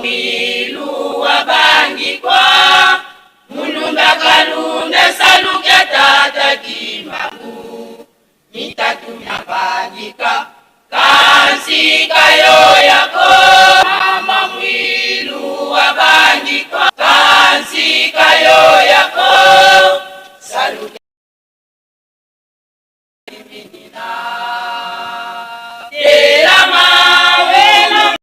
Mwilu wabangikwa Mulunda kalunda salukia tata Kimbangu Mitatu myabangika Kansika yo yako Mama Mwilu wabangikwa Kansika yo yako Salukia Telama wena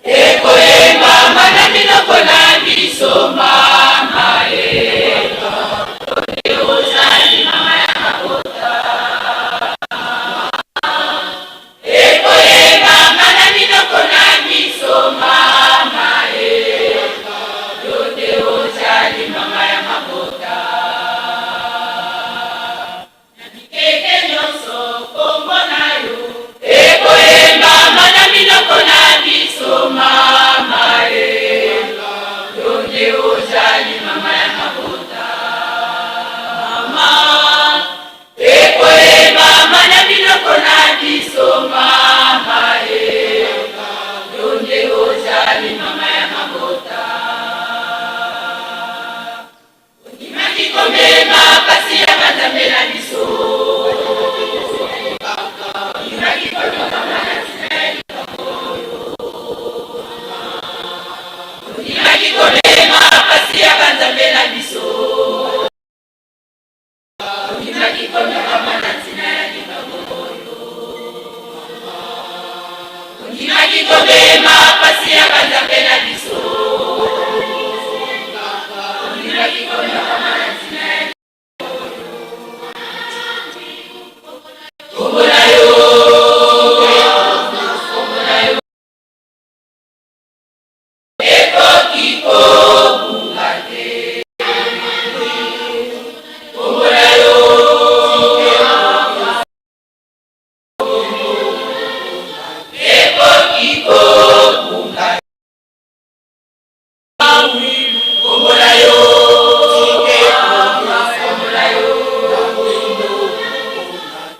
Ekoyembama na minoko na biso mama e. Ozali mama ya mabota. Ekoyembama na minoko na biso mama e. Yo nde ozali mama ya mabota. Na bikeke nyonso kombo na yo ekoyembama na minoko na biso mama e. Yo nde ozali mama ya mabota. Mama ekoyembama na minoko na biso mama e. Yo nde ozali mama ya mabota. Ondimaki komema pasi ya banzambe na biso. Ondimaki konyokama na ntina ya likambo oyo. Ondimaki komema pasi ya banzambe na biso. Ondimaki konyokama na ntina ya likambo oyo. Ondimaki komema pasi ya banzambe na biso. Ondimaki konyokama na ntina ya kombo na yo. Kombo na yo ekoki kobunga te. Kombo na yo ekoki kobunga. Kombo na yo, kombo na yo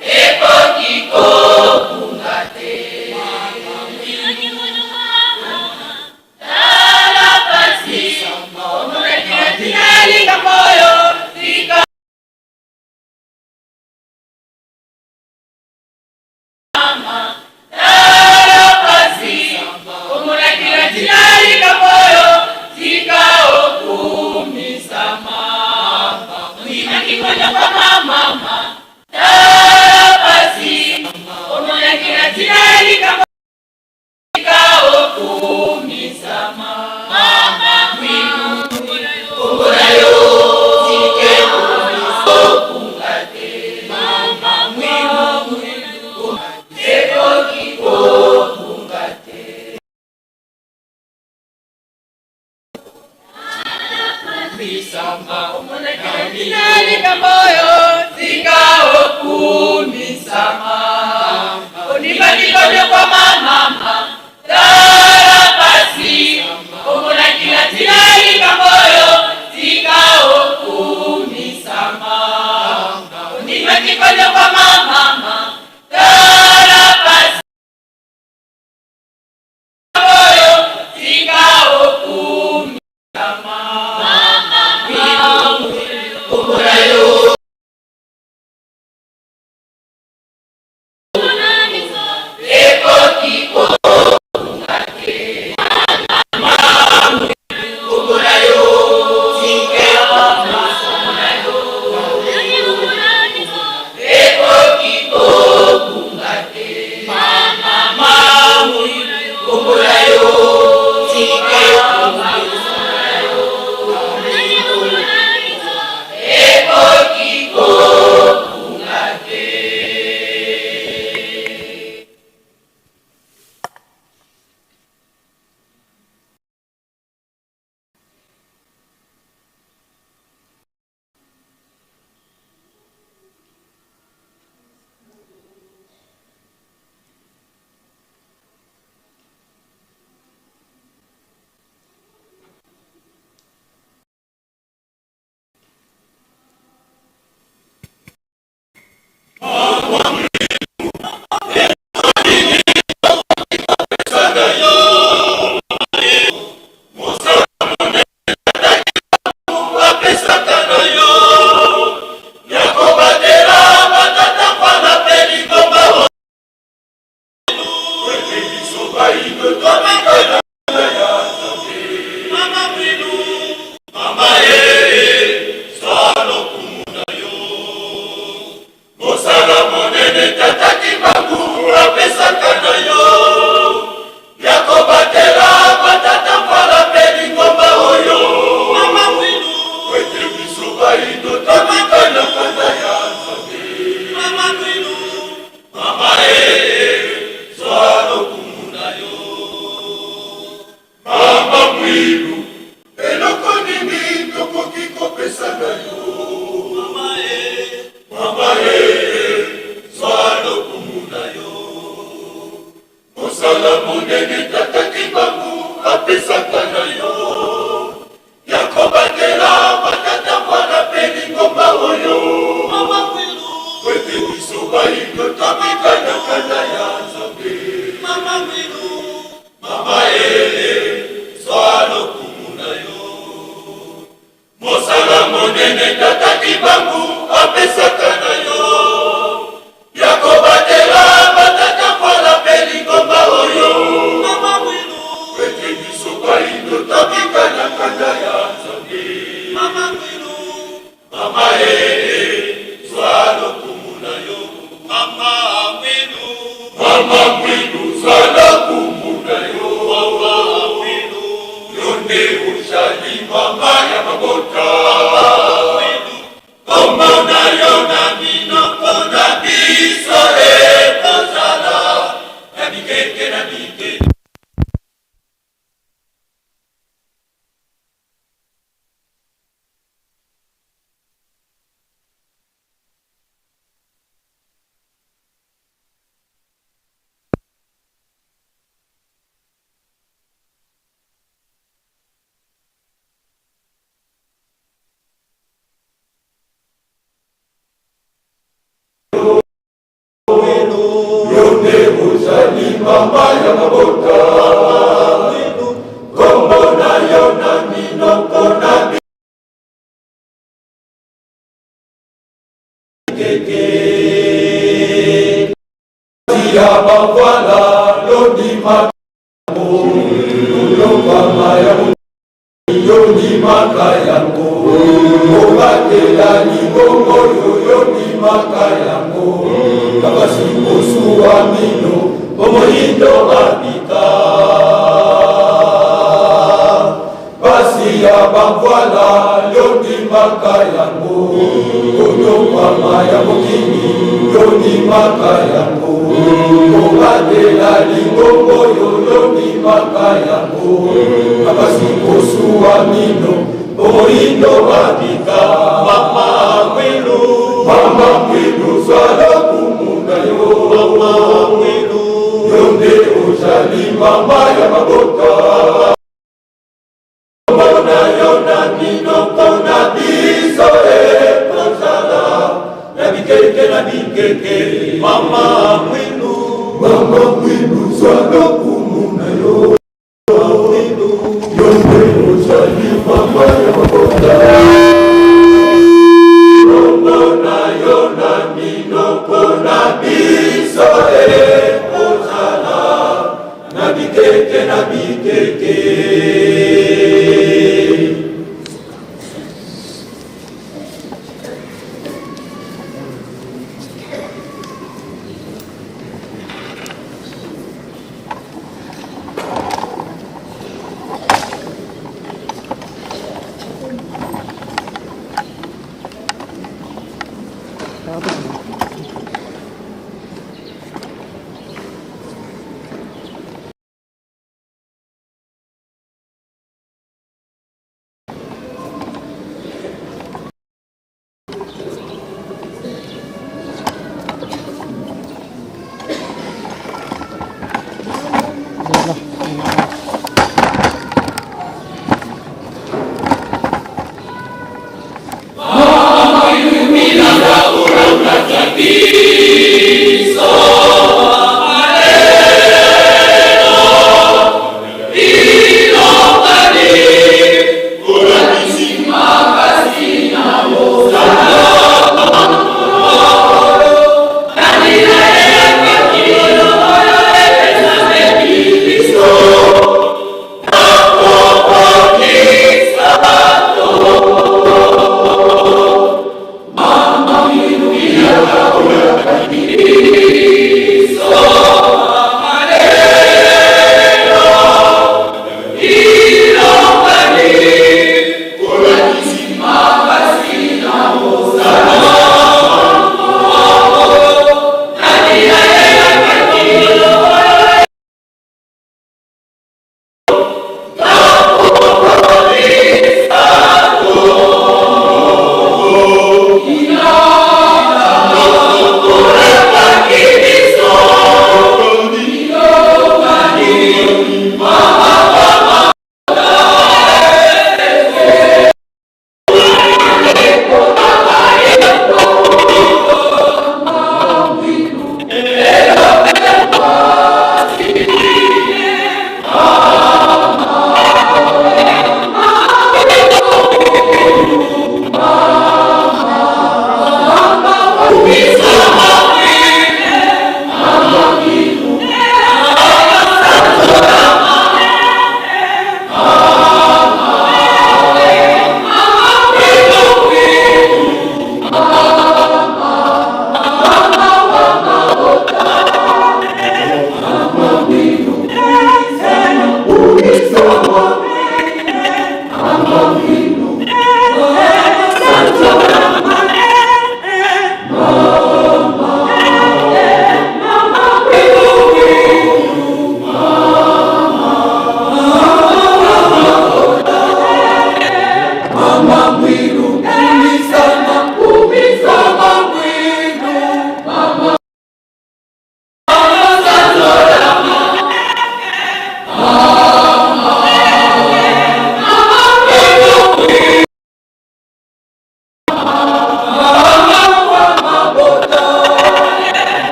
ekoki kobunga te. Tala pasi omonaki na ntina ya likambo oyo tika Tala pasi omonaki na ntina ya likambo oyo tika okumisama. Ondimaki konyokama mama. Tala pasi omonaki na ntina ya likambo tika okumisama. Kombo na yo obunga te. Ekoki kobunga te. Omonaki na ntina ya likambo oyo tika okumisama. Ondimaki konyokwama mama. Tala pasi omonaki na ntina ya likambo oyo tika okumisama. Ondimaki konyokwama mama. Tala pasi oyo tika okumisama. Kombo na yo ekoki. bayindo tobika na kanda ya Nzambe. Mama Mwilu, mama ee, zwa lokumu na yo. Mama Mwilu, eloko nini tokoki kopesa na yo? Mama ee, mama ee, zwa lokumu na yo. Mosala monene Tata Kimbangu apesaka na yo ya kobatela batata mwana mpe lingomba oyo ete biso bayindo tobika na kanda ya Nzambe. Mama ee, zwa lokumu na yo. Mosala monene Tata Kimbangu apesaka na yo ya kobatela batata mwana mpe lingomba oyo ete biso bayindo tobika na kanda ya Nzambe. Mama ee, zwa lokumu na yo. Mama Mwilu, Mama Mwilu, zwa lokumu na yo. Mama Mwilu, yo nde ozali mama ya mabota. Mama Mwilu, kombo na yo na minoko na biso ekozala na bikeke na bikeke. Yo nde ozali mama ya mabota, kombo na yo na minoko na bikeke. Ya bavwala londima kolongwama ya yondimaka yango kobatela libongo yo yondimaka yango kabasi kosuwa mino bomoyindo babika Pasi ya bamvwala yondimaka yango, konyokwama ya mokili yondimaka yango, kobatela lingongo yo yondimaka yango, na pasi kosuwa mino bomoyindo babika. Mama Mwilu, Mama Mwilu, zwa lokumu na yo. Mama Mwilu, yo nde ozali mama ya mabota. Kombo na yo na minoko na biso ekozala na bikeke na bikeke. Mama Mwilu, Mama Mwilu, zwa lokumu na yo. Yo nde ozali mama ya mabota. Kombo na yo na minoko na biso ekozala na bikeke na bikeke.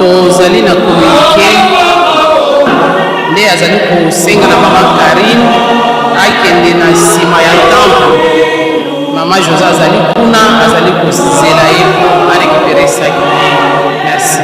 Tozali na communique nde azali kosenga na mama Karine akende na nsima ya temple. Mama Jose azali kuna, azali kozela ye mpo arekipere saki na ye. Merci.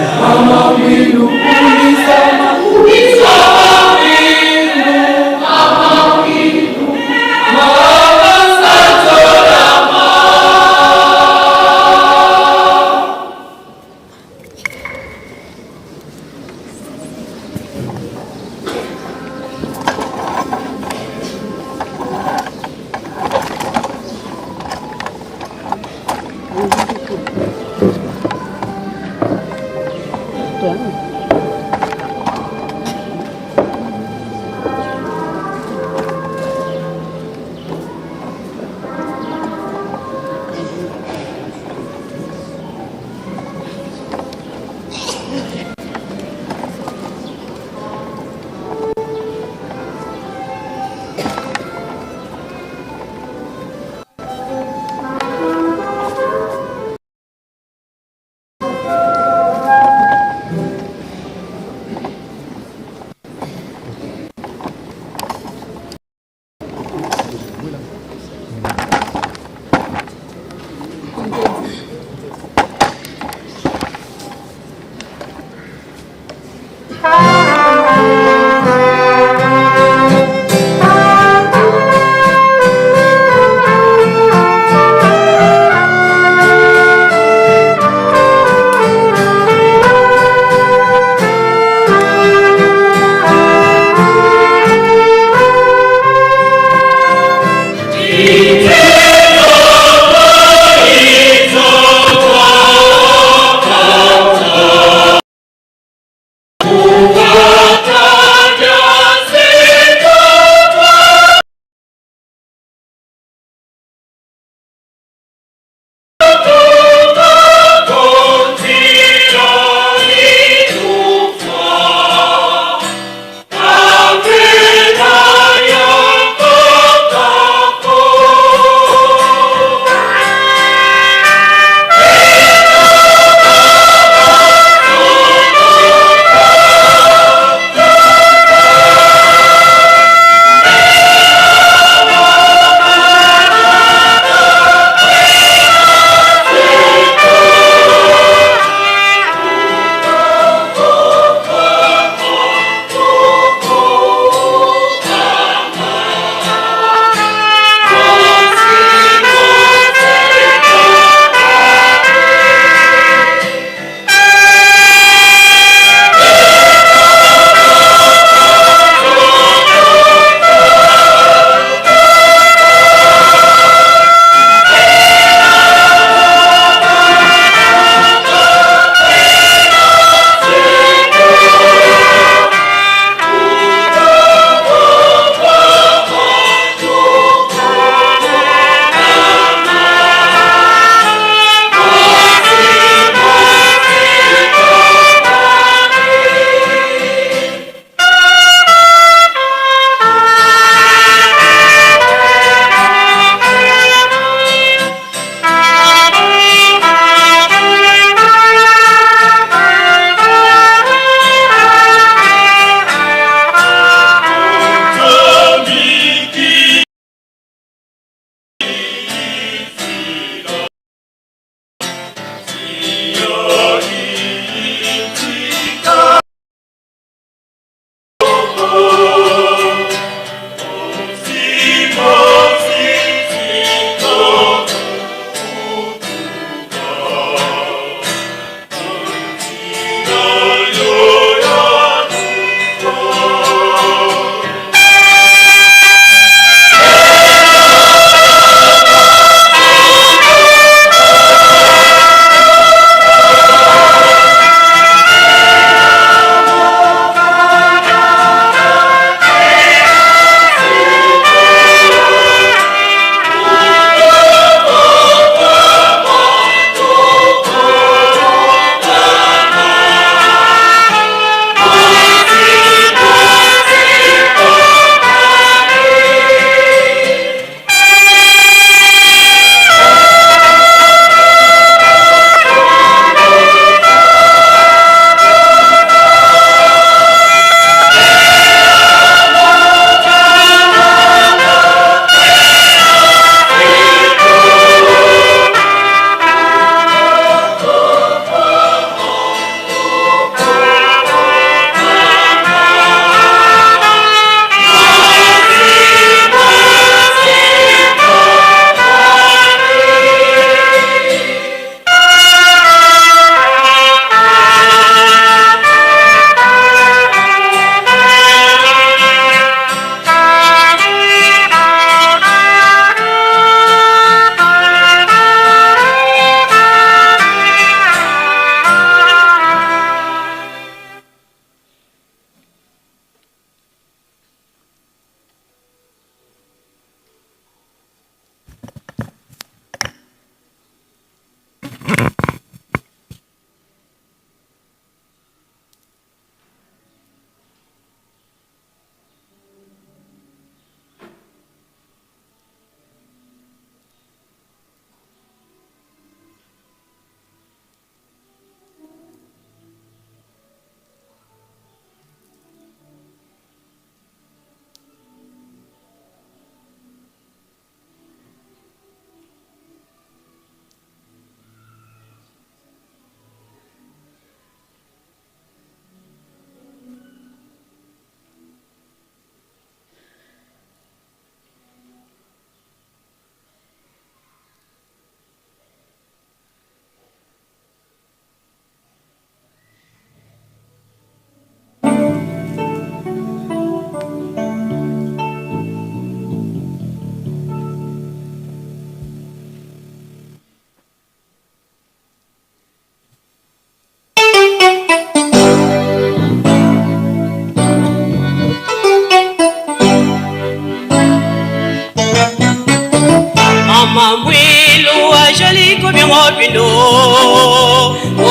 ajali kobianga bino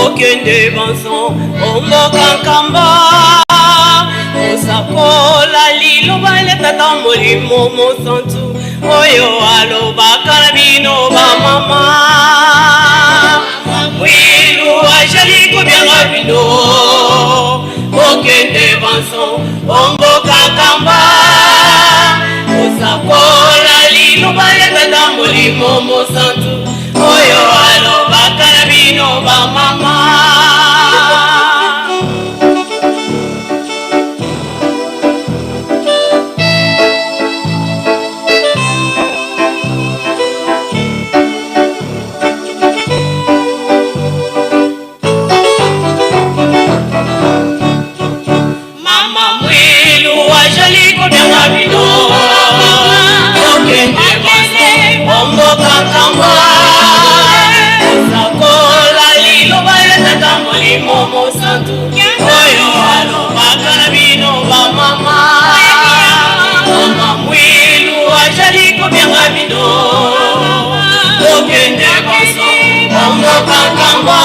okende banso omboka nkamba kosakola liloba lya tata molimo mosantu oyo alobaka na bino bamama mwilu ajali kobianga bino okende banso omboka nkamba kosakola liloba ya tata molimo mosantu oyo alobaka na bino bamama. Mama mwilu ajali kobianga bino okende banso omboka nkamba kosakola liloba ya tata molimo mosantu oyo alobaka na bino bamama. Mama mwilu ajali kobianga bino okende banso omboka nkamba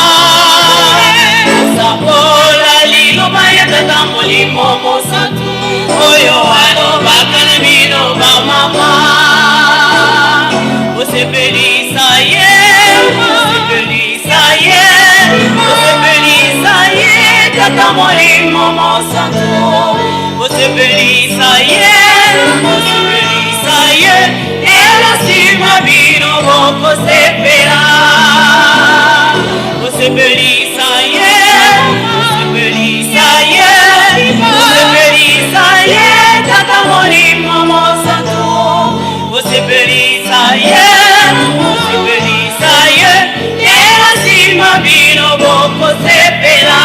kosakola liloba ya tata molimo mosantu oyo alobaka na bino bamama. Osepelisa ye, osepelisa ye, osepelisa ye tata molimo mosantu, osepelisa ye, osepelisa ye, ela nsima bino bokosepela. Osepelisa ye, osepelisa ye, osepelisa ye tata molimo mosantu, osepelisa ye, osepelisa ye, ela nsima bino bokosepela.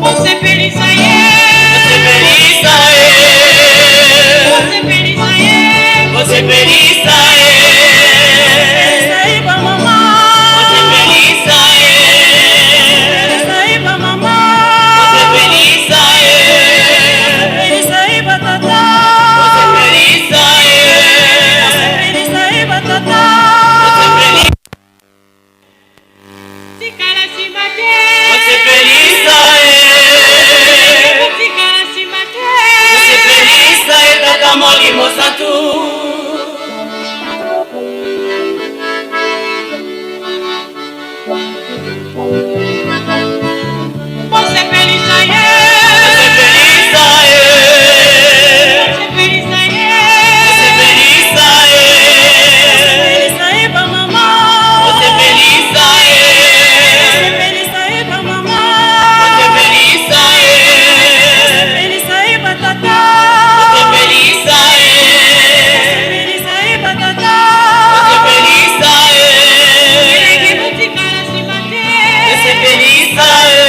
Osepelisa ye, osepelisa ye, osepelisa ye, osepelisa ye, osepelisa ye bamama, osepelisa ye, osepelisa ye bamama, osepelisa ye, osepelisa ye batata, osepelisa ye, osepelisa ye batata, osepelisa Tikala nsima te. Osepelisa ye, Tikala nsima te. Osepelisa ye tata molimo santu. Osepelisa ye. Osepelisa ye, Osepelisa ye. Osepelisa ye, Osepelisa ye bamama. Osepelisa ye, Osepelisa ye bamama. Osepelisa ye, Osepelisa ye batata. Osepelisa ye, Osepelisa ye batata. Osepelisa ye, Elenge botikala nsima te. Osepelisa ye,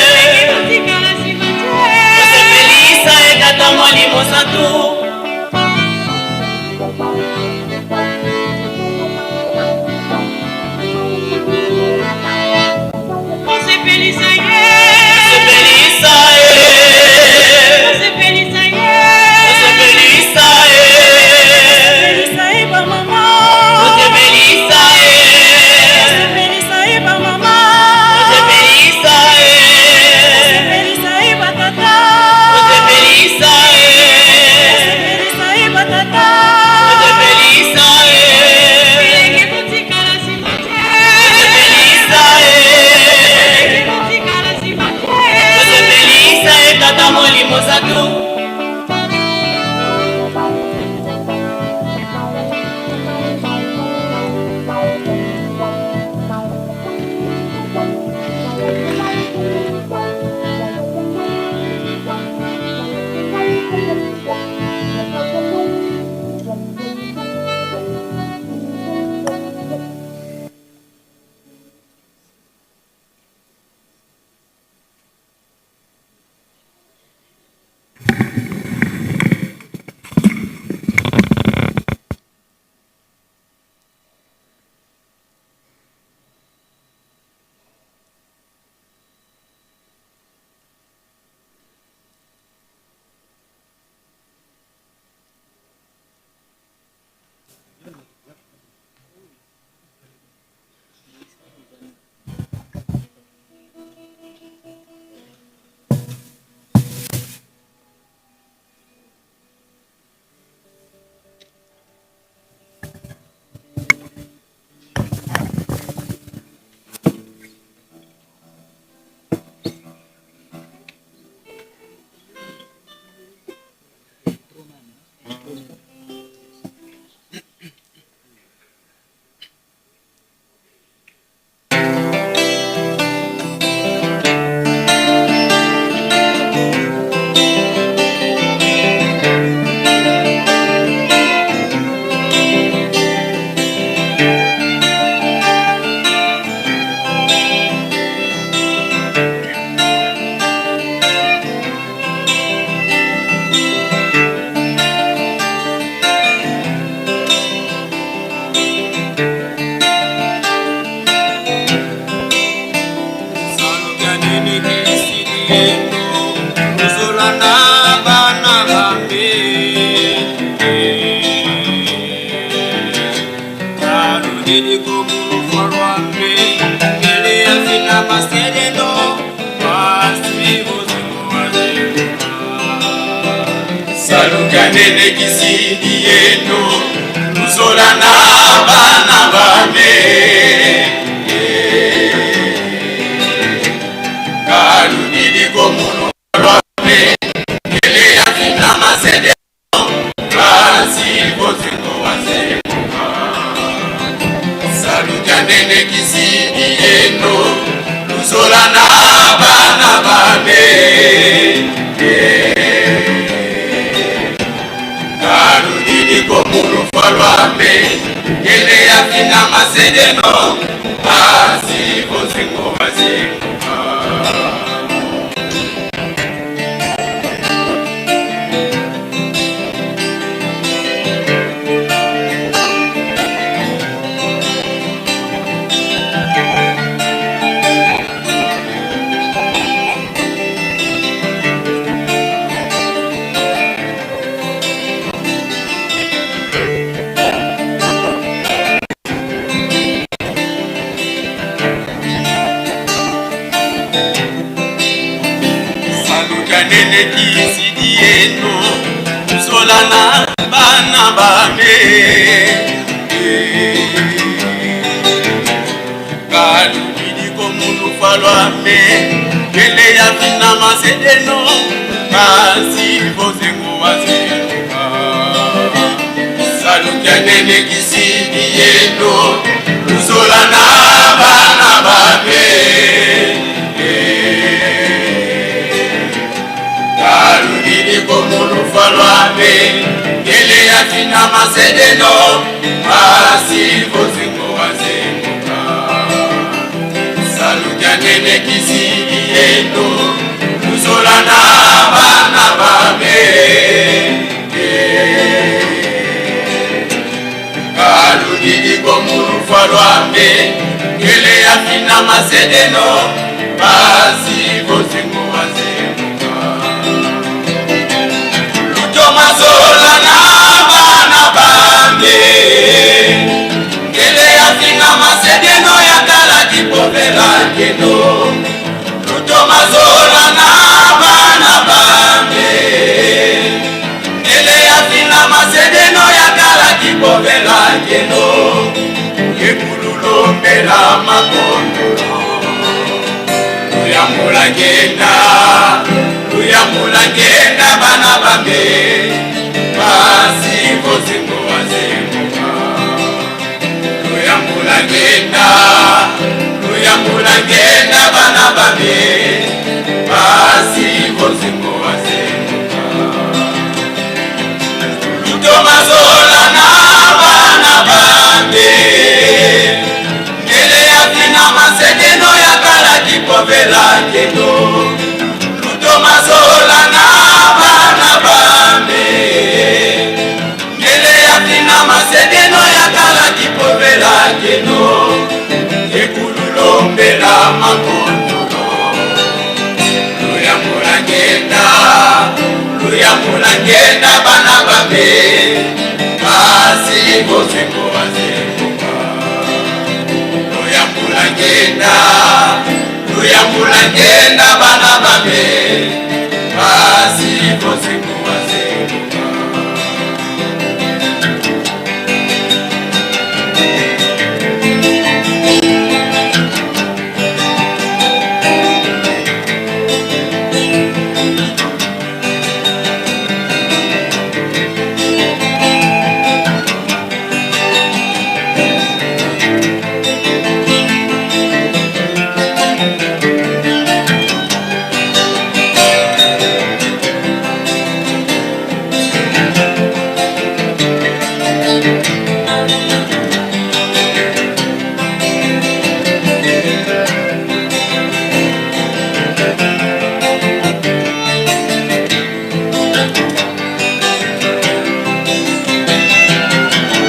Elenge botikala nsima te. Osepelisa ye tata molimo santu. Osepelisa ye. Osepelisa ye, Osepelisa ye. Osepelisa ye, Osepelisa ye bamama. Osepelisa ye, Osepelisa ye bamama. Osepelisa ye, Osepelisa ye batata. Osepelisa ye, Osepelisa ye batata. Osepelisa ye, Elenge botikala nsima te. Osepelisa ye, Elenge botikala nsima te. Osepelisa ye tata molimo santu. Saluta nene kisidi yeno luzola na bana bame. Kaludidi komunu lwame kele ya fina masede kasi bozingo wazemuka. Saluta nene kisidi yeno luzola na bana bame. Kaludidi komunu falwame kele ya fina masedeno kasi bozingo wazemuka. Saluta nene kisidi yeno luzola na bana bame. Kaludidi komunu falwame kele ya fina masedeno kasi bozengo wazemuka. Saluta nene kisidi yeno luzola na bana bame. Kaludidi komunu falwame kele ya fina masedeno kasi bozengo wazemuka. Saluta nene kisidi yeno luzola na bana bame. Kaludidi komunu falwame kele ya fina masedeno kasi bozengo wazemuka. Luto mazola na bana bambe kele ya fina masedeno ya kala kipovela keno. Luto mazola na bana bambe kele ya fina masedeno ya kala kipovela keno. Yekululombela makondo luyamula ngenda luyamula ngenda bana bambe basi bozingo wazemuka. Luyamula ngenda luyamula ngenda bana bambe basi bozingo wazemuka. Luto mazola na bana bambe ngele ya fina masedeno ya kala kipovela keno. Luto mazola na bana bambe ngele ya fina masedeno ya kala kipovela keno. Ekululombela makondo luyamula ngenda luyamula ngenda bana bambe kasi bozingo wazemuka. Luyamula ngenda luyamula ngenda bana bambe kasi bozingo wazemuka.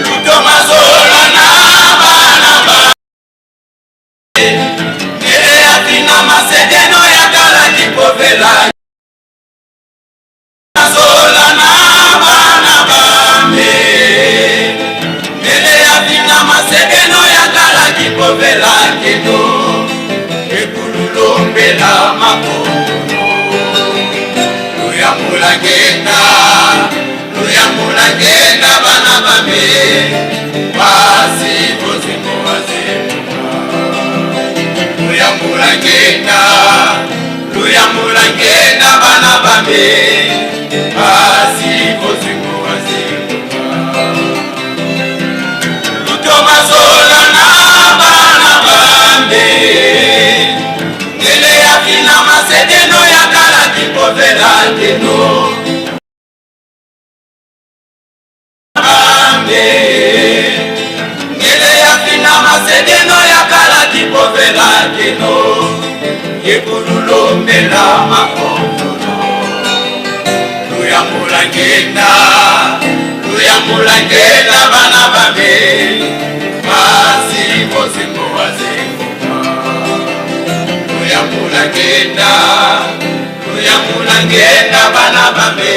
Luto mazola na bana ba ngele ya fina masedeno ya kala kipovela. Mazola na bana bambe ngele ya fina masedeno ya kala kipovela keno. Ekululombela makondo luyamula ngenda Luyambula ngenda bana bambe basi bozingo bazingo Luyambula ngenda luyambula ngenda bana bambe basi bozingo bazingo Lutomazola na bana bambe ngele ya fina masedeno ya kala kipovela teno Ngele ya fina masedeno ya kala kipovela teno yekululombela makotono luyambula ngenda luyambula ngenda bana bambe basi bozingo bazingoka luyambula ngenda luyambula ngenda bana bambe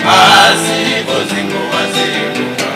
basi bozingo bazingoka.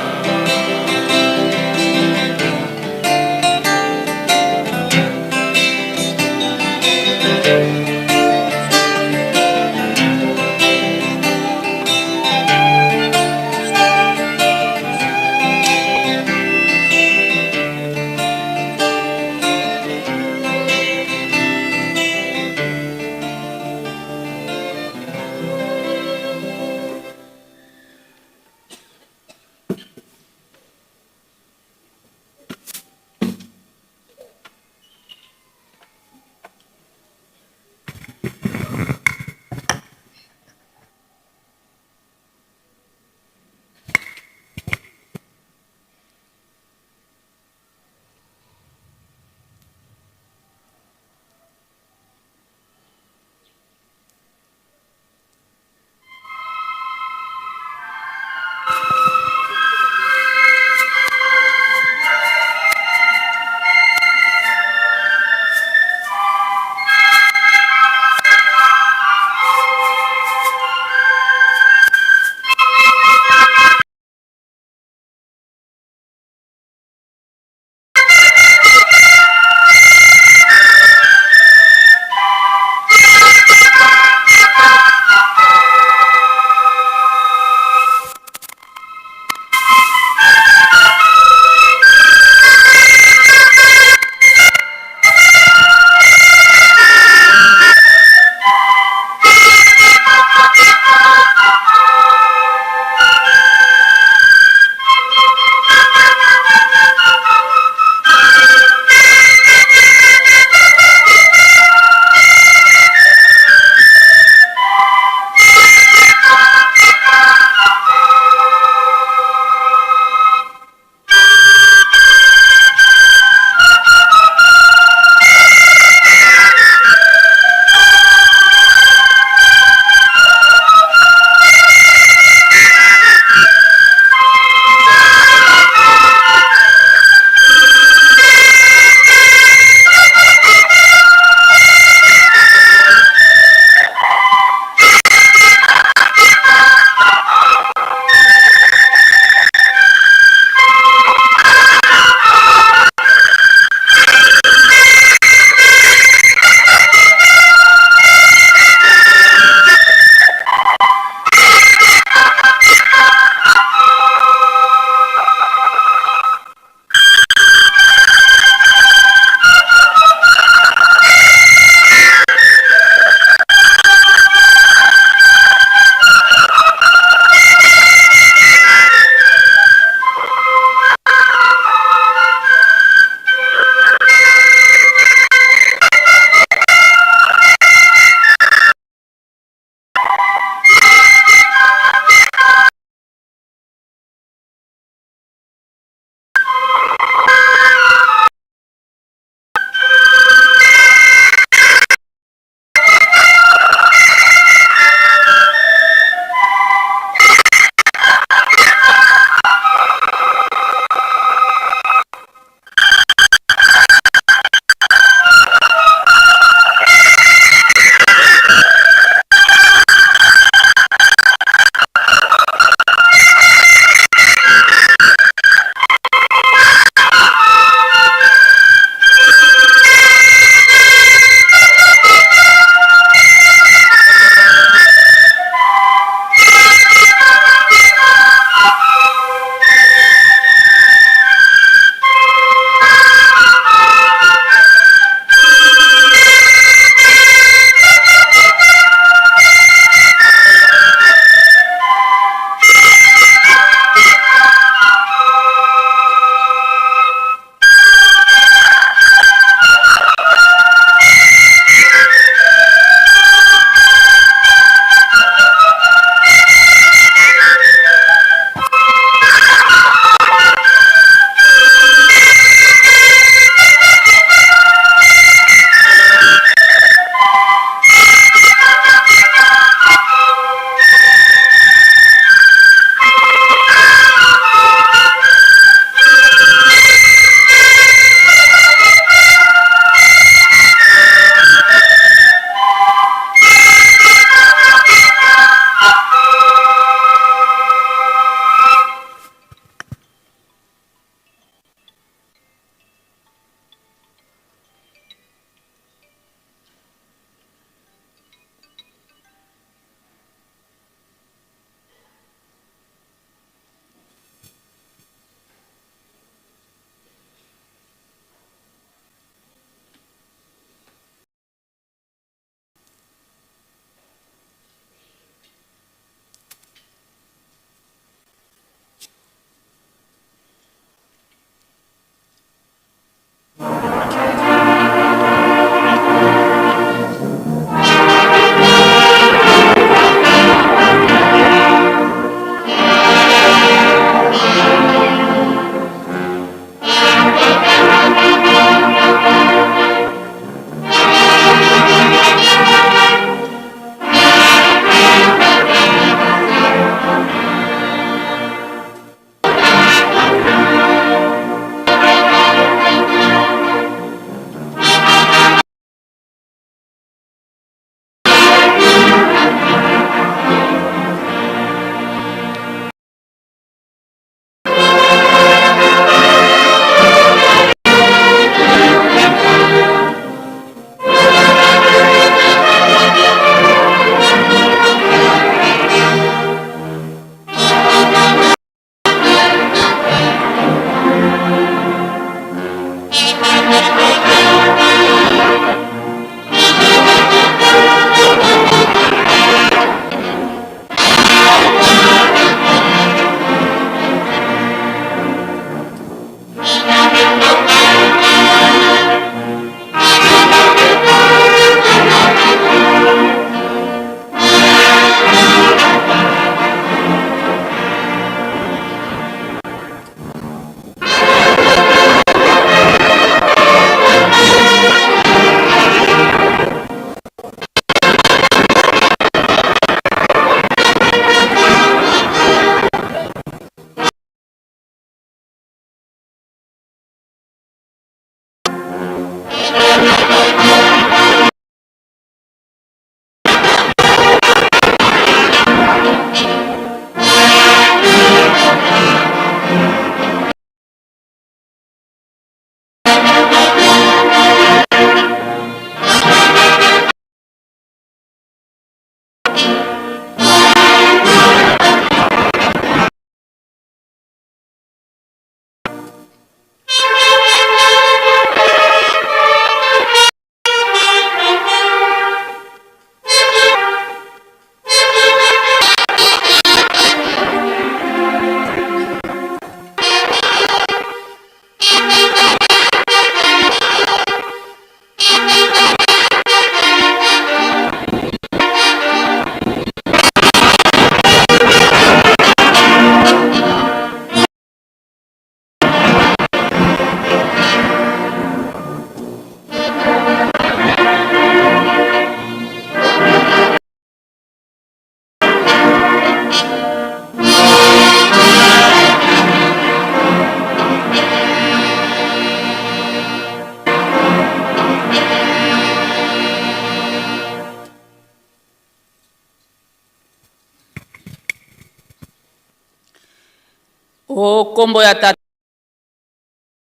O kombo ya Tata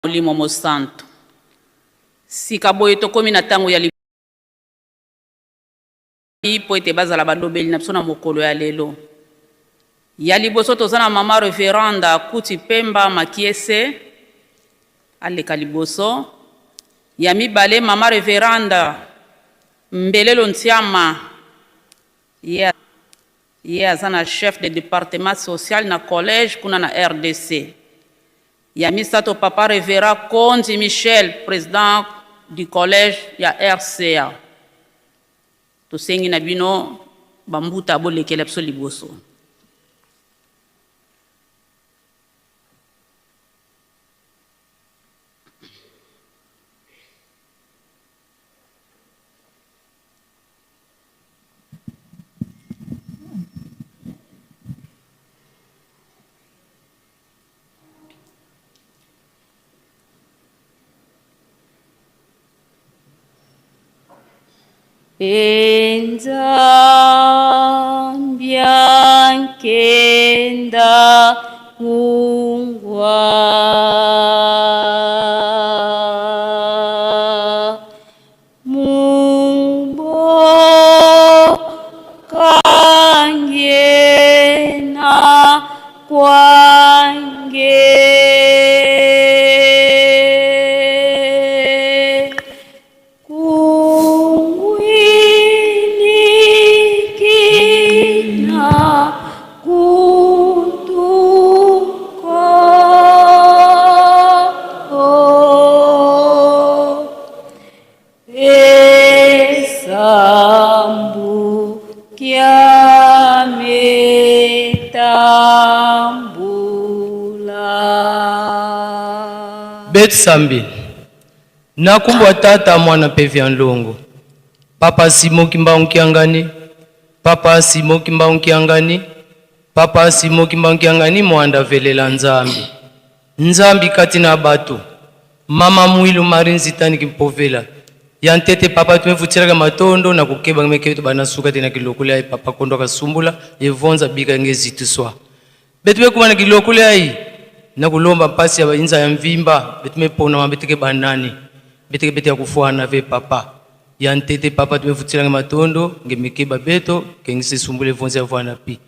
Molimo Mosantu. Sika boye tokomi na tango ya mpo ete bazala balobeli na biso na mokolo ya lelo. Ya liboso toza na mama Reverenda Kuti Pemba Makiese aleka liboso. Ya mibale mama Reverenda Mbelelo Ntiama, ye ye aza na chef de departement social na collège kuna na RDC. Ya misato papa Reverend Kondi Michel, président du collège ya RCA. Tosengi na bino bambuta bolekela biso liboso. Enzambia nkenda kungwa Mubokangena kwange Kungwinikina kutuko Esambu kyametambula. Bet sambi nakumbwa tata mwana mpe vya nlongo papa Simo Kimbangu Kiangani papa Simo Kimbangu Kiangani papa Simo Kimbangu Kiangani mwanda velela Nzambi Nzambi kati na bato mama Mwilu Mari Nzitani Kimpovela ya ntete papa tumevutilaka matondo na kukeba meke to bana suka te na kilokula ya papa kondo kasumbula yevonza bika nge zituswa betu bekuma na kilokula yayi na kulomba mpasi ya inza ya mvimba betu mepona mabeteke banani beteke bete ya kufuana ve papa ya ntete papa tumevutilaka matondo nge mekeba beto kengise sumbula evonza ya vwana pi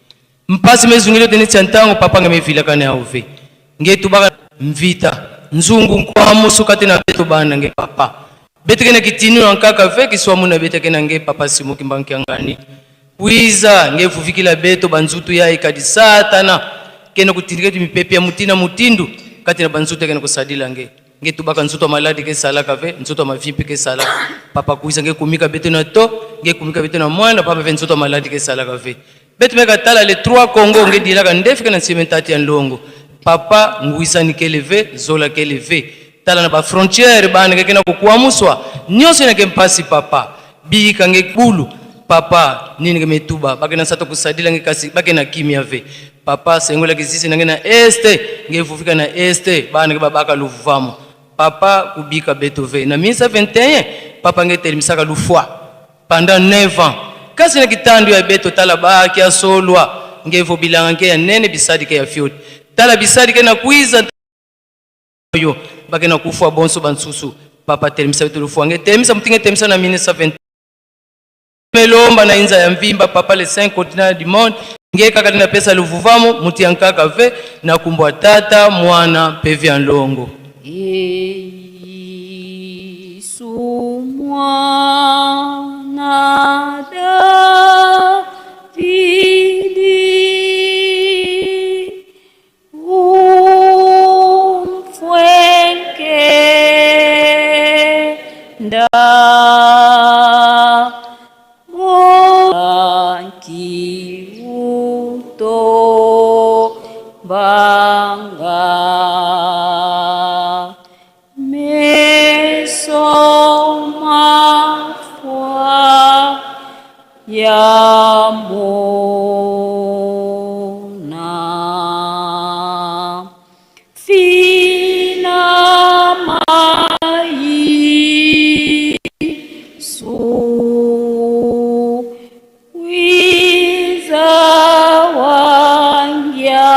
mpasi mezungile tene tia ntango papa nge mevilaka na yauve nge tubaka mvita nzungu nkwamusu kati na beto bana nge papa beteke na kitinu na nkaka ve kiswamu na beteke na nge papa Simo Kimbangu Kiangani wiza nge vuvikila beto banzutu ya ikadi satana kena kutindika tu mipepe ya mutina mutindu kati na banzutu kena kusadila nge nge tubaka nzutu ya maladi ke salaka ve nzutu ya mavimpi ke salaka papa kuiza nge kumika beto na to nge kumika beto na mwana papa ve nzutu ya maladi ke salaka ve beto meka tala le trois Congo nge dilaka ndefika na nsima ntati ya ndongo papa nguisani keleve zola keleve tala na ba frontière bana ke kena kukuamuswa nyonso na ke mpasi papa bika nge bulu papa nini nge metuba bakena sato kusadila nge kasi bakena kimia ve papa sengola kizisi nange na este nge vuvika na este bana nge babaka luvamo papa kubika beto ve na 1921 papa nge telemisaka lufwa pendant 9 ans kasi na kitandu ya beto tala baki asolwa nge vobilanga nge ya nene bisadi ke ya fioti tala bisadi ke na kwiza yo bakena kufa bonso bansusu papa telemisa beto lufwa nge telemisa mutinge telemisa na 1920 melomba na inza ya mvimba papa les cinq continents du monde nge kaka tina pesa luvuvamo muti ya nkaka ve na kumbwa tata mwana mpe vya nlongo. Yesu mwana Davidi, umfwenkenda Kiuto banga meso mafwa ya mona fina maisu wiza wangya.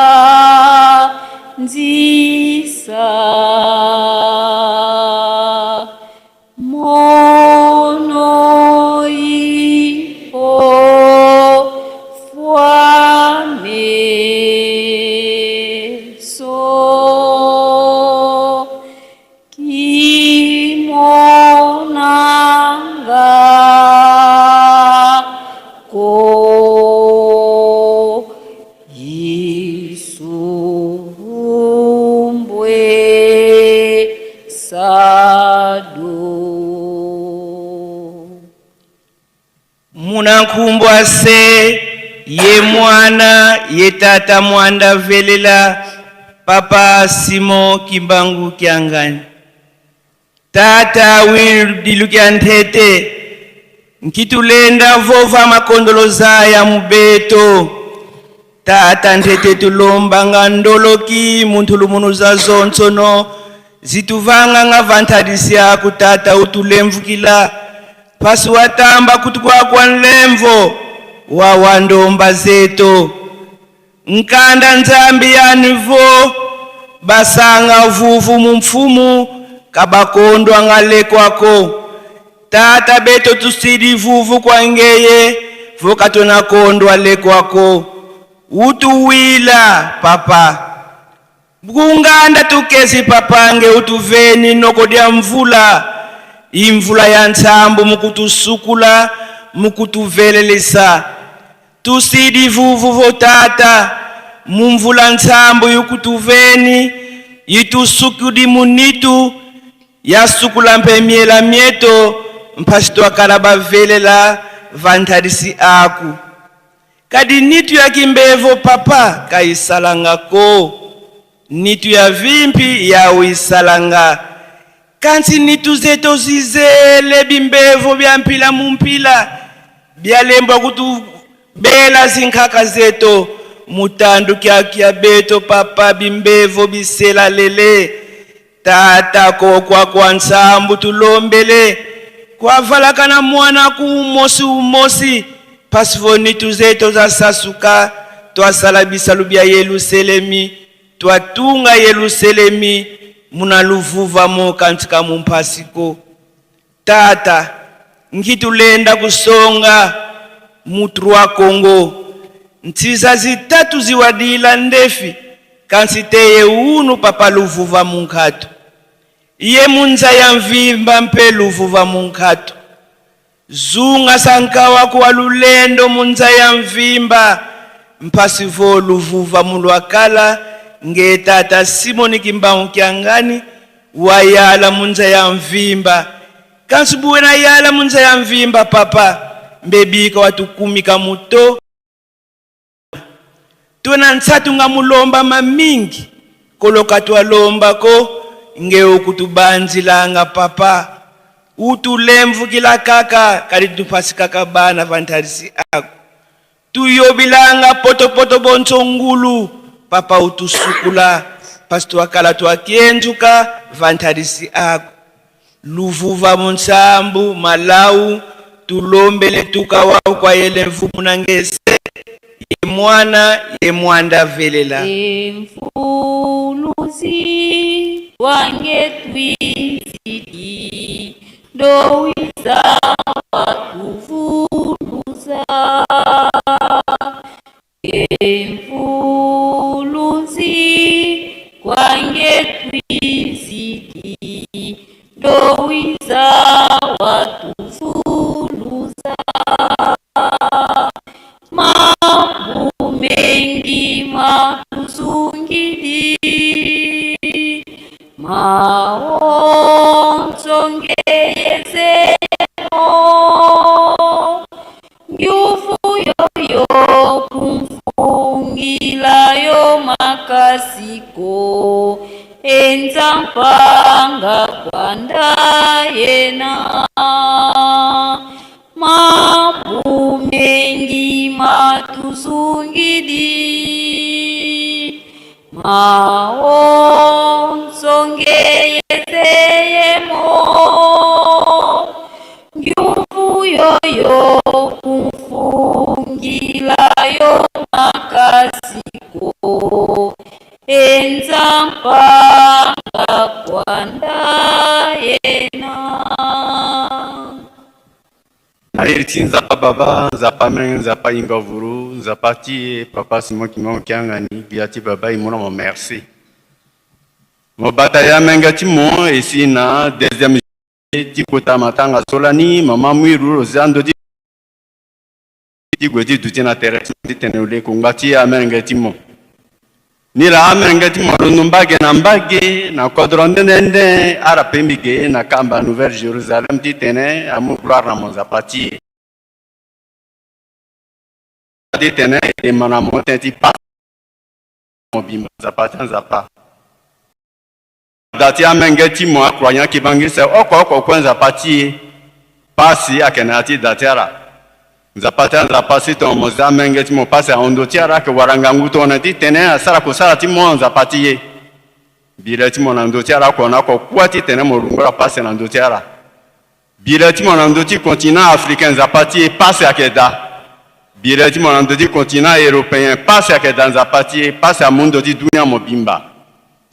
Muna se ye mwana ye tata mwanda velela papa Simon Kimbangu Kiangani. Tata widilukia ntete nkitulenda vova makondoloza ya mubeto. Tata ntete tulombanga ndoloki muntu lumunuza zonsono zituvanga nga vantadisia kutata utulemvukila pasi watamba kutukwakwa nlemvo wawandomba zeto nkanda nzambi ya nivo basanga vuvu mumfumu kabakondwa ngalekwako tata beto tusidi vuvu kwangeye vokatonakondwa lekwako utuwila papa kunganda tukesi papange utuveni nokodya mvula imvula ya ntsambo mukutusukula mukutuvelelesa tusidi vuvu votata mumvula ntsambo yukutuveni yitusukudi munitu yasukula mpe miela mieto mphasi twakala bavelela vanthalisi aku kadi nitu ya kimbevo papa kayisalangako nitu ya vimpi yawisalanga kansi nitu zeto zizele bimbevo bya mpila mumpila byalembwa kutubela zinkhaka zeto mutandu kyakia beto papa bimbevo bisela lele tata kokwa kwa nsambu tulombele kwavalaka na mwana ku umosi umosi pasivo nitu zeto zasasuka twasala bisalu bya Yelusalemi twatunga Yelusalemi muna luvuvamo kantika mumpasiko tata nkitulenda kusonga mutru wa Kongo ntsiza zitatu ziwadila ndefi kansi teye unu papa luvuva munkhatu iye munza ya mvimba mpe luvuva munkhatu zunga sankawa kuwa lulendo munza ya mvimba mpasivo luvuva mulwakala nge tata Simoni Kimbangu Kiangani wayala munza ya mvimba kansi buwe na yala munza ya mvimba papa mbebika watukumika muto tuna ntsatu nga mulomba mamingi koloka twalombako nge ukutubanzilanga papa utulemvukila kaka kali tupasi kaka bana vantalisi ako tuyobilanga potopoto bonso ngulu papa utusukula pasi twakala twakienzuka vantalisi ako luvuva munsambu malau tulombele tukawau kwa yele mvumu nangese ye mwana ye mwanda velela Emfuluzi wange twizidi ndowiza watuvuluza Emfuluzi wange twizidi ndowiza watuvuluza Mambo mengi matuzungidi maonzongeyezemo nguvu yoyo kumfungilayo makasiko enza mpanga kwanda yena Mambo mengi matuzungidi maonzongeyezemo nguvu yoyo kumfungilayo makasiko enza mpanga kwanda yena Naliriti nzapa baba nzapa menge nzapa ingavuru nzapa ti papa Simon Kimbangu Kiangani biati baba imona mo merci mo bataille menge ti mo esi na deuxième ti kota matanga solani mama mwiru rosando ti ti gweti tuti na tere ti tenole kongba ti amenge ti mo ni la amenge ti mo no mbage na mbage na kodron ndende ara pembige na kamba Nouvelle Jérusalem ti tene amu gloire na monzapa ti. ti tene elema na mo te ti pasi mobimba nzapa ti nzapa. Dati amenge ti mo croyant kimbanguiste oko oko kwe nzapa ti pasi akene ati dati ara. Nzapa ti nzapa si to mo za amenge ti mo pasi aondo ti ara ke waranga nguto na ti tene asara kosala ti mo nzapa ti ye. Bile ti mo na ndo ti ara ko na ko kwa ti tene mo rungola pasi na ndo ti ara. Bile ti mo na ndo ti continent africain nzapa ti ye pasi akeda. Bile ti mo na ndo ti continent européen pasi akeda nzapa ti ye pasi amundo ti dunia mobimba.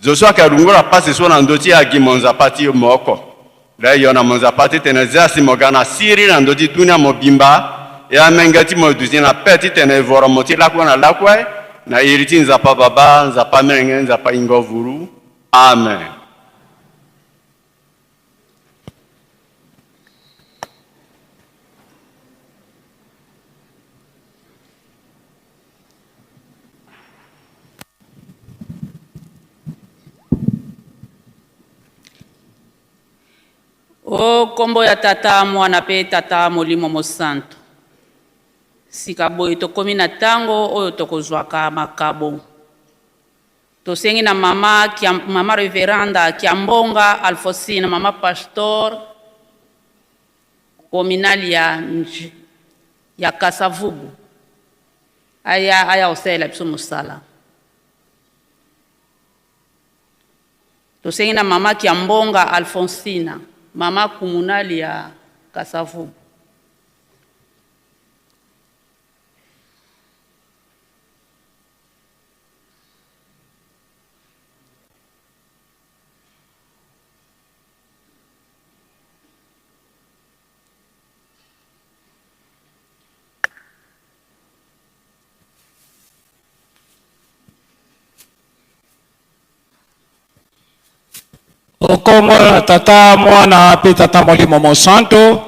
Zoso akarungola pasi so na ndo ti agi mo nzapa ti moko. Le yo na mo nzapa ti tene zasi mo gana siri na ndo ti dunia mobimba. Ya menga ti mo duzi na pe ti tene voro mo ti lakwa na lakwa na iri ti nzapa baba nzapa menge nzapa ingovuru. Amen. O nkombo ya Tata, Mwana mpe Tata Molimo Mosantu. Sika boye tokomi na ntango oyo tokozwaka makabo. Tosengi na mama, kia, mama reveranda Kiambonga Alfosine, mama pastor communal ya, ya Kasavubu aya aya kosalela biso mosala. Tosengi na mama Kiambonga Alfonsina, mama communal ya Kasavubu. Okombo na Tata, Mwana mpe Tata Molimo Mosanto,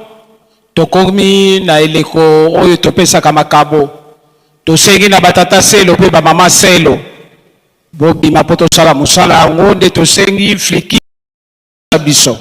tokomi na eleko oyo topesaka makabo. Tosengi na batata selo mpe bamama selo bobima mpo tosala mosala yango, nde tosengi fliki biso.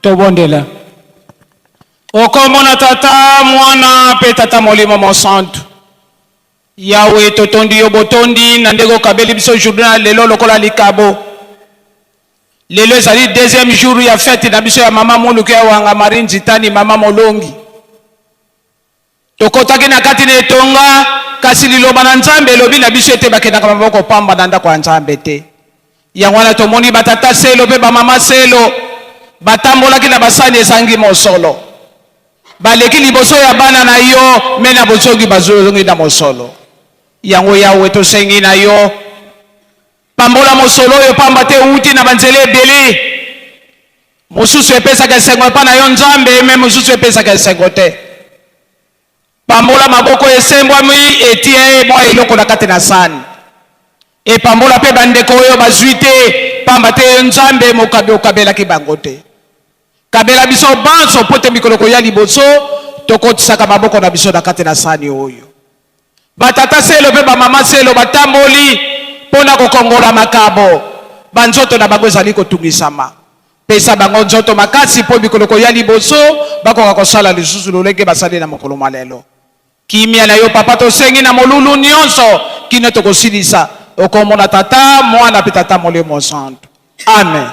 Tobondela. Okomona Tata, Mwana mpe Tata Molimo Mosantu. Yawe, totondi yo botondi na ndenge okabeli biso journée ya lelo lokola likabo. Lelo ezali deuxième jour ya fete na biso ya mama Moluki ya Wanga Marie Nzitani, mama Molongi. Tokotaki na kati na etonga, kasi liloba na Nzambe elobi na biso ete bakendaka maboko pamba na ndako ya Nzambe te. Yango wana tomoni batata selo mpe bamama selo batambolaki na basani ezangi mosolo. Baleki liboso ya bana na yo, me na bozongi bazongi na mosolo. Yango Yawe, tosengi na yo, pambola mosolo oyo, pamba te euti na banzela ebele. Mosusu epesaka esengo epai na yo Nzambe, me mosusu epesaka esengo te. Pambola maboko esembwami etie mwa eloko na kati na sani. Epambola mpe bandeko oyo bazwi te, pamba te yo Nzambe mokabi okabelaki bango te. Kabela biso banso mpo te mikolo koya liboso tokotisaka maboko na biso na kati na sani oyo. Batata selo mpe bamama selo batamboli mpo na kokongola makabo. Banzoto na bango ezali kotungisama. Pesa bango nzoto makasi mpo mikolo koya liboso bakoka kosala lisusu lolenge basali na mokolo mwa lelo. Kimia na yo Papa tosengi na molulu nionso kino tokosilisa. Okomona Tata, Mwana mpe Tata Molimo Mosantu. Amen.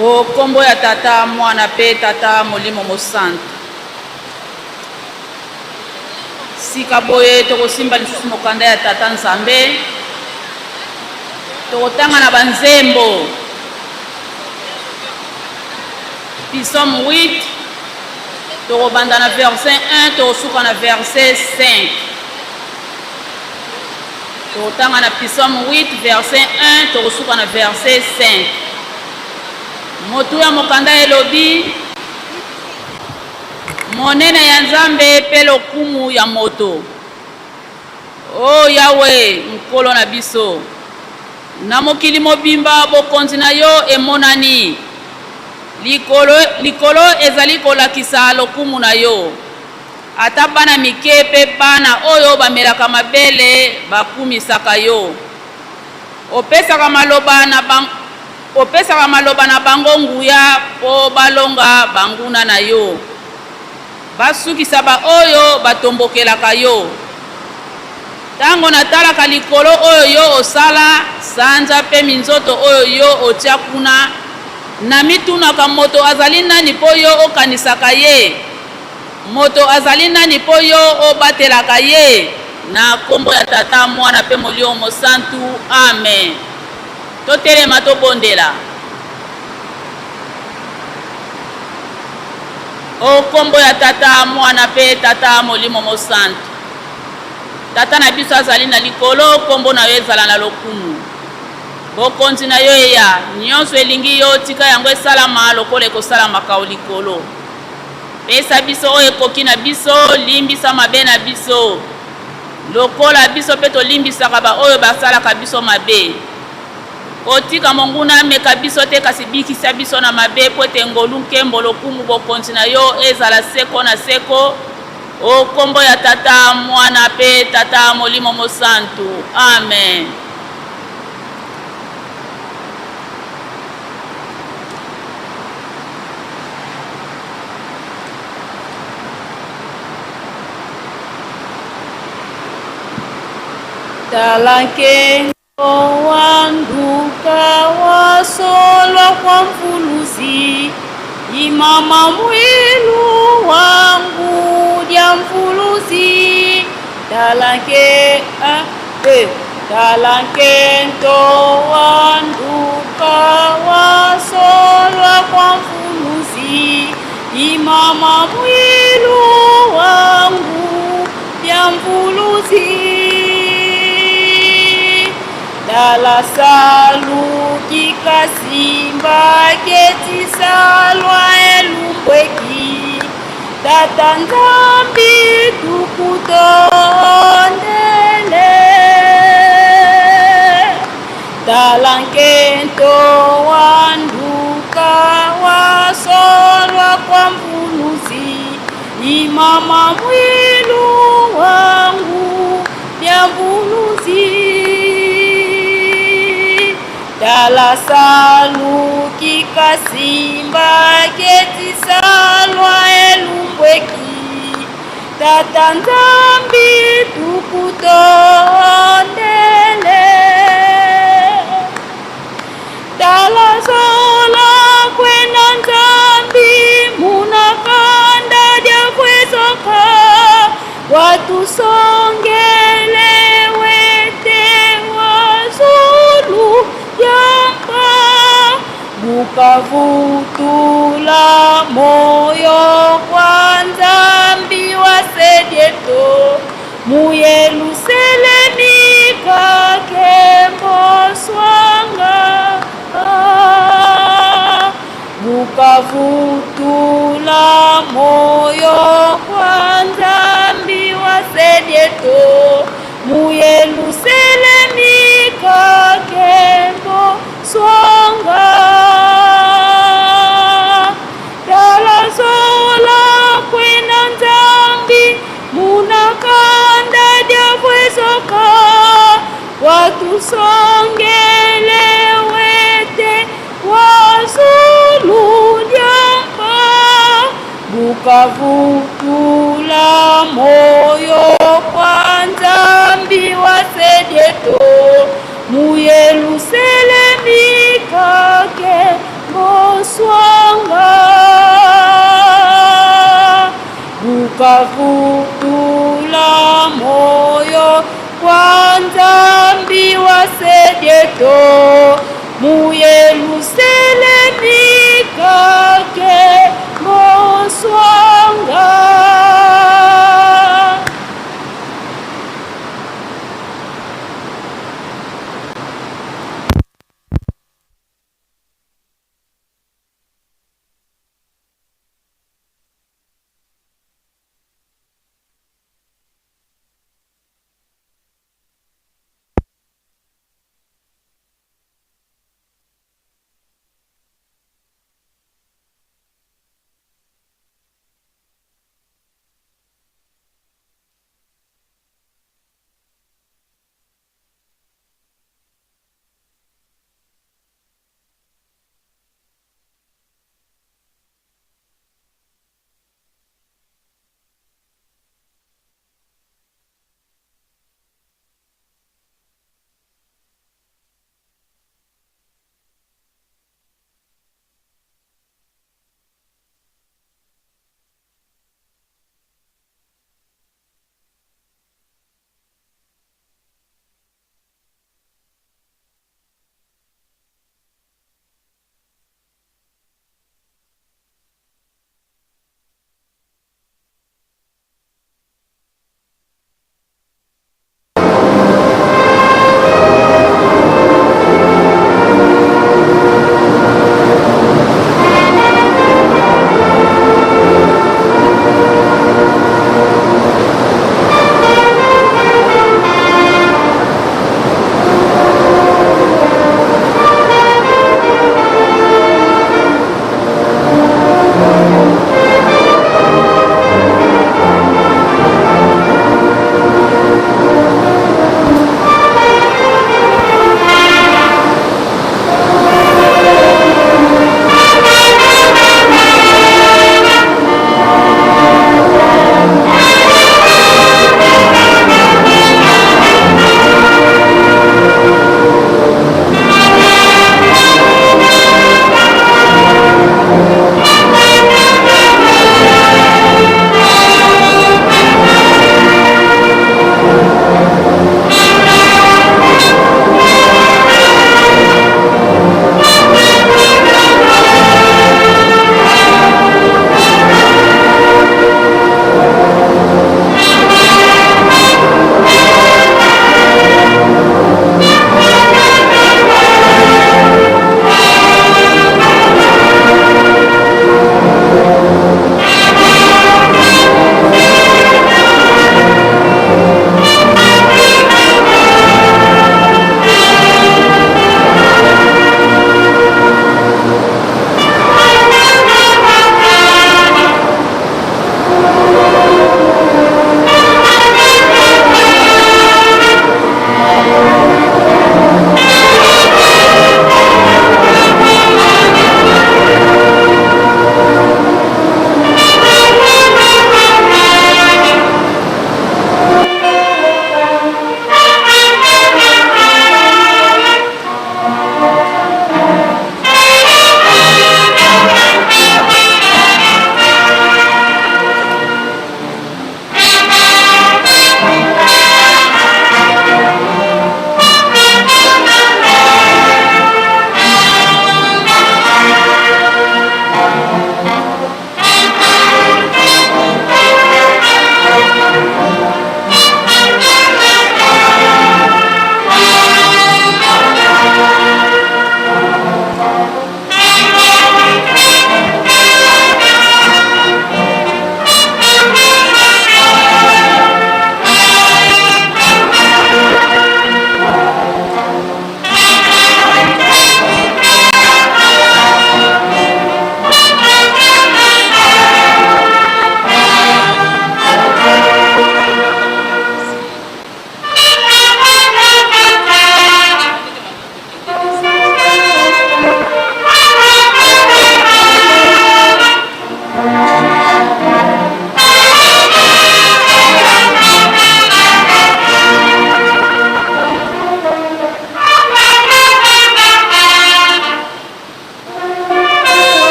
O nkombo ya Tata, Mwana mpe Tata Molimo Mosantu. Sika boye tokosimba lisusu mokanda ya Tata Nzambe, tokotanga na banzembo Psaume 8, tokobanda na verset 1 tokosuka na verset 5. Tokotanga na Psaume 8 verset 1 tokosuka na verset 5. Motuya mokanda elobi monene ya Nzambe mpe lokumu ya moto. O Yawe, Nkolo na biso, na mokili mobimba bokonzi na yo emonani. Likolo, likolo ezali kolakisa lokumu na yo. Ata bana mike mpe bana oyo bamelaka mabele bakumisaka yo. Opesaka maloba na opesaka maloba na bango nguya mpo balonga banguna na yo, basukisa baoyo batombokelaka yo. Tango natalaka likolo oyo yo osala, sanza mpe minzoto oyo yo otia kuna, namitunaka, moto azali nani mpo yo okanisaka ye? Moto azali nani mpo yo obatelaka ye? Na kombo ya Tata, Mwana mpe Molimo Mosantu. Amen. Totelema tobondela. O kombo ya Tata, Mwana mpe Tata Molimo Mosantu. Tata na biso azali na likolo, kombo na yo ezala na lokumu. Bokonzi na yo eya, nyonso elingi yo, tika yango esalama lokola ekosalamaka o likolo. Pesa biso oyo ekoki na biso, limbisa mabe na biso, lokola biso mpe tolimbisaka baoyo basalaka biso mabe. Kotika monguna ameka biso te, kasi bikisa biso na mabe, mpo ete ngolu, nkembo, lokumu, bokonzi na yo ezala seko na seko. O nkombo ya Tata, Mwana mpe Tata Molimo Mosantu. Amen. Tala nkembo wanduka wasolwa kwa mfulusi imama mwilu wangu dya mfulusi tala nke ah, eh. Tala nkento wanduka wasolwa kwa mfulusi imama mwilu wangu dya mfulusi tala saluki kasimba ketisalwa elumbweki Tata Nzambi tukutondele tala nkento wanduka wasolwa kwa mvuluzi imama mwilu wangu bya mvuluzi tala saluki kasimba ketisalwa elumbweki Tata Nzambi tukutondele tala zola kwena Nzambi munakanda dya kwesoka watusongele wete wazulu yamba bukavutula moyo kwa Nzambi wasedieto mu Yelusalemi kakembo swanga bukavutula moyo kwa Nzambi wasedieto mu Yelusalemi kakembo swanga tala zola kwena Nzambi munakanda dya kwesoka watusongele wete wazulu dyamba bukavutula moyo kwa Nzambi wasedieto mu Yelusalemi kakembo. Mukavutula moyo kwa Nzambi wa sedieto mu Yelusalemi kake moswanga.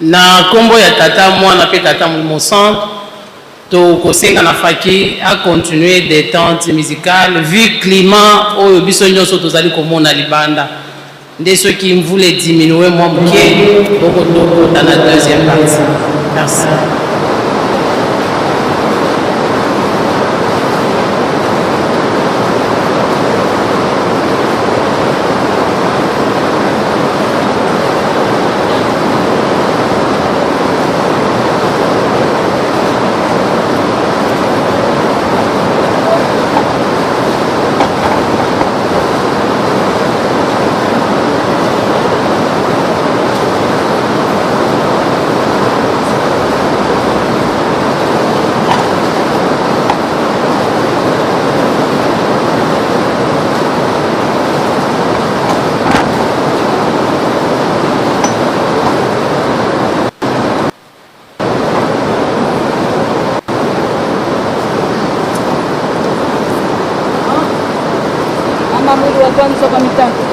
Na nkombo ya Tata, Mwana mpe Tata Molimo Santu, tokosenga na Faki a continuer detente musicale vu climat oyo biso nyonso tozali komona libanda. Nde soki mvula e diminuer mwa moke, boko tokota na deuxième partie. Merci. Mama mwili wa kwanza kwa mitatu.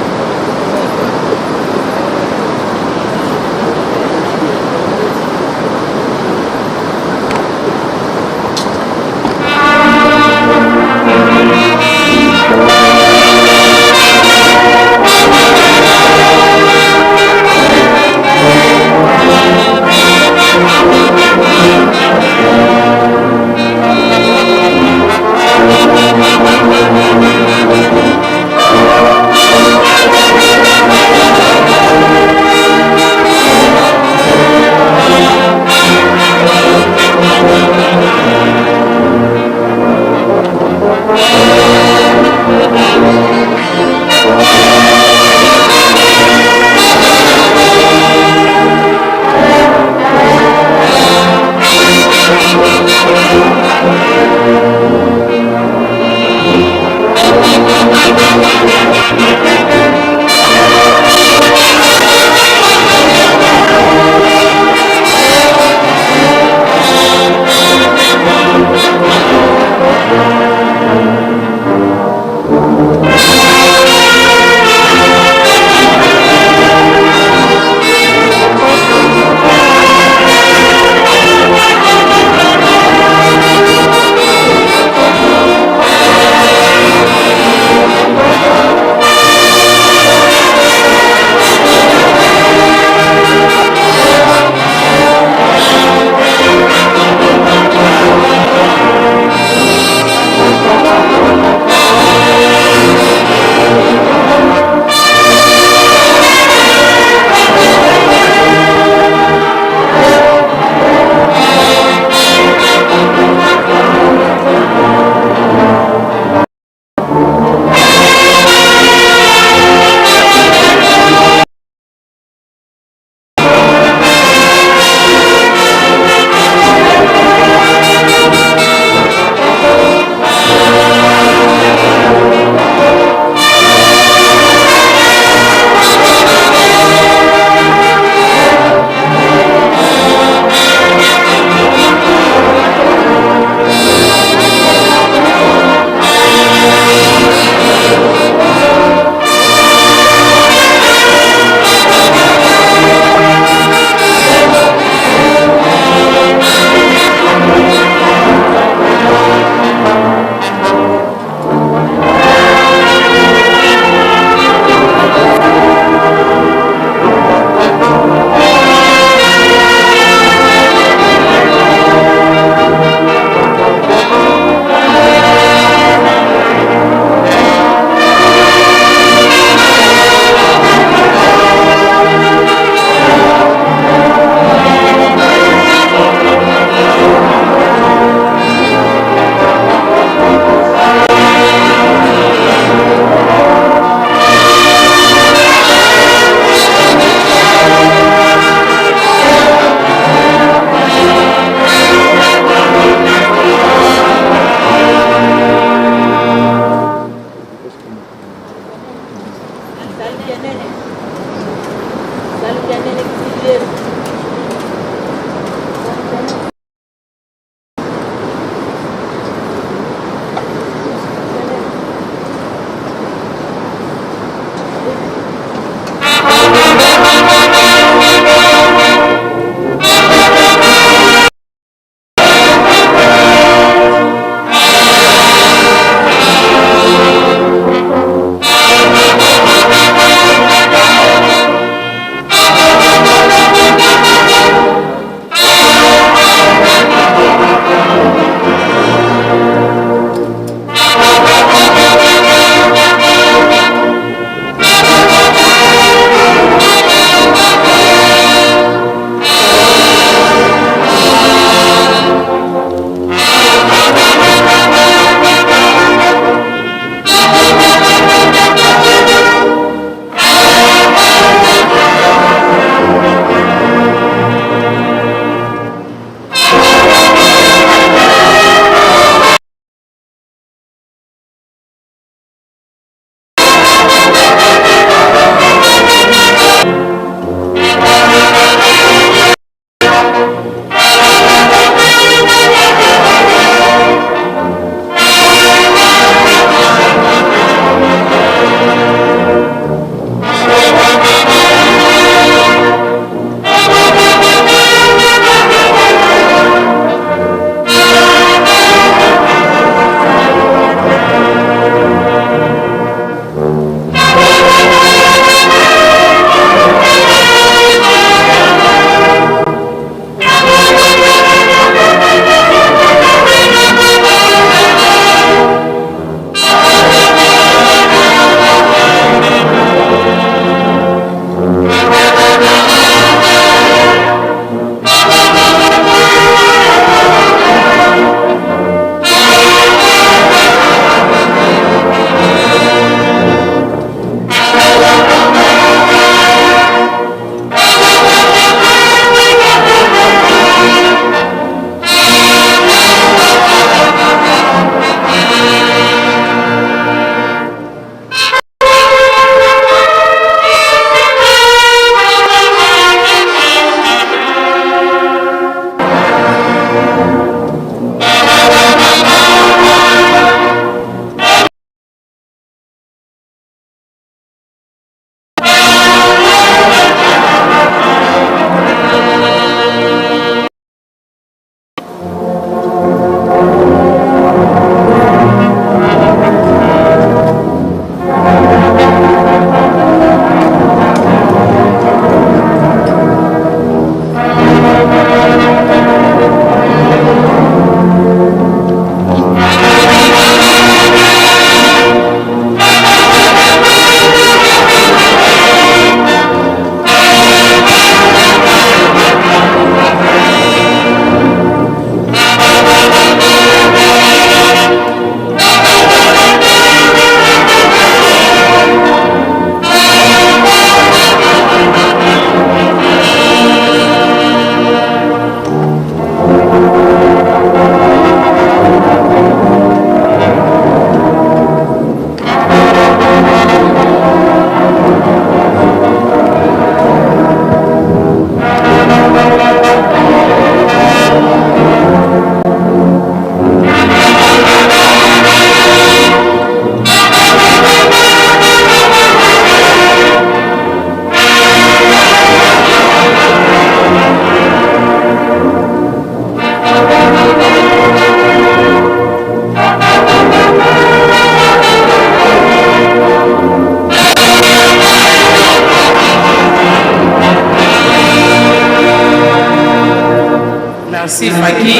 Merci Faki.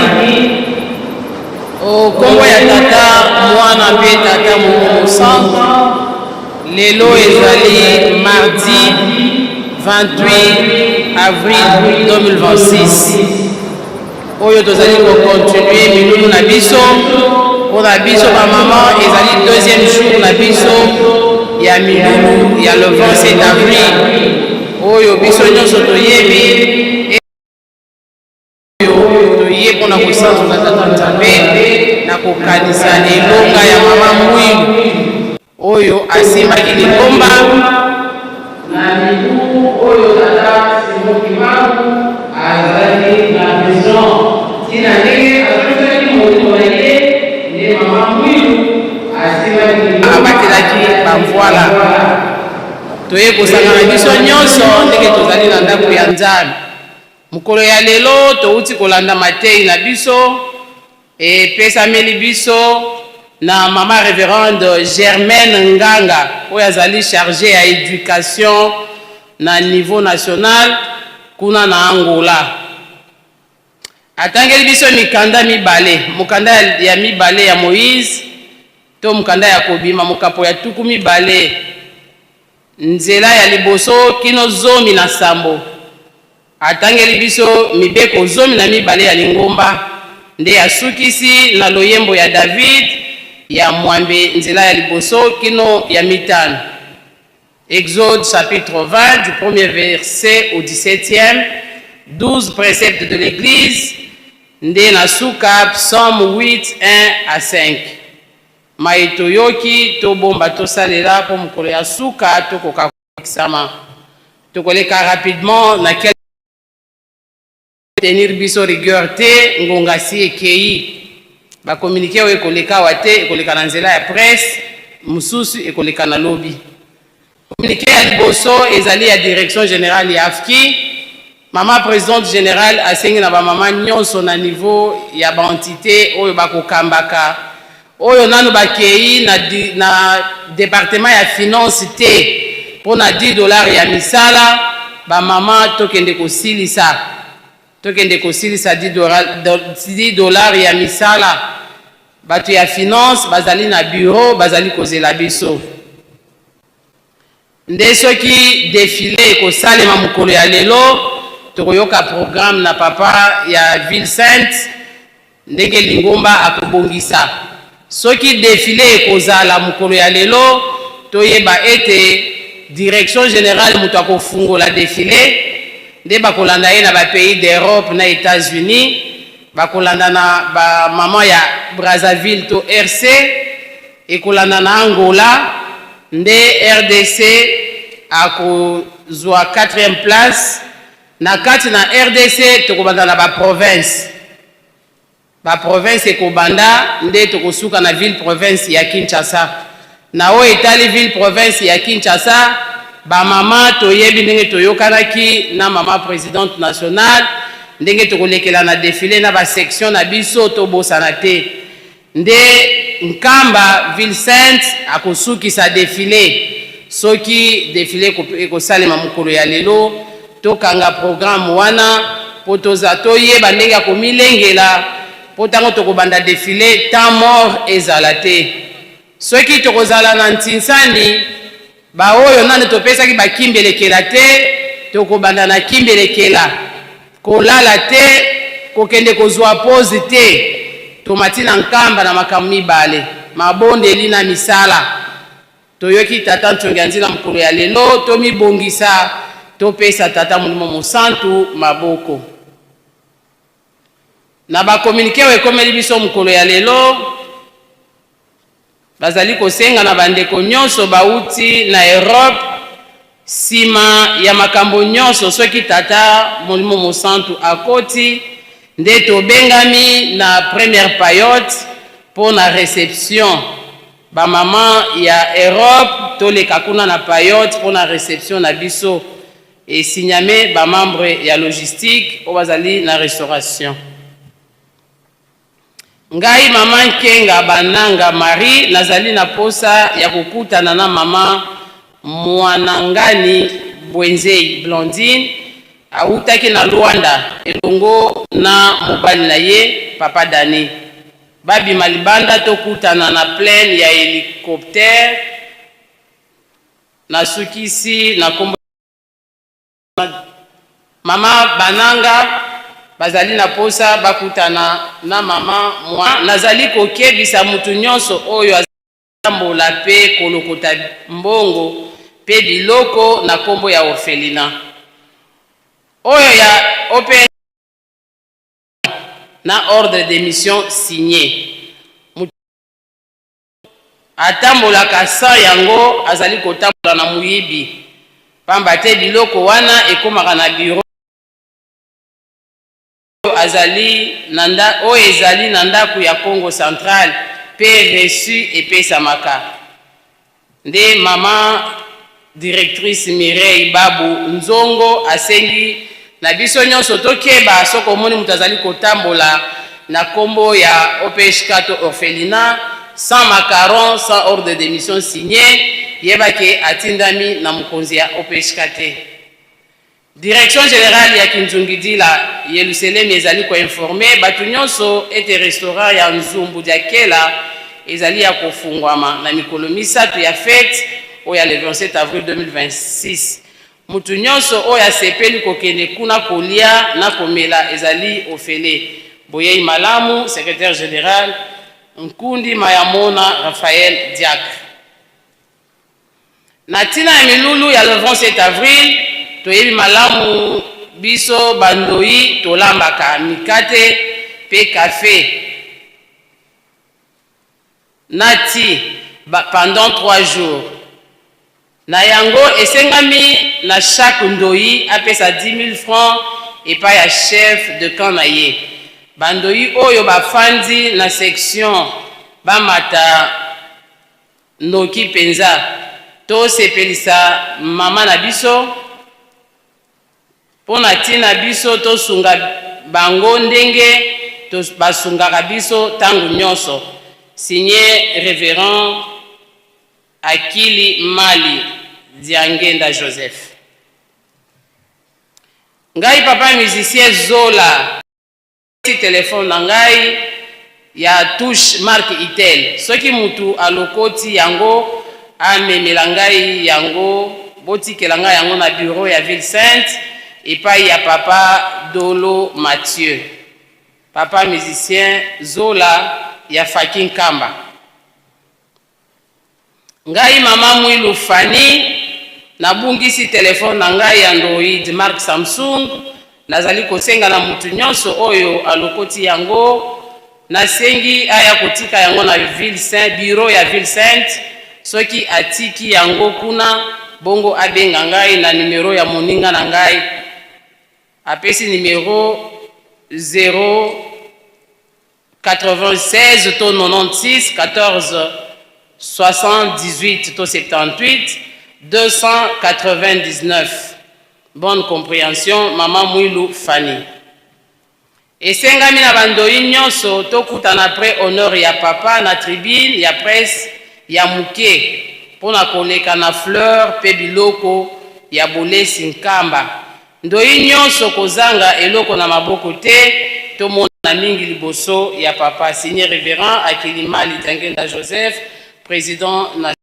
O kombo ya tata mwana mpe tata molimo mosantu lelo ezali mardi 28 avril 2026 oyo tozali kocontinue milulu na biso mpo na biso bamama ezali deuxième jour na biso ya milulu ya le 27 avril oyo biso nyonso toyebi oyo toye mpo na kosanzola Tata Nzambe na kokanisa elonga ya mama Mwilu oyo asimbaki lingomba na mibu oyo Tata Simon Kimbangu azalaki na prison ntina ndenge azongisaki molimo na ye nde mama Mwilu asimbaki lingomba abatelaki bamvuala. Toye kosangana biso nyonso ndenge tozali na ndako ya Nzambe. Mokolo ya lelo towuti kolanda mateyi na biso epesameli biso na mama reverende Germaine Nganga oyo azali charge ya education na niveau national kuna na Angola. Atangeli biso mikanda mibale, mokanda ya mibale ya Moïse to mokanda ya Kobima mokapo ya 20 Nzela ya liboso kino 17. Atangeli biso mibeko 12 ya lingomba, nde asukisi na loyembo ya David ya mwambe nzela ya liboso kino ya mitano. Exode chapitre 20 du premier verset au 17e, 12 preceptes de l'Eglise, nde na suka psaume 8 1 à 5. Maye toyoki, tobomba tosalela mpo mokolo ya suka tokoka kokisama. Tokoleka rapidement na quelques tenir biso rigueur te, ngonga si ekeyi. Ba communiques oyo ekoleka awa te, ekoleka na nzela ya presse, mosusu ekoleka na lobi. Communiqué ya liboso ezali ya direction generale ya AFKI. Mama presidente generale asengi na ba mama nyonso na niveau ya ba entites oyo bakokambaka, oyo nanu bakeyi na, na departement ya finance te mpo na 10 dollars ya misala, ba mama tokende kosilisa, tokende kosilisa 10 dollars ya misala. Bato ya finance bazali na bureau bazali kozela biso. Nde soki defile ekosalema mokolo ya lelo, tokoyoka programme na papa ya ville sainte ndenge lingomba akobongisa. Soki defile ekozala mokolo ya lelo, toyeba ete direction generale moto akofungola defile, nde bakolanda ye na ba pays d'Europe na Etats-Unis. Bakolanda na ba maman ya Brazzaville to RC, ekolanda na Angola, nde rdc akozua quatrième place. Na kati na rdc tokobanda na ba provinces, ba provinces ekobanda nde tokosuka na ville province ya Kinshasa. Na oyo etali ville province ya Kinshasa, ba mama toyebi ndenge toyokanaki na mama presidente nationale ndenge tokolekela na defile na ba sections na biso, tobosana te nde Nkamba ville sainte akosukisa defile. Soki defile ekosalema mokolo ya lelo, tokanga programme wana mpo toza toyeba ndenge ya komilengela mpo tango tokobanda defile temps mort ezala te. Soki tokozala na ntinsani, baoyo nanu topesaki ba kimbelekela te, tokobanda na kimbelekela. Kolala te, kokende kozua pause te. Tomati na Nkamba na makambo mibale, mabondeli na misala. Toyoki Tata Ntsongianzila mokolo ya lelo, tomibongisa topesa Tata Molimo Mosantu maboko. Na ba communiques oyo ekomeli biso mokolo ya lelo, Bazali kosenga na bandeko nyonso bawuti na Europe, sima ya makambo nyonso, soki Tata Molimo Mosantu akoti, nde tobengami na première paillote mpo na reception. Ba mamans ya Europe toleka kuna na paillote mpo na reception na biso. Esigname ba membres ya logistique oyo bazali na restauration. Ngai mama Nkenga Bananga Marie nazali na posa ya kokutana na mama Mwanangani Bwenzei Blandine. Awutaki na Luanda elongo na mobali na ye Papa Dany. Babima libanda tokutana na plaine ya helicoptère. Nasukisi na kombo Mama Bananga bazali na posa bakutana na mama mwa. Nazali kokebisa mutu nyonso oyo atambola pe kolokota mbongo pe biloko na kombo ya orphelinat oyo ya OPS na ordre de mission signe. Mutu atambolaka sans yango azali kotambola na moyibi pamba te biloko wana ekomaka na bureau azali na nda oyo ezali na ndako ya Kongo Central pe reçu epesamaka nde mama directrice Mireille Babu Nzongo asengi na biso nyonso tokeba soki omoni moto azali kotambola na kombo ya OPHK to orphelinat sans macaron sans ordre de mission signe yeba ke atindami na mokonzi ya OPHK te. Direction generale ya Kinzungidila, Yeluselemi ezali ko informer batu nionso ete restaurant ya Nzumbu dia Kela ezali ya kofungwama na mikolo misatu ya fete oyo ya le 27 avril 2026. Mutu nionso oyo asepeli kokende kuna kolia na komela ezali ofele. Boyeyi malamu, Secretaire general, Nkundi Mayamona Raphaël Diacre. Na ntina ya milulu ya le 27 avril, toyebi malamu biso ba ndoyi tolambaka mikate pe cafe na ti pendant 3 jours. Na yango esengami na chaque ndoyi apesa 10.000 francs epai ya chef de camp na ye. Ba ndoyi oyo bafandi na section bamata Noki penza to sepelisa maman na biso pona tina biso to sunga bango ndenge basungaka biso tango nionso signe reverend Akili Mali Diangenda Joseph. Ngai papa musicien Zola. Telephone na ngai ya touche marque itel soki mutu alokoti yango amemela ngai yango botikela ngai yango na bureau ya ville sainte epayi ya papa dolo Mathieu papa musicien zola ya faki nkamba. Ngai mama Mwilu Fanny nabungisi telephone na ngai ya Android marque Samsung, nazali kosenga na mutu nionso oyo alokoti yango, nasengi aya kotika yango na ville saint bureau ya ville sainte, soki atiki yango kuna bongo abenga ngai na numero ya moninga na ngai, apesi numero 0. 96 to 96 14 78 to 78 299 Bonne comprehension maman Mwilu Fanny. Esengami na ba ndoyi nionso tokutana après honneur ya papa na tribune ya presse ya muke pona koleka na fleur pe biloko ya bolesi Nkamba. Ndoyi nionso kozanga eloko na maboko te tomonana mingi liboso ya papa signe reverend Akilimali Diangenda Joseph president na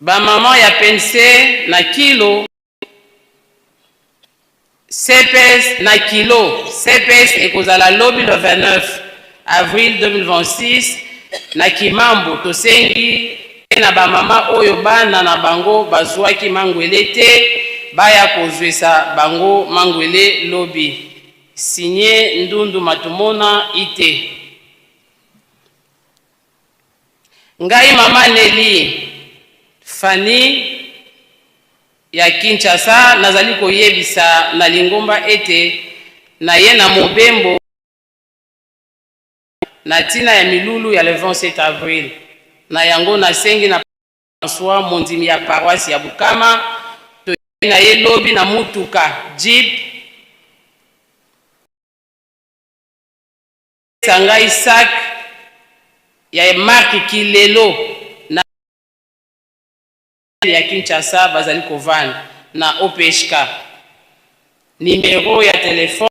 Ba maman ya pense na kilo CPS na kilo CPS ekozala lobi le 29 avril 2026 na Kimambo. Tosengi pe na ba mama oyo bana na bango bazuaki mangwele te baya kozuesa bango mangwele lobi. Signe Ndundu Matumona IT. Ngai mama Nelly Fanny ya Kinshasa nazali koyebisa na lingomba ete naye na mobembo na tina ya milulu ya le 27 avril. Na yango nasengi na François mondimi ya paroisse ya Bukama toyei na ye lobi na mutuka jeep apesa ngai sac ya marque Kilelo na. ya Kinshasa bazali kovanda na OPHK. Numero ya telefone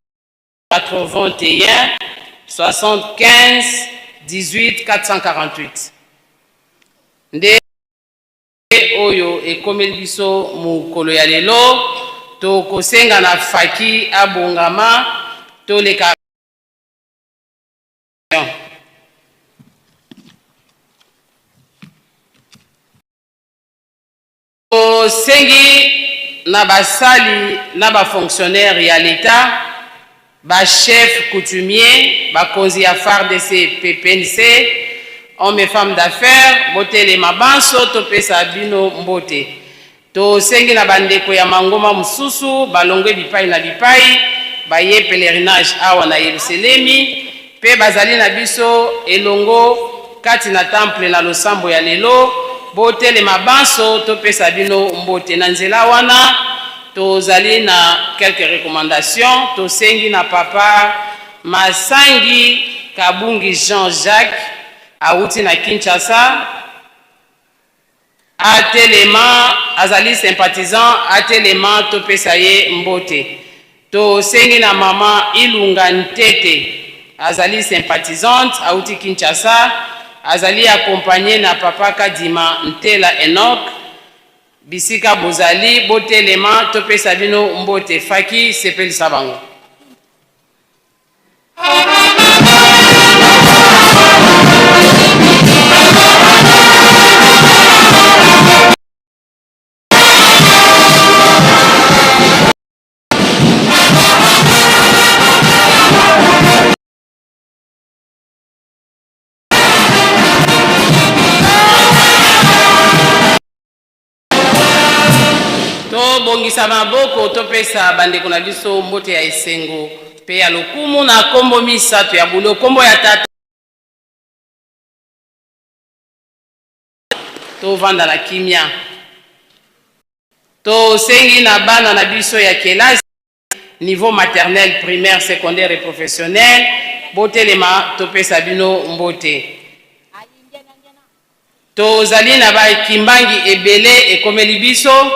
81 75 18 448. Nde oyo ekomeli biso mokolo ya lelo, tokosenga na Faki abongama toleka. Tosengi na basali na ba fonctionnaires ya l'Etat, ba chefs coutumiers, bakonzi ya fardc pe pnc, hommes et femmes d'affaires, botelema banso topesa bino mbote. Tosengi na bandeko ya mangomba mosusu balongwe bipai na bipai baye pelerinage awa na Yeluselemi mpe bazali na biso elongo kati na temple na losambo ya lelo, botelema banso topesa bino mbote. Na nzela wana tozali na quelques recommandations. Tosengi na Papa Masangi Kabungi Jean-Jacques awuti na Kinshasa, Atelema, azali sympathisant, atelema topesa ye mbote. Tosengi na mama Ilunga Ntete, azali sympathisante, awuti Kinshasa, azali accompagne na papa Kadima Ntela Enoch. Bisika bozali, botelema topesa bino mbote. Faki, sepelisa bango. Tobongisa maboko topesa bandeko na biso mbote ya esengo mpe ya lokumu na kombo misato ya bulo, kombo ya Tata. Tovanda na kimia. Tosengi na bana na biso ya kelasi niveau maternel, primaire, secondaire et professionnel, botelema topesa bino mbote. Tozali na ba kimbangi ebele ekomeli biso,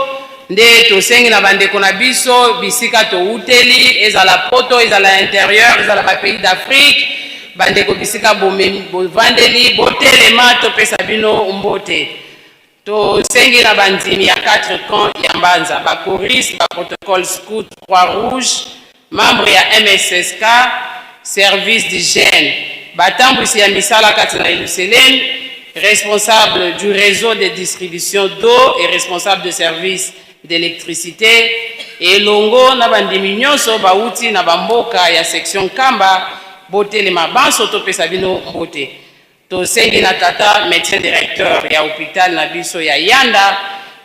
nde tosengi na bandeko na biso bisika towuteli, ezala poto, ezala interieur, ezala ba pays d'Afrique, bandeko bisika bovandeli, botelema topesa bino mbote. Tosengi na bandimi ya 4 camps ya Mbanza, ba choristes, ba protocole scout, Croix Rouge, membre ya MSSK, service d'hygiène, batambwisi ya misala kati na Yelusalemi, responsable du reseau de distribution d'eau et responsable de service d'electricite, elongo na bandimi nyonso bawuti na ba mboka ya section Nkamba, botelema banso topesa bino mbote. Tosengi na tata medecin directeur ya hopital na biso ya Yanda,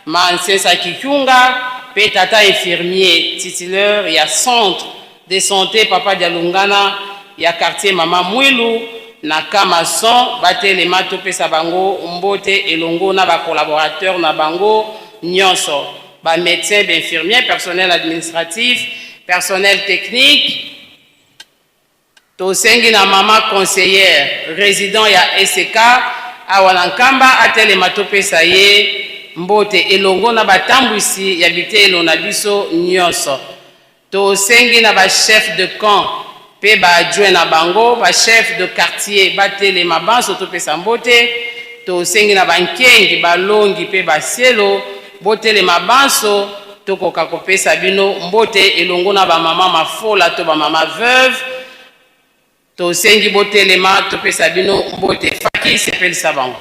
ma Nsesa Kikyunga, pe tata infirmier titulaire ya centre de sante papa Dialungana ya quartier mama Mwilu na Kamason batelema topesa bango mbote elongo na ba collaborateurs na bango nionso, ba medecins, ba infirmiers, personnel administratif, personnel technique. Tosengi na mama conseillère resident ya ECK awa na Nkamba atelema topesa ye mbote elongo na batambwisi ya biteyelo na biso nionso. Tosengi na ba chefs de camp pe ba adjoints na bango, ba chefs de quartier batelema banso topesa mbote. Tosengi na ba nkengi, balongi pe basielo botelema banso Tokoka kopesa bino mbote elongo na ba mama mafola to ba mama veuve. Tosengi botelema topesa bino mbote. Faki sepelisa bango.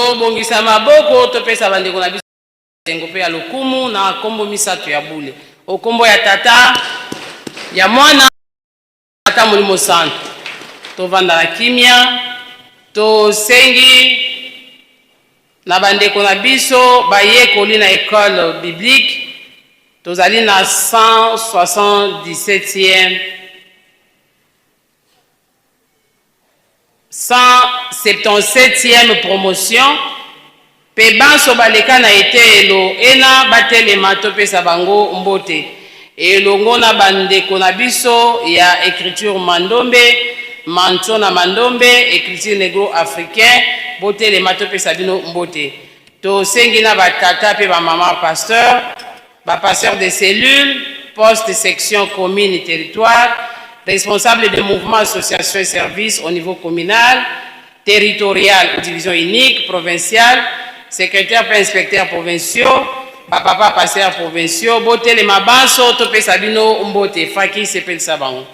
Tobongisa maboko, topesa bandeko na biso esengo mpe ya lokumu na nkombo misato ya bule. O nkombo ya Tata, ya Mwana, Tata Molimo Santu. Tovanda na kimia, tosengi na bandeko na biso bayekoli na ecole biblique, tozali na 177e 177e promotion mpe banso baleka na eteyelo ena batelema topesa bango mbote elongo na bandeko na biso ya écriture Mandombe, Mancho na Mandombe, écriture négro africain, botelema topesa bino mbote. Tosengi na batata mpe bamama pasteur, ba pasteur de cellules, poste, section, commune, territoire, responsable de mouvement, association et services au niveau communal, territorial ou division unique, provinciale, secrétaire mpe inspecteur provinciaux, bapapa pasteur provinciaux, botelema banso topesa bino mbote. Faki sepelisa bango.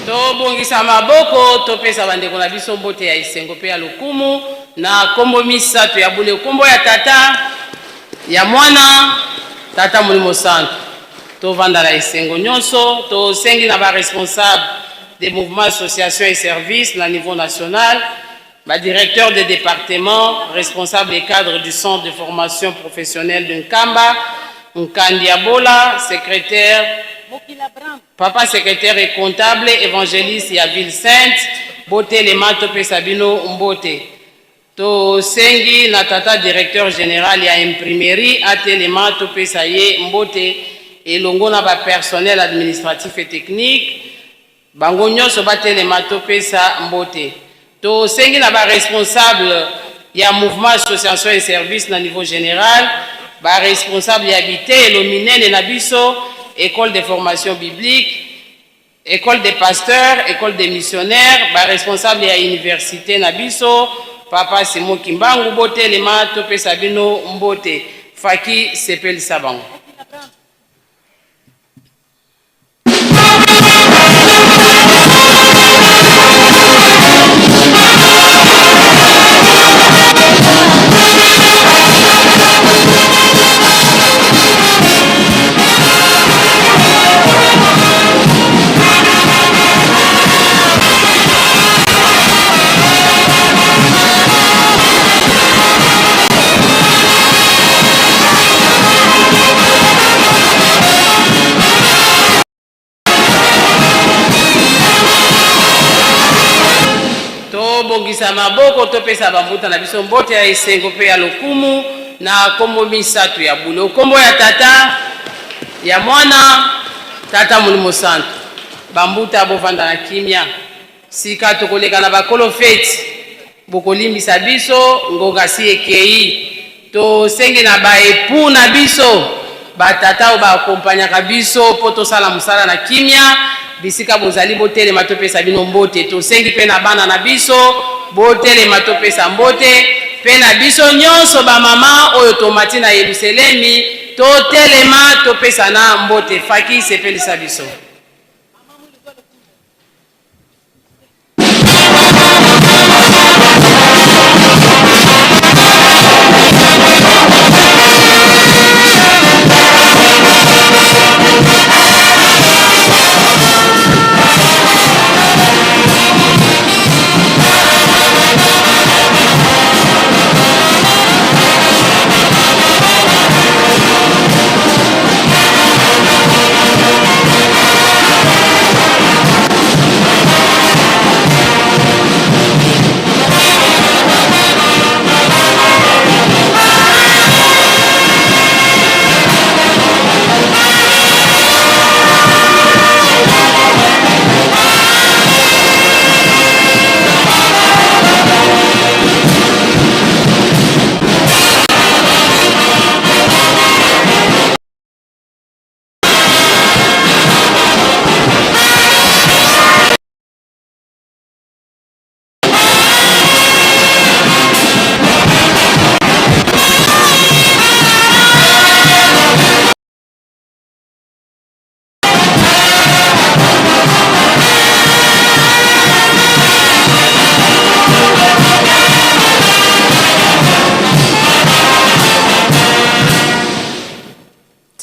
Tobongisa maboko, topesa bandeko na biso mbote ya esengo mpe ya lokumu na nkombo misato ya bule: nkombo ya Tata, ya Mwana, Tata Molimo Santu. Tovanda na esengo nyonso. Tosengi na baresponsable des mouvements, associations et services na niveau national, badirecteur de département, responsable et cadre du centre de formation professionnelle de Nkamba, Nkandiabola, secrétaire, papa secrétaire et comptable, évangéliste ya ville sainte, botelema topesa bino mbote. Tosengi na tata directeur général ya imprimerie atelema topesa ye mbote elongo na bapersonnel administratif et technique, bango nyonso batelema topesa mbote. Tosengi na baresponsable ya mouvement, association et service na niveau général, baresponsable ya biteyelo minene na biso, école de formation biblique, école des pasteurs, école des missionnaires, baresponsable ya université na biso Papa Simon Kimbangu, botelema topesa bino mbote. Faki sepelisa bango. Tobongisa maboko, topesa bambuta na biso mbote ya esengo mpe ya lokumu na nkombo misato ya bule: nkombo ya Tata, ya Mwana, Tata Molimo Santu. Bambuta bovanda na kimia. Sika tokoleka na bakolo feti, bokolimbisa biso, ngonga si ekei. Tosengi na baepu na biso, batata oyo baakompanyaka biso mpo tosala mosala na kimia, bisika bozali botelema topesa bino mbote. Tosengi mpe na bana na biso botelema topesa mbote, mpe na biso nyonso bamama oyo tomati na Yelusalemi totelema topesa na mbote. Faki sepelisa biso.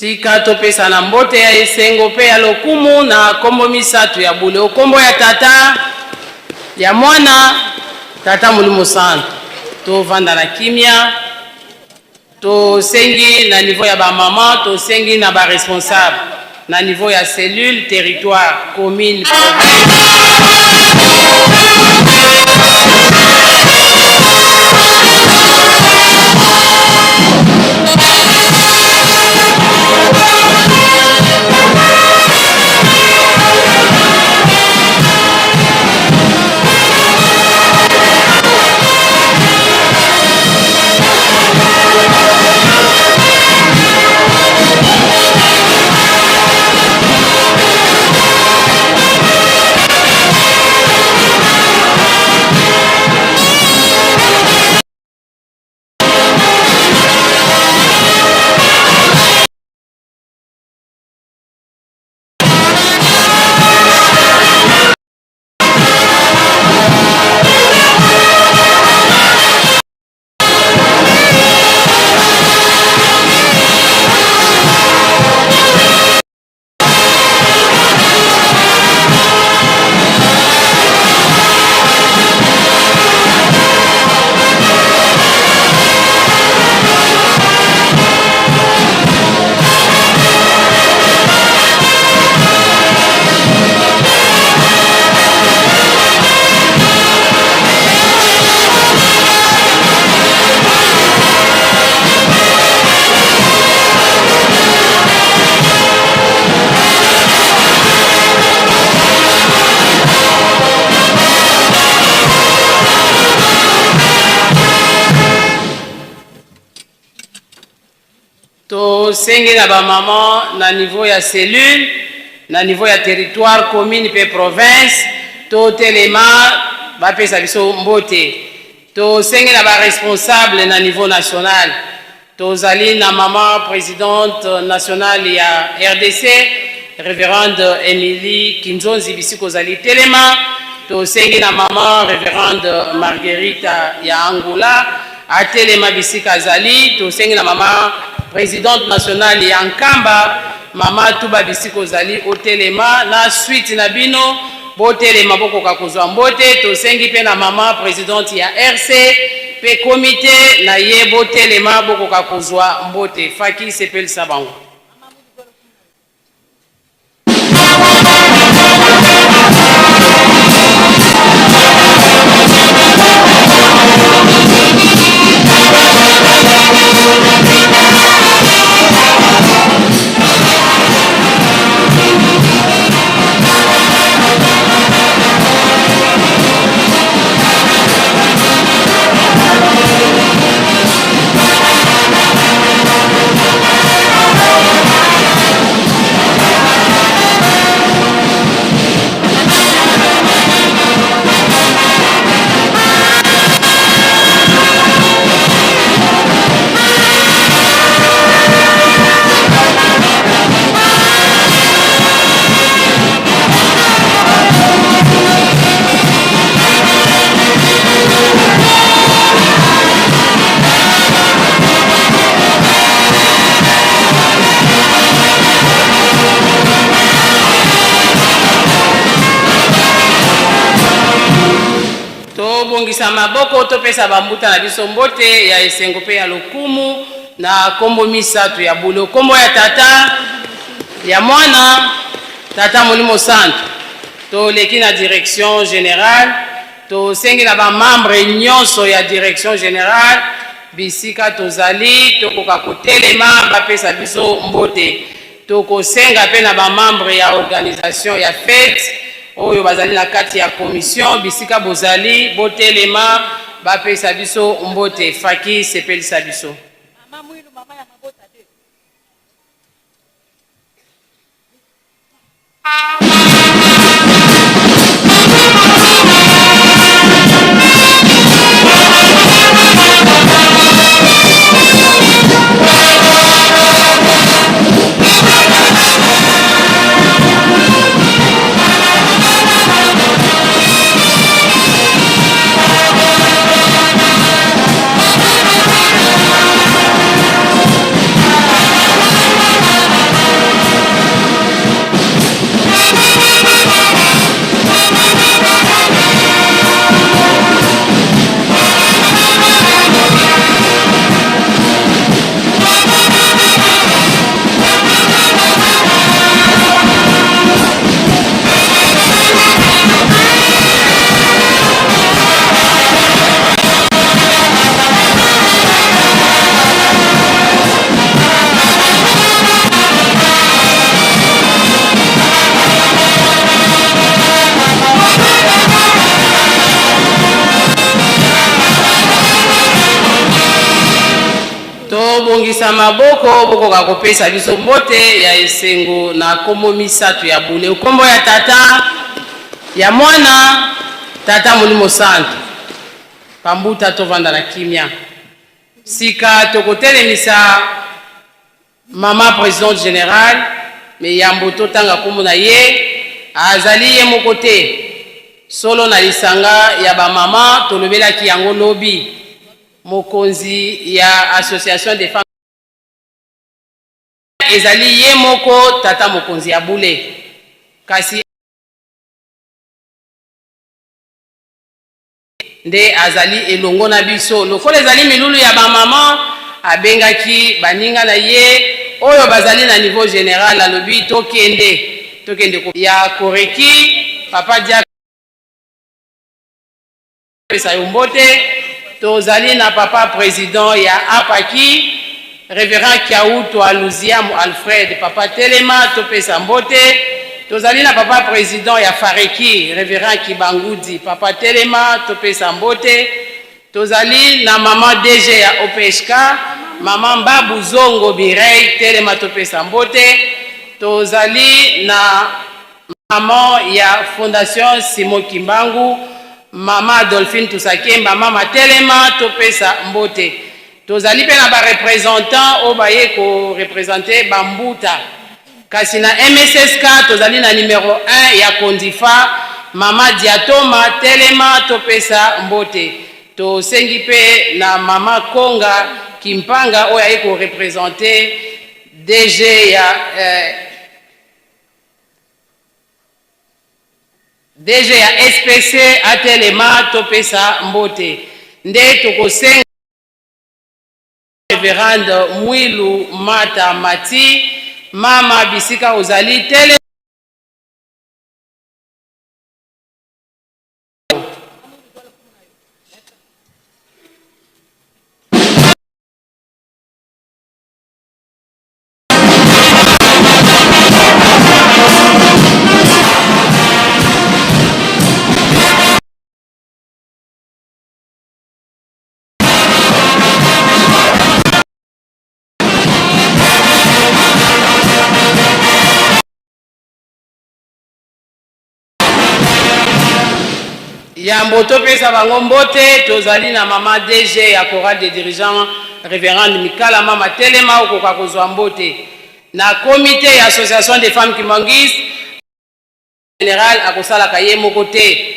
Tika topesana mbote ya esengo mpe ya lokumu na kombo misatu ya bule. O kombo ya Tata, ya Mwana, Tata Molimo Santu. Tovanda na kimia. Tosengi na niveau ya ba mama, tosengi na ba responsable na niveau ya cellule, territoire, commune, province. Tosengi na ba maman na niveau ya cellule, na niveau ya territoire, commune mpe province totelema bapesa biso mbote. Tosengi na ba responsable na niveau national. Tozali na maman presidente nationale ya rdc Reverende Emilie Kinzonzi bisika ozali telema. Tosengi na maman Reverende Marguerita ya Angola atelema bisika azali. Tosengi na mama presidente nationale ya Nkamba mama Tuba bisika ozali otelema na suite na bino botelema bokoka kozwa mbote. Tosengi pe na mama presidente ya RC pe comite na ye botelema bokoka kozwa mbote. Faki sepelisa bango. Tobongisa maboko, topesa bambuta na biso mbote ya esengo mpe ya lokumu na kombo misatu ya bule. Kombo ya Tata, ya Mwana, Tata Molimo Santu. Toleki na direction generale, tosengi na ba membres nyonso ya direction generale bisika tozali tokoka kotelema bapesa biso mbote. Tokosenga pe na ba membres ya organisation ya fete oyo bazali na kati ya commission bisika bozali botelema bapesa biso mbote. Faki sepelisa biso. Tobongisa maboko bokoka kopesa biso mbote ya esengo na kombo misatu ya bule. Kombo ya Tata, ya Mwana, Tata Molimo Santu. Pambuta tovanda na kimia. Sika tokotelemisa mama presidente generale, me yambo totanga kombo na ye, azali ye moko te. Solo na lisanga ya ba mama tolobelaki yango lobi. Mokonzi ya association des femmes ezali ye moko tata mokonzi ya bule, kasi nde azali elongo na biso. Lokola ezali milulu ya ba mama, abengaki baninga na ye oyo bazali na niveau general, alobi tokende, tokende ya Koreki, papa Diaka pesa yo mbote. Tozali na papa president ya Apaki, Reverend Kiautwa Luziamu Alfred, papa telema topesa mbote. Tozali na papa president ya Fareki, Reverend Kibangudi, papa telema topesa mbote. Tozali na mama DG ya OPHK, mama Mbabu Zongo Mireille, telema topesa mbote. Tozali na maman ya Fondation Simon Kimbangu, mama Adolphine Tusakemba, mama telema topesa mbote. Tozali pe na ba representants oyo baye ko representer ba mbuta. Kasi na MSSK tozali na numero 1 ya Kondifa, mama Diatoma, telema topesa mbote. Tosengi pe na mama Konga Kimpanga oyo aye ko representer DG ya DG ya SPC atelema topesa mbote. Nde tokosenga Reverende Mwilu Mata Mati, mama bisika ozali tele Yambo topesa bango mbote, tozali na mama DG ya chorale des dirigeants Reverende Mikala. Mama telema okoka kozwa mbote. Na comité ya association des femmes kimbanguistes general akosalaka ye moko te,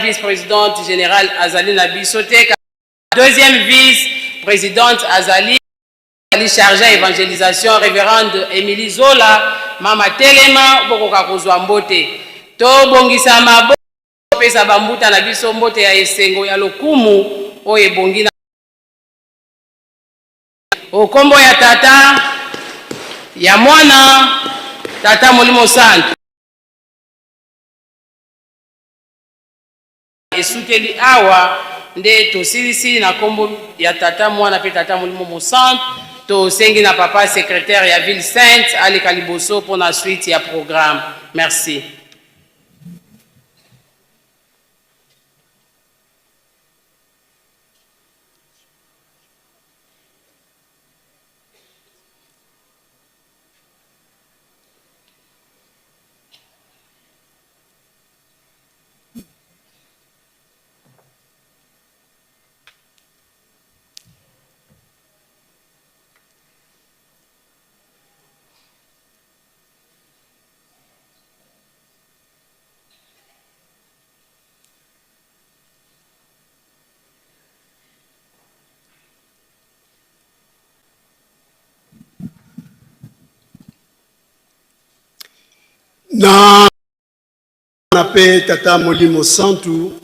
vice presidente generale azali na biso te, deuxième vice presidente azali chargé ya evangelisation Reverende Emilie Zola. Mama telema bokoka kozwa mbote. Tobongisa maboko pesa bambuta na biso mbote ya esengo ya lokumu oyo ebongi na okombo ya Tata, ya Mwana, Tata Molimo Santu. Esukeli awa nde tosilisi na kombo ya Tata, Mwana pe Tata Molimo Mosantu. Tosengi na papa secretaire ya Ville Sainte aleka liboso pona suite ya programme. Merci. Na na mpe Tata Molimo Santu,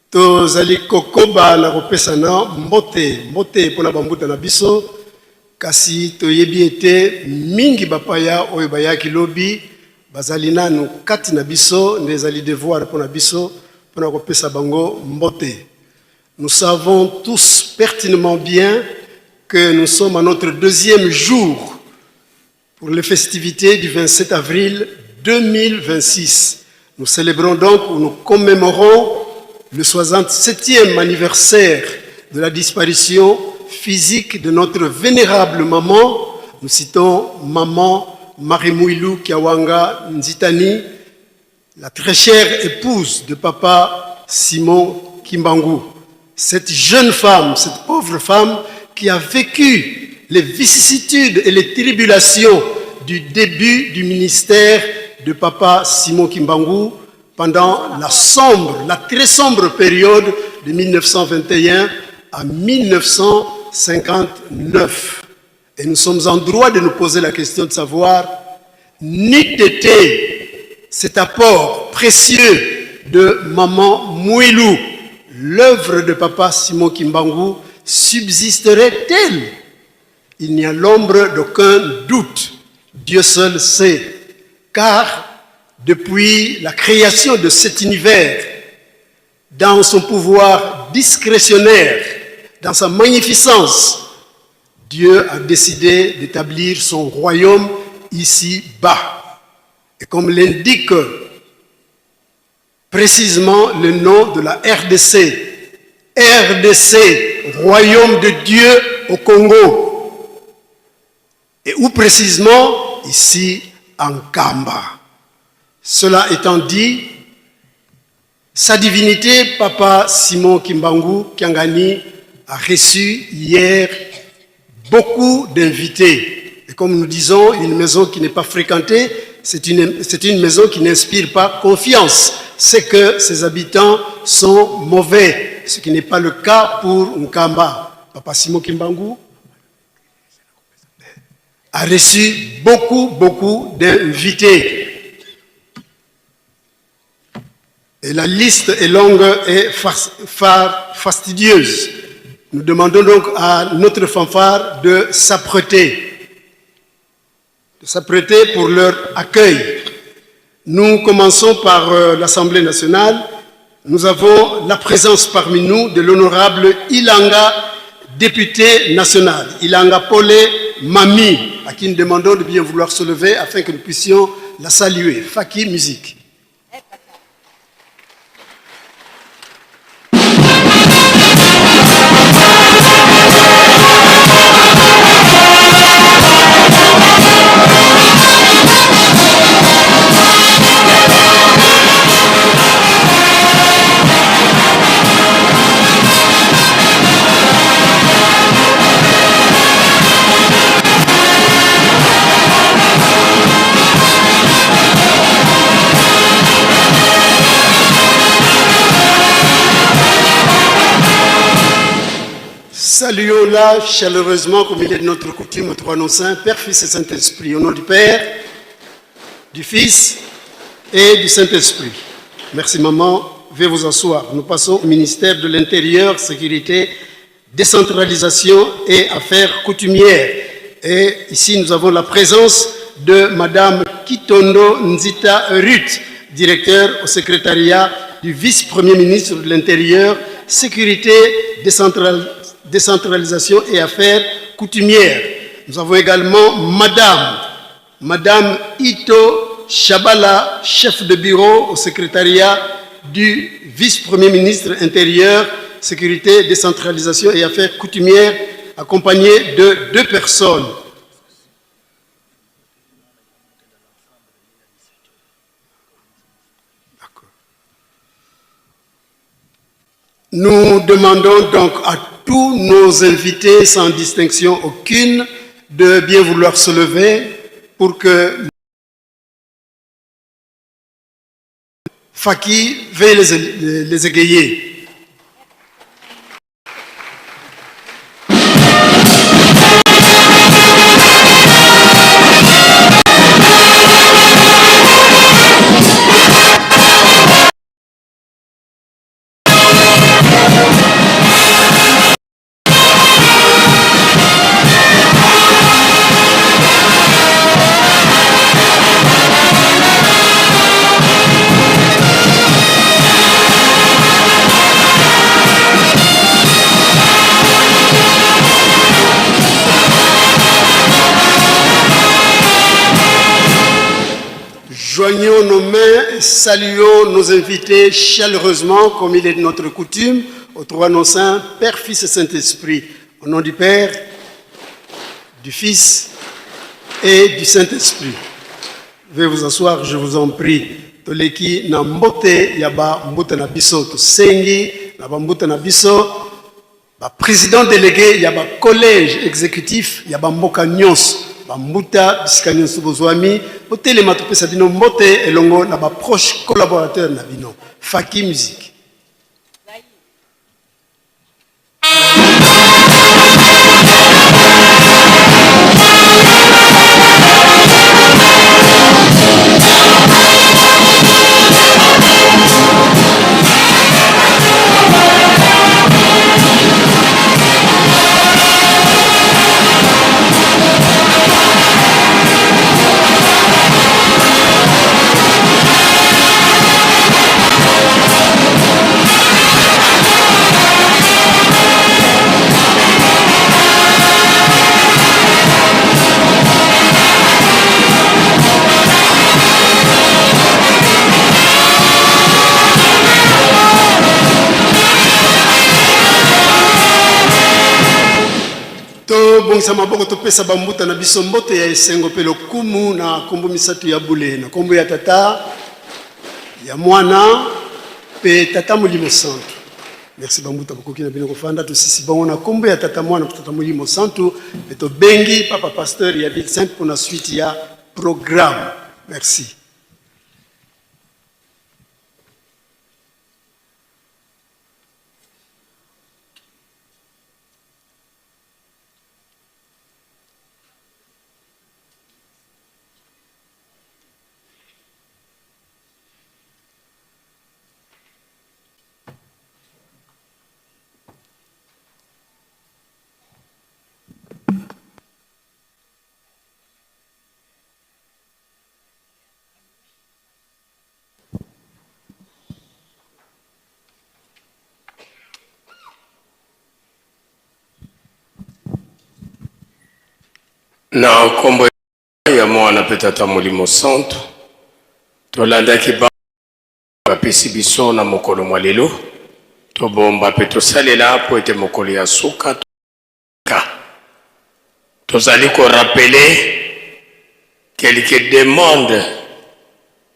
tozali kokoba na kopesana mbote, mbote mpo na bambuta na biso, kasi toyebi ete mingi bapaya oyo bayaki lobi bazali nanu kati na biso, nde ezali devoir mpo na biso mpo na kopesa bango mbote. Nous savons tous pertinemment bien que nous sommes à notre deuxième jour pour les festivités du 27 avril 2026. Nous célébrons donc ou nous commémorons le 67e anniversaire de la disparition physique de notre vénérable maman. Nous citons maman Marie-Mouilou Kiawanga Nzitani, la très chère épouse de papa Simon Kimbangu. Cette jeune femme, cette pauvre femme qui a vécu les vicissitudes et les tribulations du début du ministère de papa Simon Kimbangu pendant la sombre, la très sombre période de 1921 à 1959. Et nous sommes en droit de nous poser la question de savoir, n'eût été cet apport précieux de maman Mouilou, l'œuvre de papa Simon Kimbangu subsisterait-elle? Il n'y a l'ombre d'aucun doute. Dieu seul sait. Car depuis la création de cet univers, dans son pouvoir discrétionnaire, dans sa magnificence, Dieu a décidé d'établir son royaume ici-bas. Et comme l'indique précisément le nom de la RDC, RDC, Royaume de Dieu au Congo. Et où précisément? Ici, en Kamba. Cela étant dit, sa divinité, Papa Simon Kimbangu Kiangani, a reçu hier beaucoup d'invités. Et comme nous disons, une maison qui n'est pas fréquentée, c'est une maison qui n'inspire pas confiance. C'est que ses habitants sont mauvais, ce qui n'est pas le cas pour Nkamba. Papa Simon Kimbangu a reçu beaucoup, beaucoup d'invités. Et la liste est longue et fastidieuse. Nous demandons donc à notre fanfare de s'apprêter. De s'apprêter pour leur accueil. Nous commençons par l'Assemblée nationale. Nous avons la présence parmi nous de l'honorable Ilanga, député national. Ilanga Polé Mami, à qui nous demandons de bien vouloir se lever afin que nous puissions la saluer. Faki Musique. Saluons-la chaleureusement, comme il est de notre coutume, aux trois noms saints, Père, Fils et Saint-Esprit. Au nom du Père, du Fils et du Saint-Esprit. Merci maman, veuillez vous asseoir. Nous passons au ministère de l'Intérieur, Sécurité, Décentralisation et Affaires coutumières. Et ici, nous avons la présence de Madame Kitondo Nzita Ruth, directeur au secrétariat du vice-premier ministre de l'Intérieur, Sécurité, Décentralisation et Affaires coutumières. Nous avons également Madame Ito Chabala, chef de bureau au secrétariat du vice-premier ministre intérieur, Sécurité, Décentralisation et Affaires coutumières, accompagnée de 2 personnes. Nous demandons donc à tous nos invités, sans distinction aucune, de bien vouloir se lever pour que Faki veuille les égayer. Joignons nos mains et saluons nos invités chaleureusement, comme il est de notre coutume, aux trois noms saints, Père, Fils et Saint-Esprit. Au nom du Père, du Fils et du Saint-Esprit. Veuillez vous asseoir, je vous en prie. Toleki na mbote ya ba mbuta na biso tosengi na ba mbuta na biso ba président délégué ya ba collège exécutif ya ba mboka nyonso ba mbuta bisika nyonso bozwami botelema topesa bino mbote elongo na ba proche collaborateur na bino Faki Musique. Tobongisa maboko topesa bambuta na biso mbote ya esengo mpe lokumu na nkombo misato ya bule, na nkombo ya Tata, ya Mwana mpe Tata Molimo Santu. Merci bambuta, bokoki na bino kofanda. Tosisi bango na nkombo ya Tata, Mwana mpe Tata Molimo Santu, mpe tobengi Papa Pasteur ya Ville Sainte mpo na suite ya programme. Merci. Na nkombo ya Mwana mpe Tata Molimo Santu, tolandaki ba bapesi biso na mokolo mwa lelo, tobomba mpe tosalela mpo ete mokolo ya suka ka. Tozali ko rappeler quelques demandes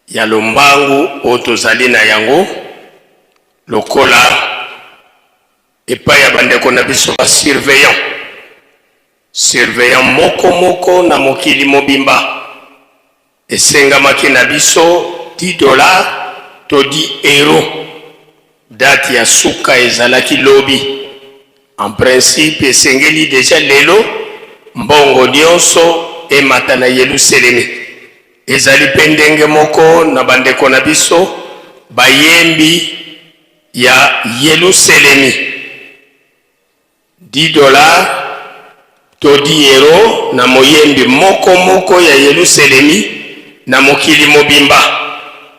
ya lombangu oyo tozali na yango lokola epai ya bandeko na biso ba surveillant surveillant moko moko na mokili mobimba. Esengamaki na biso 10 dollars to 10 euros. Date ya suka ezalaki lobi. En principe esengeli dejà lelo mbongo nionso emata na Yeluselemi. Ezali pe ndenge moko na bandeko na biso bayembi ya Yeluselemi. 10 dollars to 10 euros na moyembi moko moko ya Yeluselemi na mokili mobimba.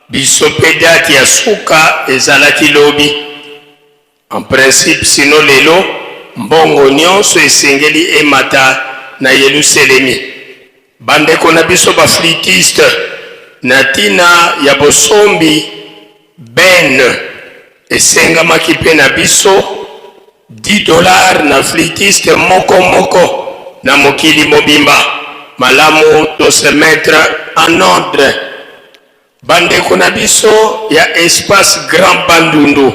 Biso pe date ya suka ezalaki lobi. En principe sinon lelo mbongo nionso esengeli emata na Yeluselemi. Bandeko na biso ba flûtistes na tina ya bosombi benne esengamaki pe na biso 10 dollars na flûtiste moko moko na mokili mobimba. Malamu to se mettre en ordre. Bandeko na biso ya espace Grand Bandundu,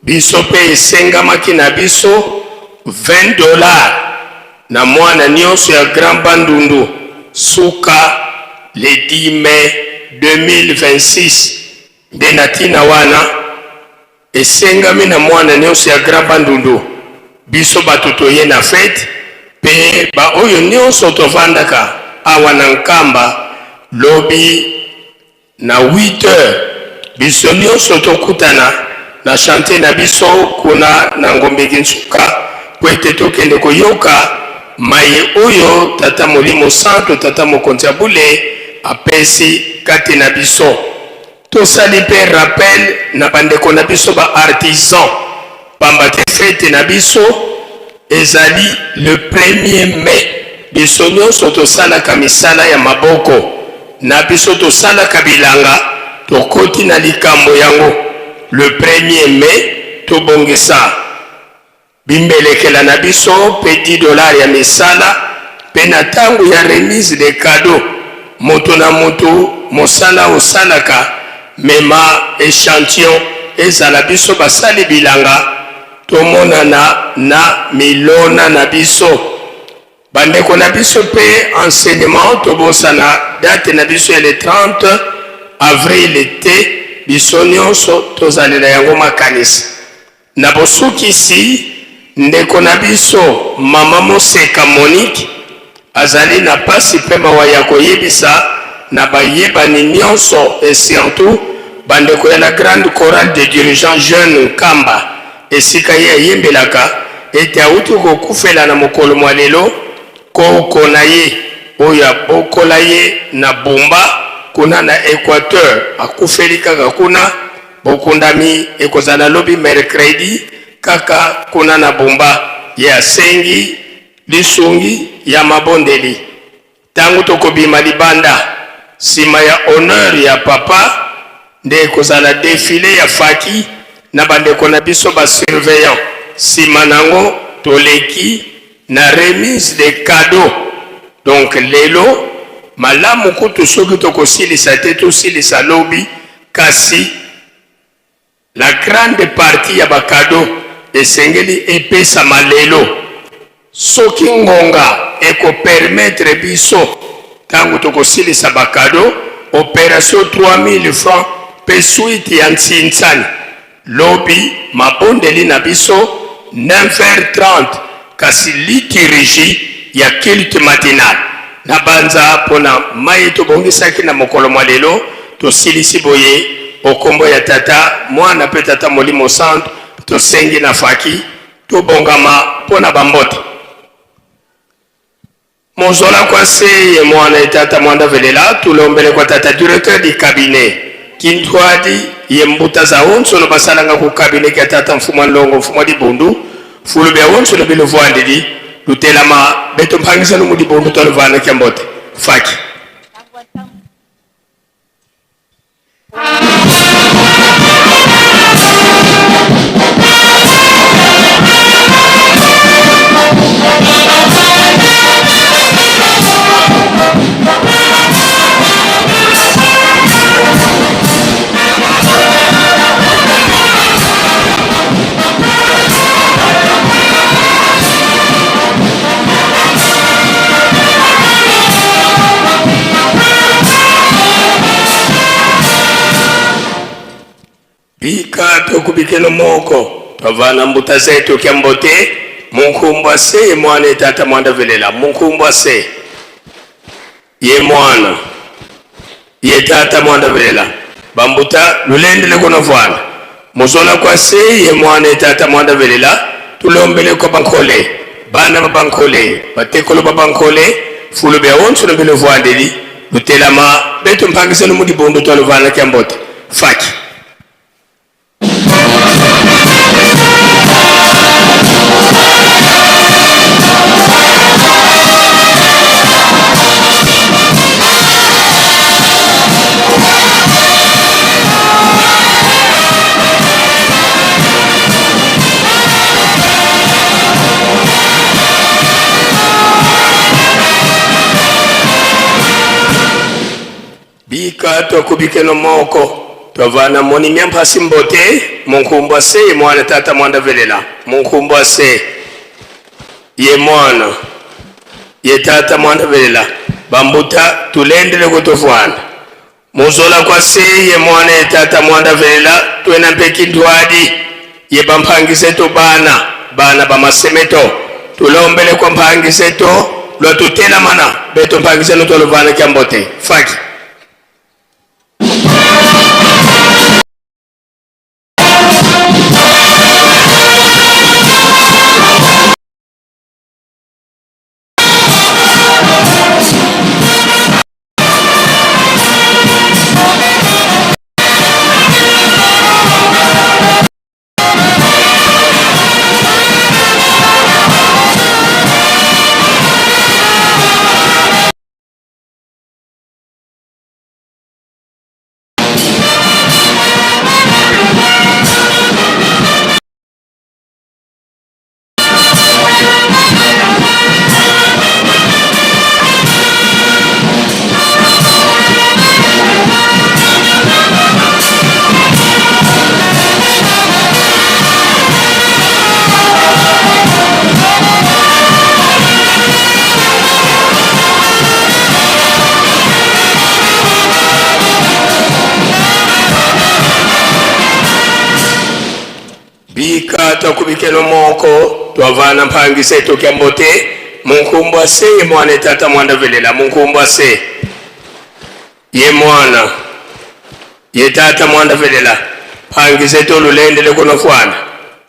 biso pe esengamaki na biso 20 dollars na mwana nionso ya Grand Bandundu suka le 10 mai 2026. Nde na tina wana esengami na mwana nionso ya Grand Bandundu, biso batu toye na fete pe ba oyo nionso tovandaka awa na Nkamba, lobi na 8 heures biso nionso tokutana na chantier na biso kuna na Ngombe Kinsuka po ete tokende koyoka maye oyo Tata Molimo Santu, Tata Mokonzi ya Bule apesi kati na biso. Tosali mpe rappel na bandeko na biso ba artisans, pamba te fete na biso ezali le premier mai. Biso nionso tosalaka misala ya maboko na biso tosalaka bilanga, tokoti na likambo yango le premier mai, tobongisa. Bimbelekela na biso mpe 10 dollars ya misala mpe na tango ya remise de cadeaux moto na moto mosala osalaka mema echantillon ezala biso basali bilanga tomonana na milona na biso. Bandeko na biso mpe enseignement tobosana date na biso ya le 30 avril te biso nionso tozalela yango makanisi. Na bosukisi, ndeko na biso mama Moseka Monique azali na pasi pe mawa ya koyebisa na bayebani nionso et surtout bandeko ya la Grande Chorale des Dirigeants Jeunes Nkamba esika ye ayembelaka ete awuti kokufela na mokolo mwa lelo koko na ye oyo abokola ye na Bumba kuna na Equateur, akufeli kaka kuna. Bokundami ekozala lobi mercredi kaka kuna na Bumba. Ye asengi lisungi ya mabondeli tango tokobima libanda. Sima ya honneur ya Papa nde ekozala defile ya faki na bandeko na biso ba surveillants. Sima nango toleki na remise de cadeaux. Donc lelo malamu kutu soki tokosilisa te tosilisa lobi. Kasi la grande partie ya ba cadeaux esengeli epesama lelo. Soki ngonga eko permettre biso tango tokosilisa ba cadeaux, operation 3000 francs pe suite ya ntsinsani. Lobi mabondeli na biso 9h30 kasi liturgie ya culte matinal. Nabanza mpo na maye tobongisaki na mokolo mwa lelo, tosilisi boye o kombo ya Tata, Mwana mpe Tata Molimo Santu, tosengi na faki tobongama mpo na bambote. Mozola kwa se ye mwana ye tata mwanda velela tulombele kwa tata directeur di cabinet kintwadi ye mbuta za onsono basalanga ku cabinet kia tata mfumwa nlongo mfumwa dibundu fulu bia onsono biluvuandidi lutelama beto mpangisa lumu dibundu twaluvana kia mbote faki. Bika tokubikelo moko twavana mbuta zetu kya mbote munkumbwa se ye mwana ye tata mwanda velela munkumbwa se ye mwana ye tata mwanda velela bambuta lulendele kono vwana muzola kwa se ye mwana ye tata mwanda velela tulombele kwa bankole bana ba bankole batekolo ba bankole fulu bya onso no bino vwandeli lutelama betu mpangiselo mu dibundu twaluvana kya mbote faki. Bika twakubikeno moko twavana moni myamphasi mbote munkumbwa se ye mwana tata mwanda velela munkumbwa se ye mwana ye tata mwanda velela bambuta tulendele kutofwana muzola kwa se ye mwana ye tata mwanda velela twena mpe kindwadi ye bamphangise bana bana bamasemeto tulombele kwa mphangiseto lwatutelamana beto mphangiseno twaluvana kya mbote faki. Bika twakubikelo moko twavana mphangisa etokya mbote munkumbwa se ye mwana etata mwanda velela munkumbwa se ye mwana ye tata mwanda velela phangisa etolulendele kuno fwana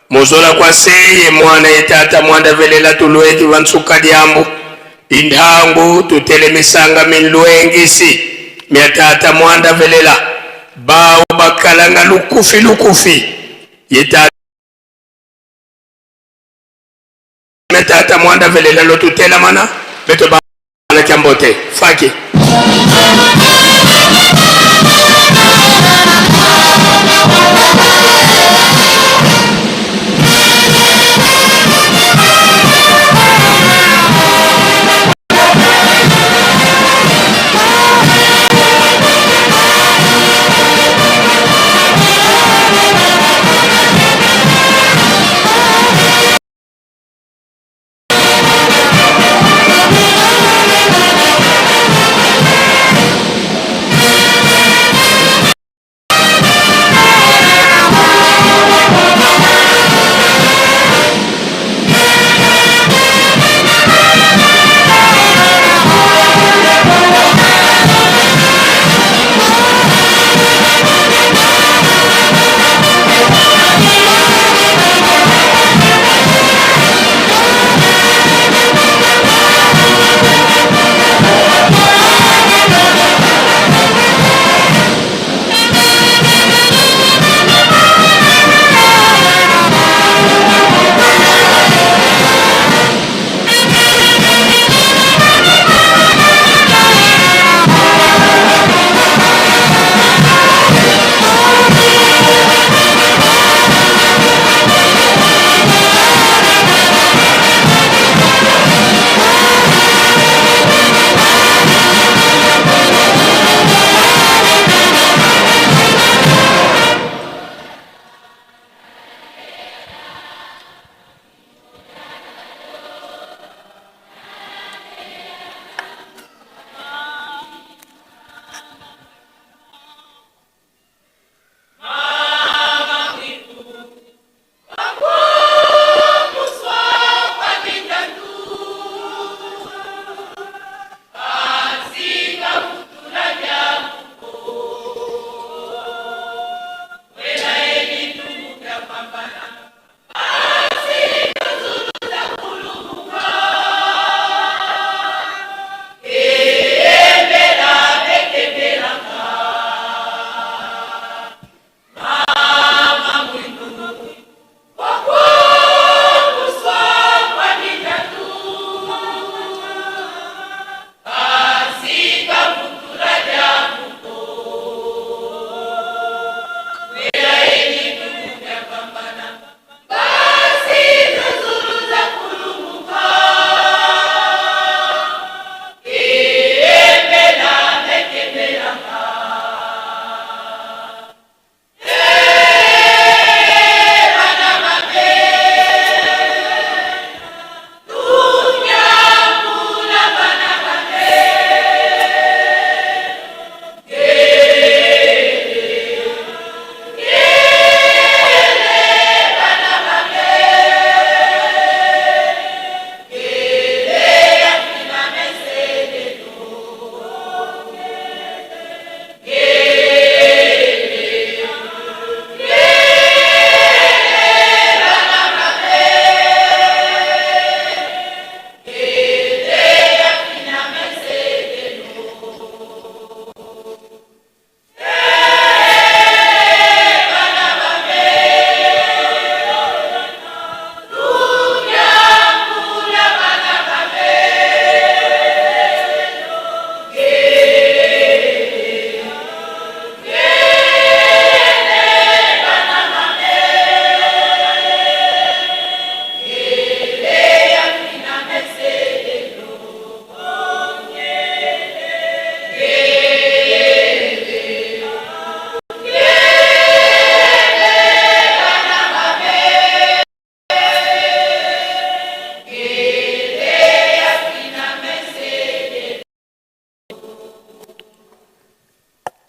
muzola kwa se ye mwana ye tata mwanda velela tulweki vansuka dyambu indhangu tutelemisanga minlwengisi mya tata mwanda velela bawo bakalanga lukufi lukufi ye tata tata mwanda velela lotutelamana beto bana kya mbote faki.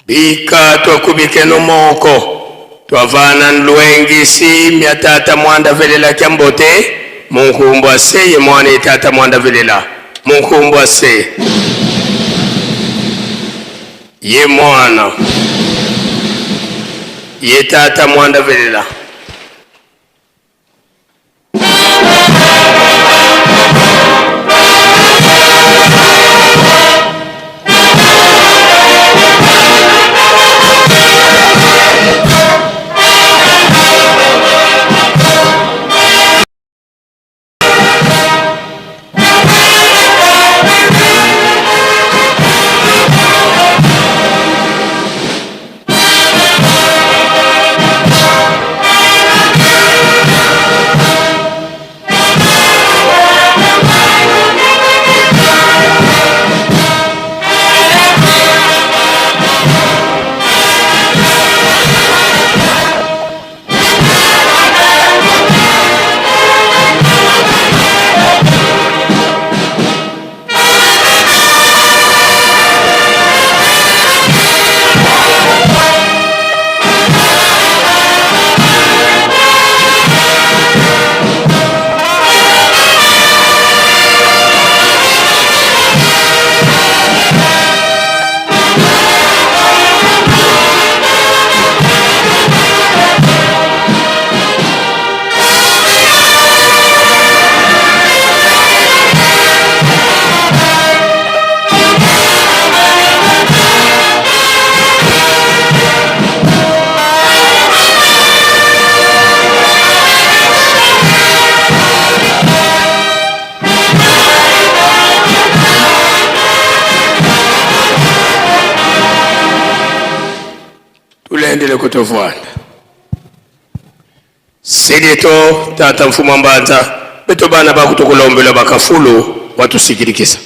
Bika twakubikeno moko. Twavana nlwengisi mya tata mwanda velela kya mbote munkumbwa se ye mwana ye tata mwanda velela munkumbwa se ye mwana ye tata mwanda velela. Tulendele kutovwanda Selieto tata mfumu mbanza beto bana bakutukulombela bakafulu watusikilikisa.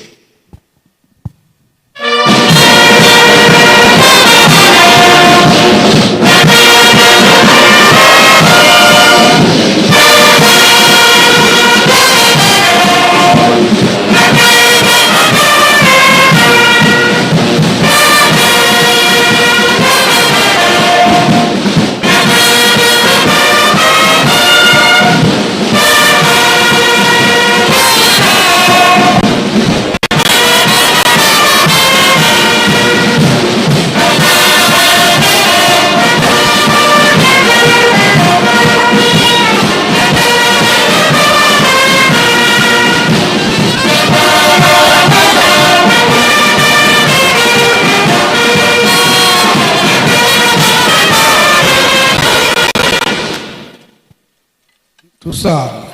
Tusala.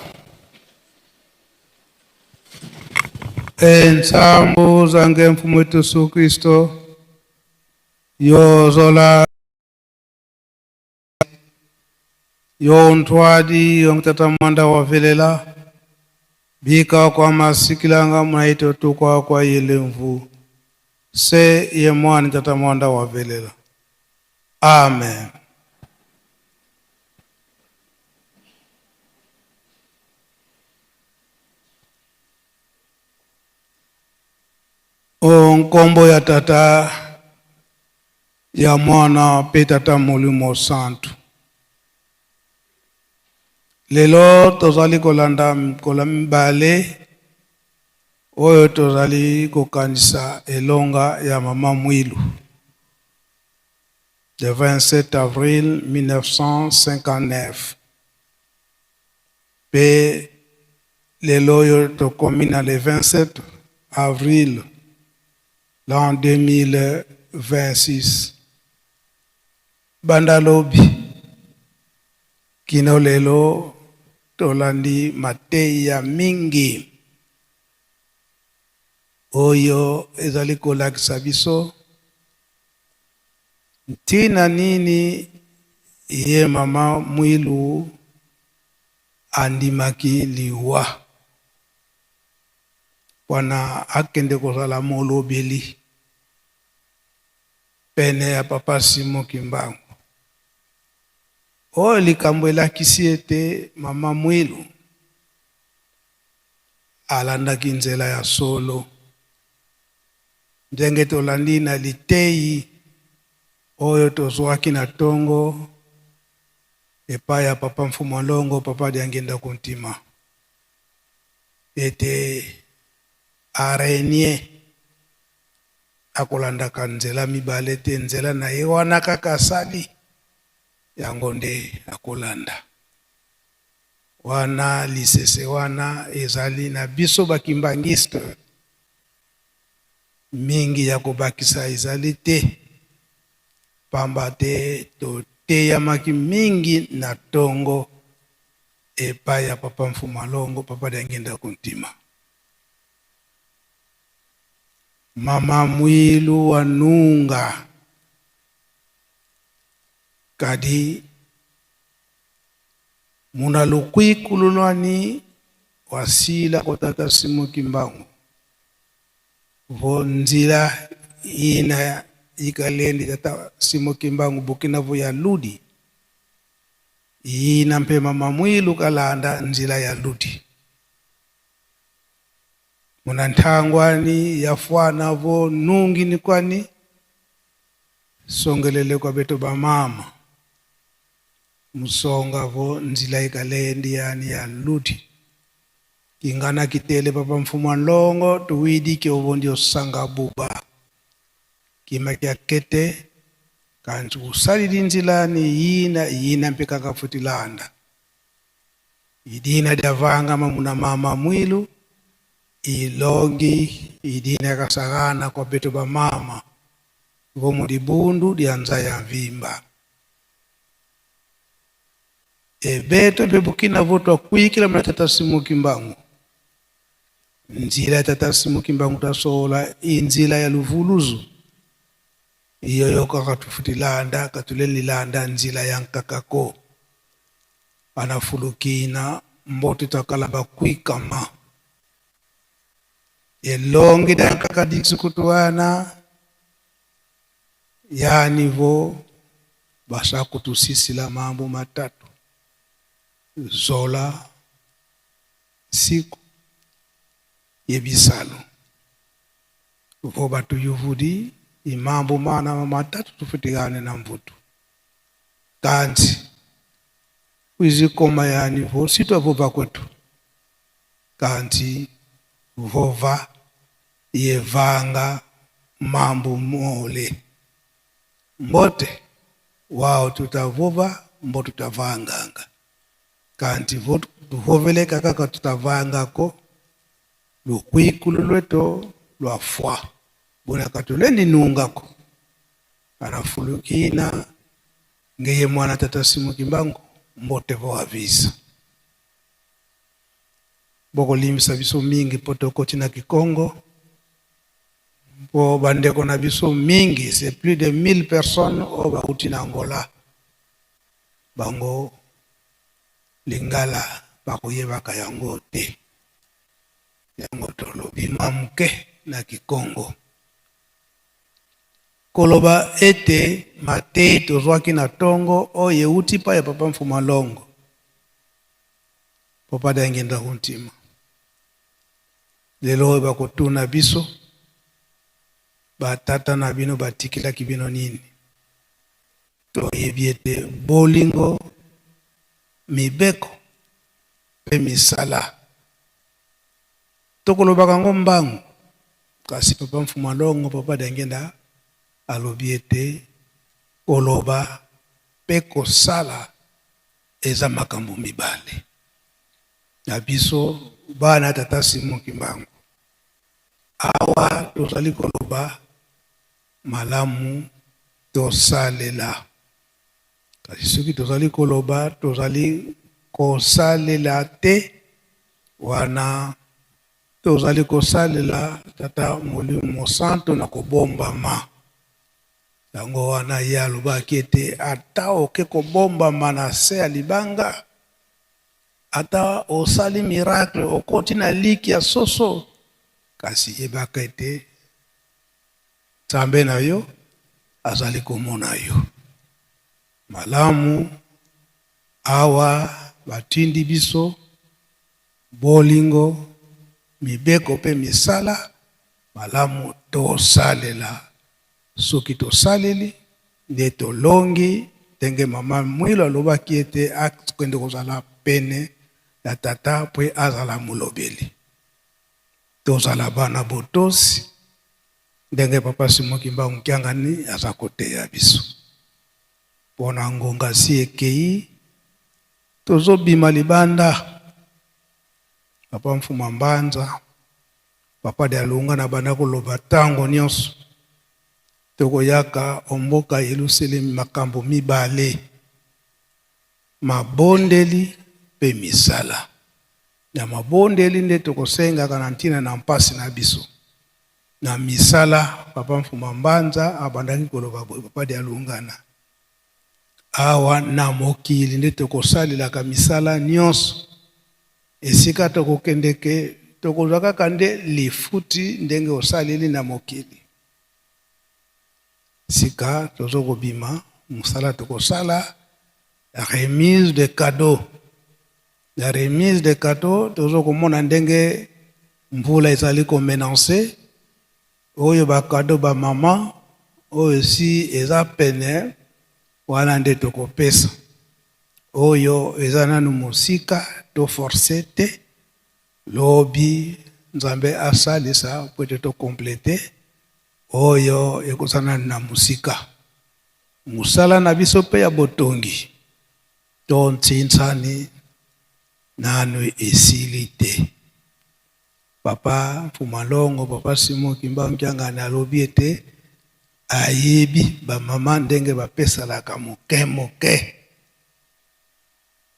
Ensambu zange mfumu wetu Yesu Kristo yozola yontwadi yongitata mwanda wavelela bika kwa masikilanga mwaito tukwa kwa yelemvu se ye mwana tata mwanda wavelela. Amen. O nkombo ya tata ya mwana pe tata molimo santu. Lelo tozali kolanda mikolo mibale oyo tozali kokanisa elonga ya mama Mwilu le 27 avril 1959 pe lelo oyo tokomi na le 27 avril l'an 2026 banda lobi kino lelo tolandi mateya mingi oyo ezali kolakisa biso ntina nini ye mama Mwilu andimaki liwa mpona akende kozala molobeli pene ya papa Simon Kimbangu. Oyo likambo elakisi ete mama Mwilu alandaki nzela ya solo. Ndenge tolandi na liteyi oyo tozwaki na tongo, Epai ya papa Mfumu Alongo, papa Diangienda Kuntima, ete araignee akolandaka nzela mibale te, nzela na ye wana kaka asali yango nde akolanda. Wana lisese wana ezali na biso ba kimbanguiste mingi ya kobakisa ezali te, pamba te toteyamaki mingi na tongo epai ya papa Mfumu Alongo, papa Diangienda Kuntima. Mama Mwilu wa Nunga kadi muna lukwikululwani wasila kotata Simon Kimbangu vo nzila ina ikalendi tata Simon Kimbangu bukina vo ya ludi ina mpe mama Mwilu kalanda nzila ya ludi muna nthangwani yafwana vo nungi ni kwani songelele kwa beto ba mama musonga vo nzila ikalendi yani ya ludi kingana kitele papa Mfumu wa Nlongo tuwidi ke ovondi osanga buba kima kya kete kanti usalili nzilani yina yina mpe kaka futilanda idina dyavanga mamuna mama Mwilu ilongi idina kasagana kwa beto ba mama vo mulibundu dyanza ya mvimba ebeto mpe bukina vo twakwikila muna tata Simon Kimbangu nzila ya tata Simon Kimbangu tasola inzila ya luvuluzu iyo yoka katufutilanda katulelilanda nzila ya nkakako anafulukina mbote twakala bakwikama elongi da nkaka disukutuwana yani vo basakutusisila mambo matatu zola siku yebisalo vo batuyuvudi imambo mana matatu tufutikane na mvutu kanti kwizikoma yani vo sitwavova kwetu kanti vova yevanga mambo mole mbote wao tutavova mbo tutavanganga kanti vo tuvoveleka kaka tutavangako lukwikulu lweto lwafwa bona katulendi nungako anafulukina ngeye mwana tata Simon Kimbangu mbote vo avisa bokolimbisa biso mingi po tokoti na kikongo po bandeko na biso mingi, c'est plus de 1000 personnes oyo bauti na Angola, bango lingala bakoyebaka yango te, yango tolobi mwa moke na kikongo koloba ete matei tozwaki na tongo oyo euti pa ya papa Mfumu Alongo, papa Diangienda Kuntima. Lelo oyo bakotuna biso, batata na bino batikilaki bino nini? Toyebi ete bolingo, mibeko mpe misala tokolobaka yango mbangu, kasi papa Mfumu Alongo, papa Diangienda alobi ete koloba mpe kosala eza makambo mibale. Na biso bana tata Simon Kimbangu awa tozali koloba malamu tosalela, kasi soki tozali koloba tozali kosalela te, wana tozali kosalela tata Molimo Mosantu na kobombama. Yango wana ye alobaki ete ata oke kobombama na se ya libanga, ata osali miracle okoti na liki ya soso, kasi yebaka ete Nzambe na yo azali komona yo malamu. Awa batindi biso bolingo, mibeko mpe misala malamu tosalela. Soki tosaleli nde tolongi. ndenge mama Mwilo alobaki ete akende kozala pene ya tata mpo azala molobeli. Tozala bana botosi ndenge papa Simon Kimbangu Kiangani aza koteya biso. Pona ngonga si ekeyi, tozobima libanda. Papa Mfuma Mbanza, papa Dialungana abanda koloba tango nionso tokoyaka o mboka Yelusalemi makambo mibale, mabondeli mpe misala. Na mabondeli nde tokosengaka na ntina na mpasi na biso. Na misala, papa Mfuma Mbanza abandaki koloba boye, papa Dialungana, awa na mokili nde tokosalelaka misala nionso. Esika tokokendeke, tokozwa kaka nde lifuti ndenge osaleli na mokili. Sika tozo kobima, mosala tokosala, remise de cadeau. Na remise de cadeau, tozo komona ndenge mvula ezali ko menancer, oyo ba cadeau ba maman, oyo esi eza pene, wana nde tokopesa. Oyo eza nanu mosika, to forcer te, lobi Nzambe asalisa po ete to completer oyo ekozala nanu na mosika. Mosala na biso pe ya botongi to ntsinsani nanu esili te. Papa Mfuma Longo, Papa Simon Kimbangu Kiangani alobi ete ayebi ba mama ndenge bapesalaka moke moke.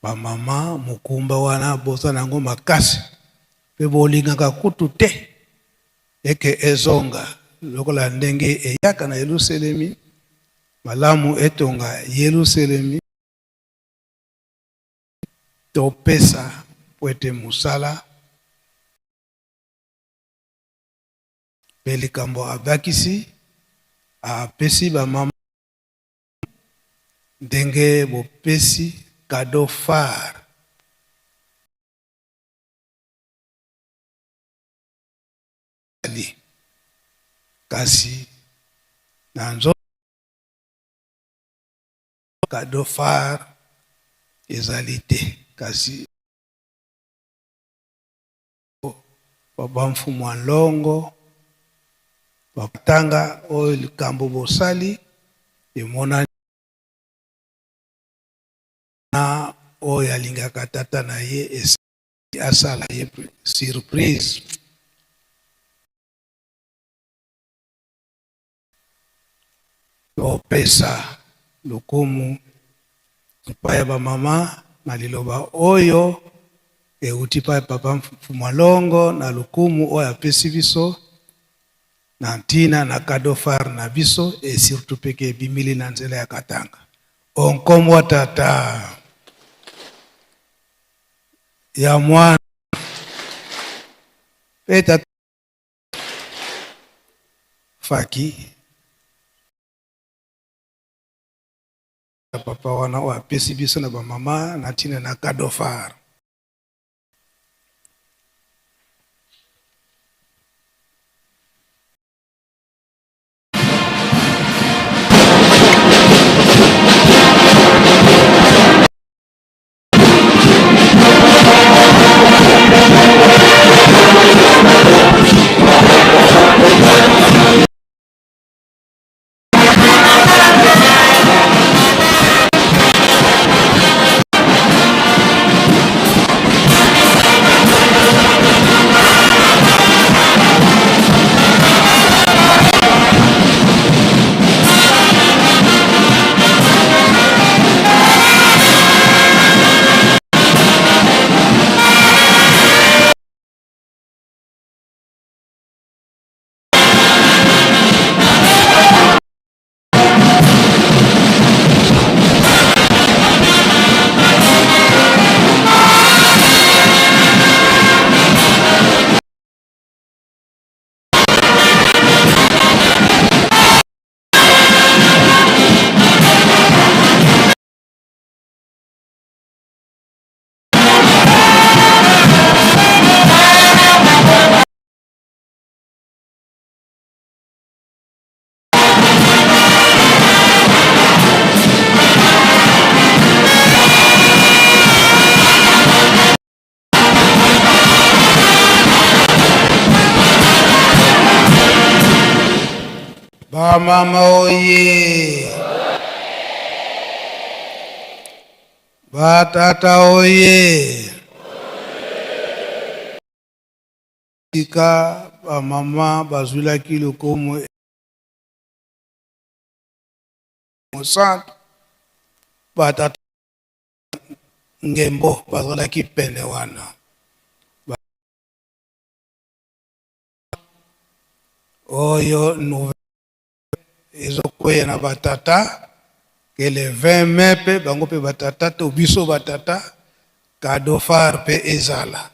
Ba mama mokumba wana boza na yango makasi pe bolingaka kutu te eke ezonga lokola ndenge eyaka na Yelusalemi, malamu etonga Yelusalemi. Topesa mpo ete mosala mpe likambo abakisi apesi ba mama ndenge bopesi cadeau phare. Kasi na nzoto. Cadeau phare ezali te kasi papa Mfumu a Nlongo tanga oyo likambo bosali emonani na oyo alingaka tata na ye asala ye surprise. Topesa lokumu epai ya bamama na liloba oyo euti epai ya Papa Mfumua Longo na lokumu oyo apesi biso na ntina na cadeau phare na biso et surtout pe ke ebimili na nzela ya Katanga. O nkombo ya Tata, ya Mwana pe Tata. Faki papa wana oyo apesi biso na ba mama na ntina na cadeau phare. Bamama oye! Batata oye! Tika bamama bazwilaki lokomo mosantu, batata ngembo bazalaki pene wana. Oyo nouvelle ezokweya na batata ke le 20 mai mpe bango mpe batata to biso batata cadeau phare mpe ezala.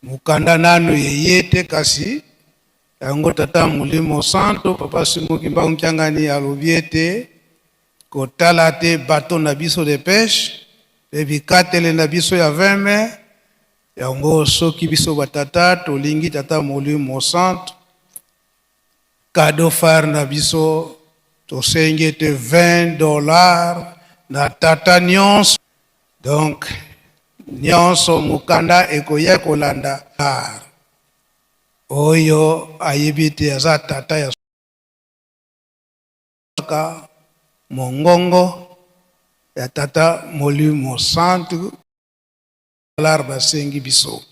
Mokanda nanu eye te, kasi yango tata Molimo Santo Papa Simon Kimbangu Kiangani alobi ete kotala te bateau na biso de pêche mpe bikatele na biso ya 20 mai. Yango soki biso ba tata tolingi tata Molimo Mosantu, cadeau phare na biso tosengi ete 20 dollars na tata nionso, donc nionso mokanda ekoya kolanda oyo ayebi ete aza tata ya kaka mongongo ya tata Molimo Santu. Dollar basengi biso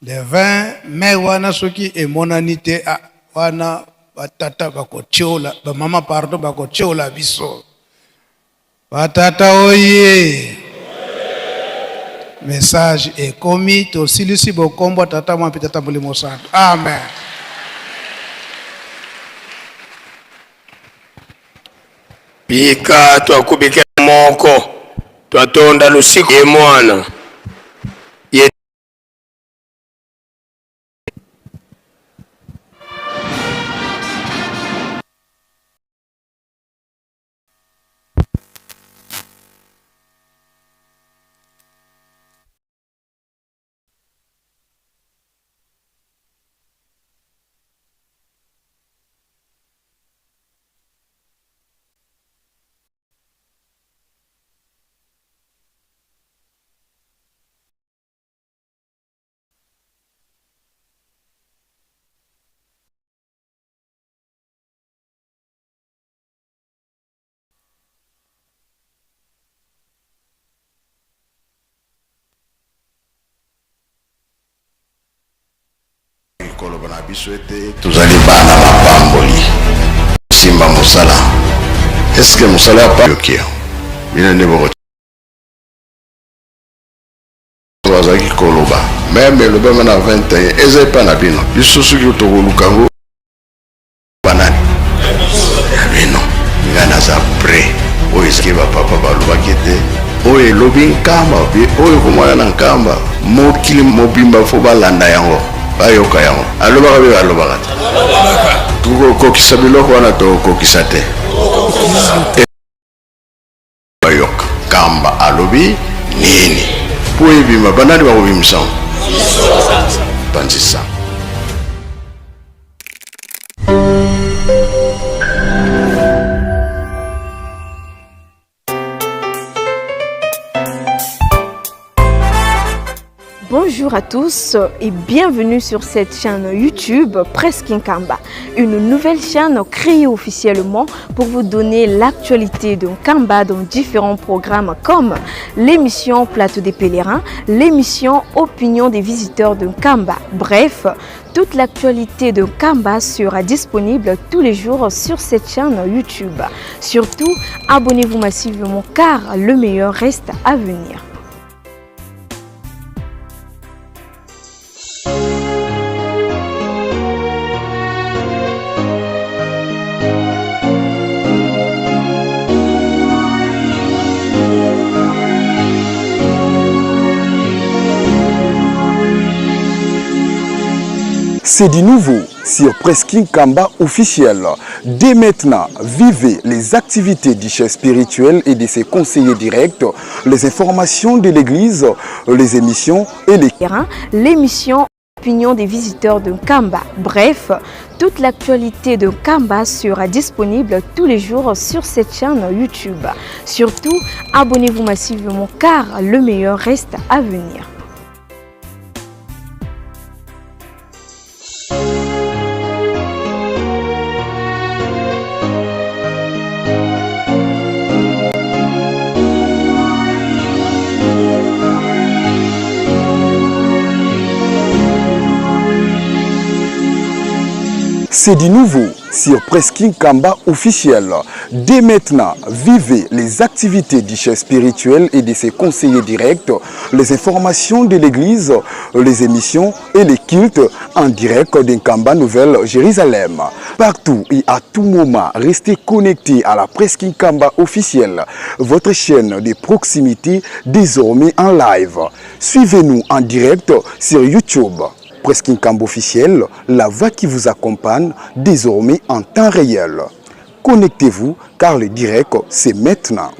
le 20 mai wana soki emonani te, ah, wana batata bakotiola bamama, pardon, bakotiola biso batata oye. Message ekomi, tosilisi bokombo tata mwa mpe tata Molimo Santu. Amen. Bika twakubika moko twatonda lusiku ye mwana ye. Koloba na biso ete tozali bana mapamboli. Simba mosala, eske mosala ya yoki bino nde boko bazalaki koloba meme elobama na 21 eza epa na bino. Biso soki tokoluka yango banani ya bino, ngai naza prêt. Oyo ezalaki bapapa balobaki ete oyo elobi nkamba, oyo komona na nkamba, mokili mobimba fo balanda yango, bayoka yango. Alobaka mpe balobaka te. Tokokokisa biloko wana, tokokokisa te. Bayoka nkamba alobi nini mpo ebima. Banani bakobimisa yango? Panzisa. Bonjour à tous et bienvenue sur cette chaîne YouTube Presque Nkamba, une nouvelle chaîne créée officiellement pour vous donner l'actualité de Nkamba dans différents programmes comme l'émission Plateau des pèlerins, l'émission Opinion des visiteurs de Nkamba. Bref, toute l'actualité de Nkamba sera disponible tous les jours sur cette chaîne YouTube. Surtout, abonnez-vous massivement car le meilleur reste à venir. C'est du nouveau sur Presking Kamba officiel. Dès maintenant, vivez les activités du chef spirituel et de ses conseillers directs, les informations de l'église, les émissions et les... L'émission Opinion des visiteurs de Nkamba. Bref, toute l'actualité de Nkamba sera disponible tous les jours sur cette chaîne YouTube. Surtout, abonnez-vous massivement car le meilleur reste à venir. C'est du nouveau sur Presking Kamba officiel. Dès maintenant, vivez les activités du chef spirituel et de ses conseillers directs, les informations de l'église, les émissions et les cultes en direct d'Nkamba Nouvelle Jérusalem. Partout et à tout moment, restez connectés à la Presking Kamba officielle, votre chaîne de proximité désormais en live. Suivez-nous en direct sur YouTube. Presking Kamba officiel, la voix qui vous accompagne désormais en temps réel. Connectez-vous car le direct, c'est maintenant.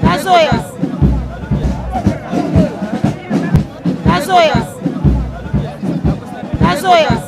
Nazoya. Nazoya. Nazoya.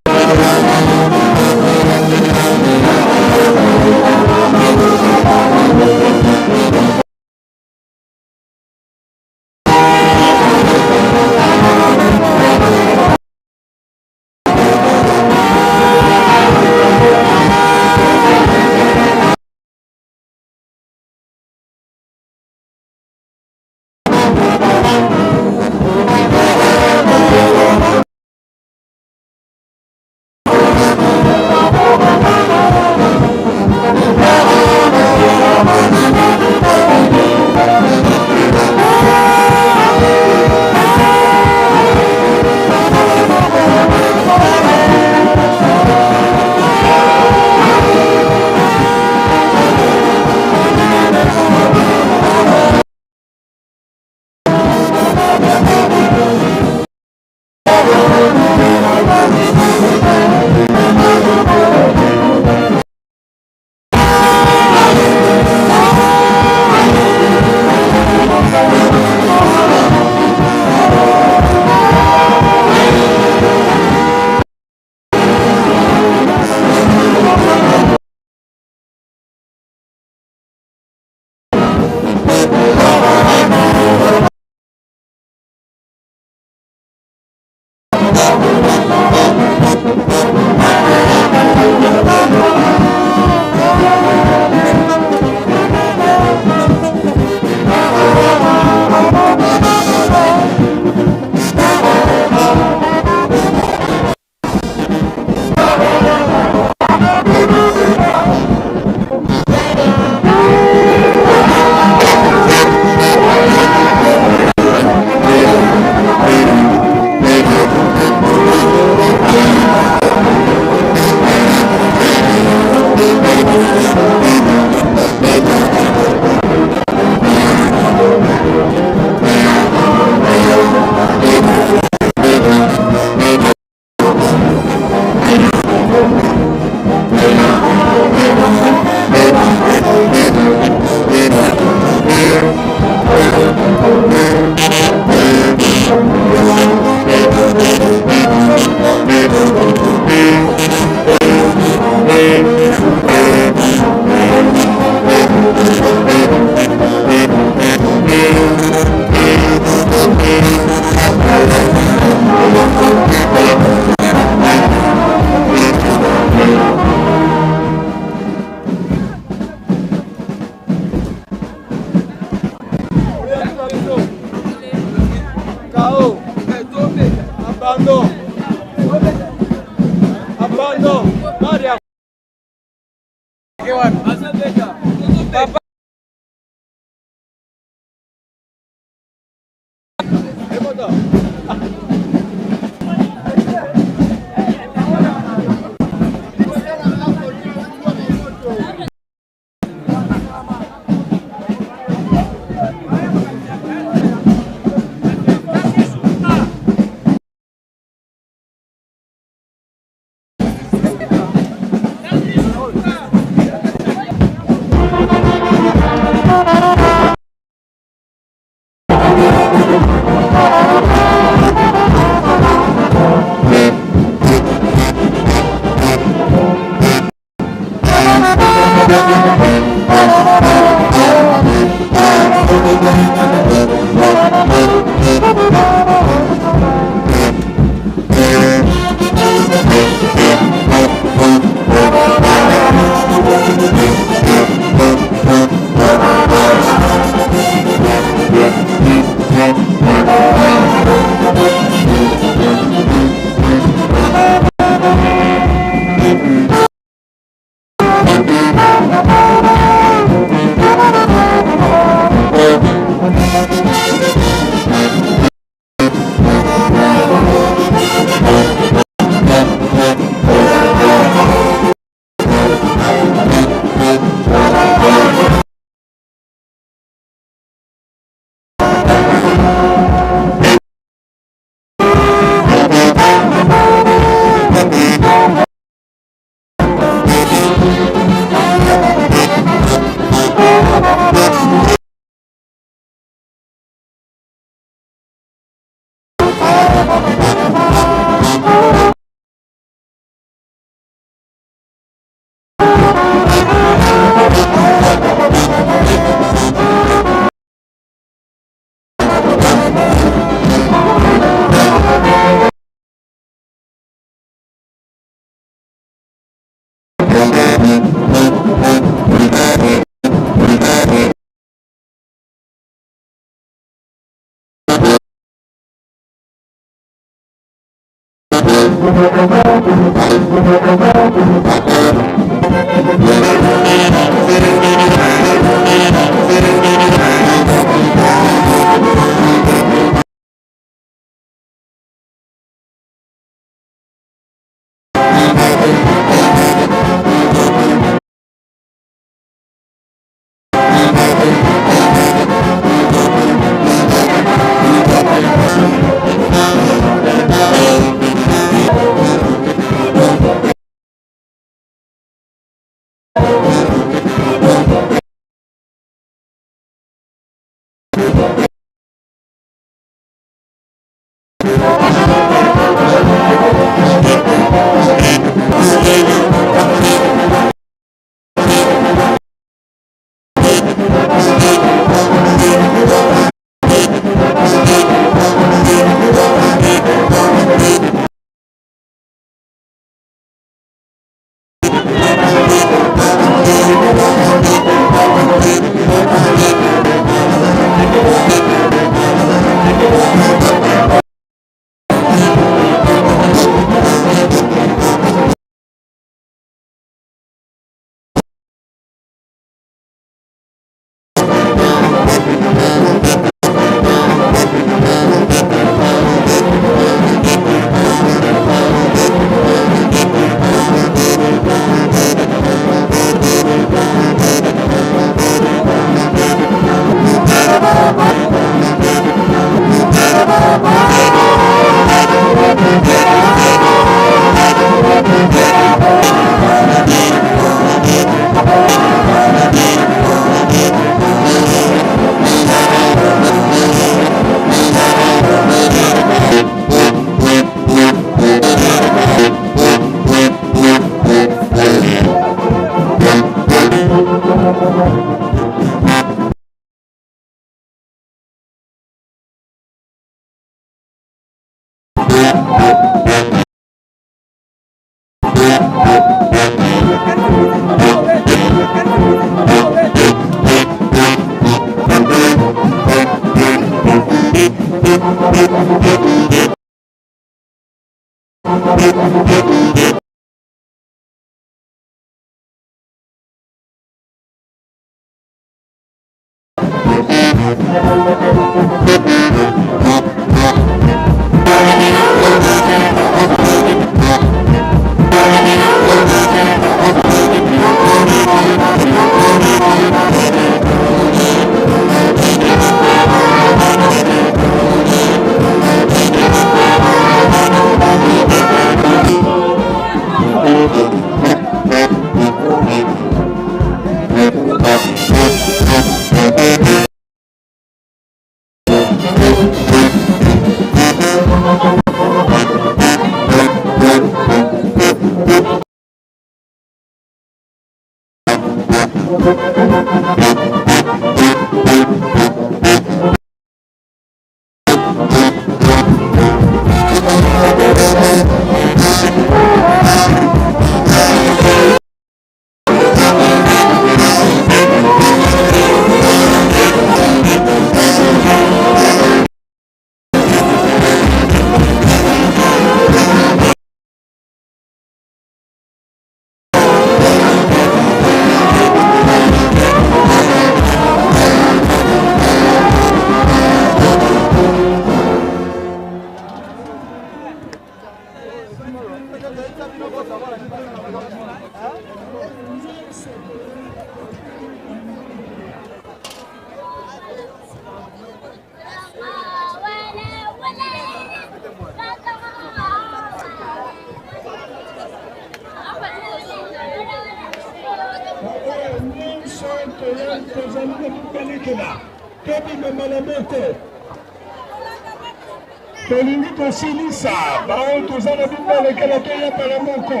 Tolingi tosilisa baoyo toza na bibalekela toya mbala moko.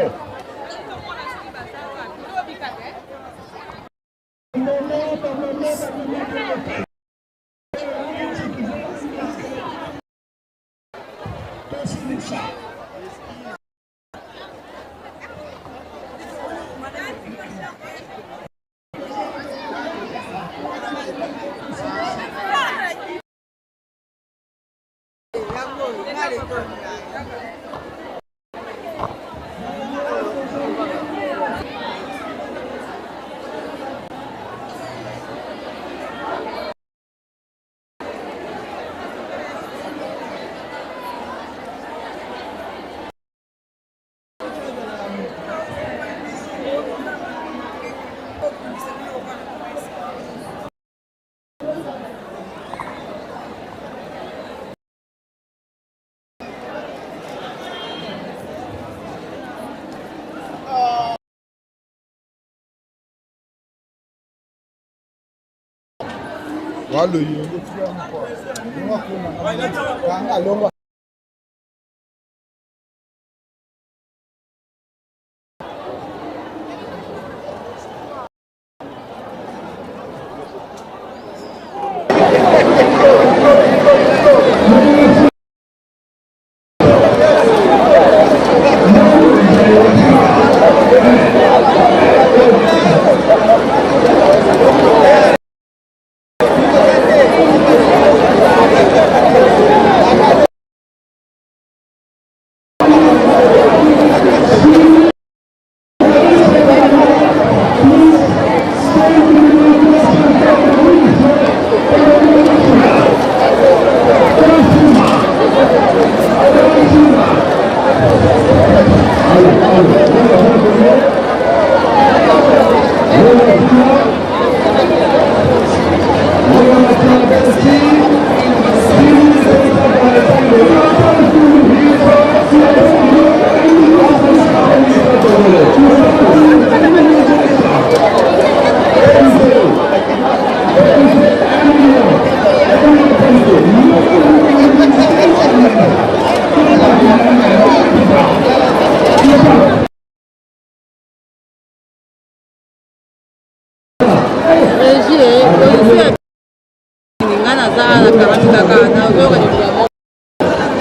Nga naza na karami kaka nazoyoka likambo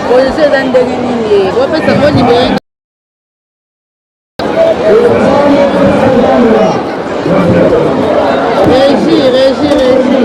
position eza ndenge nini bopesa bolibere. Régie, régie, régie.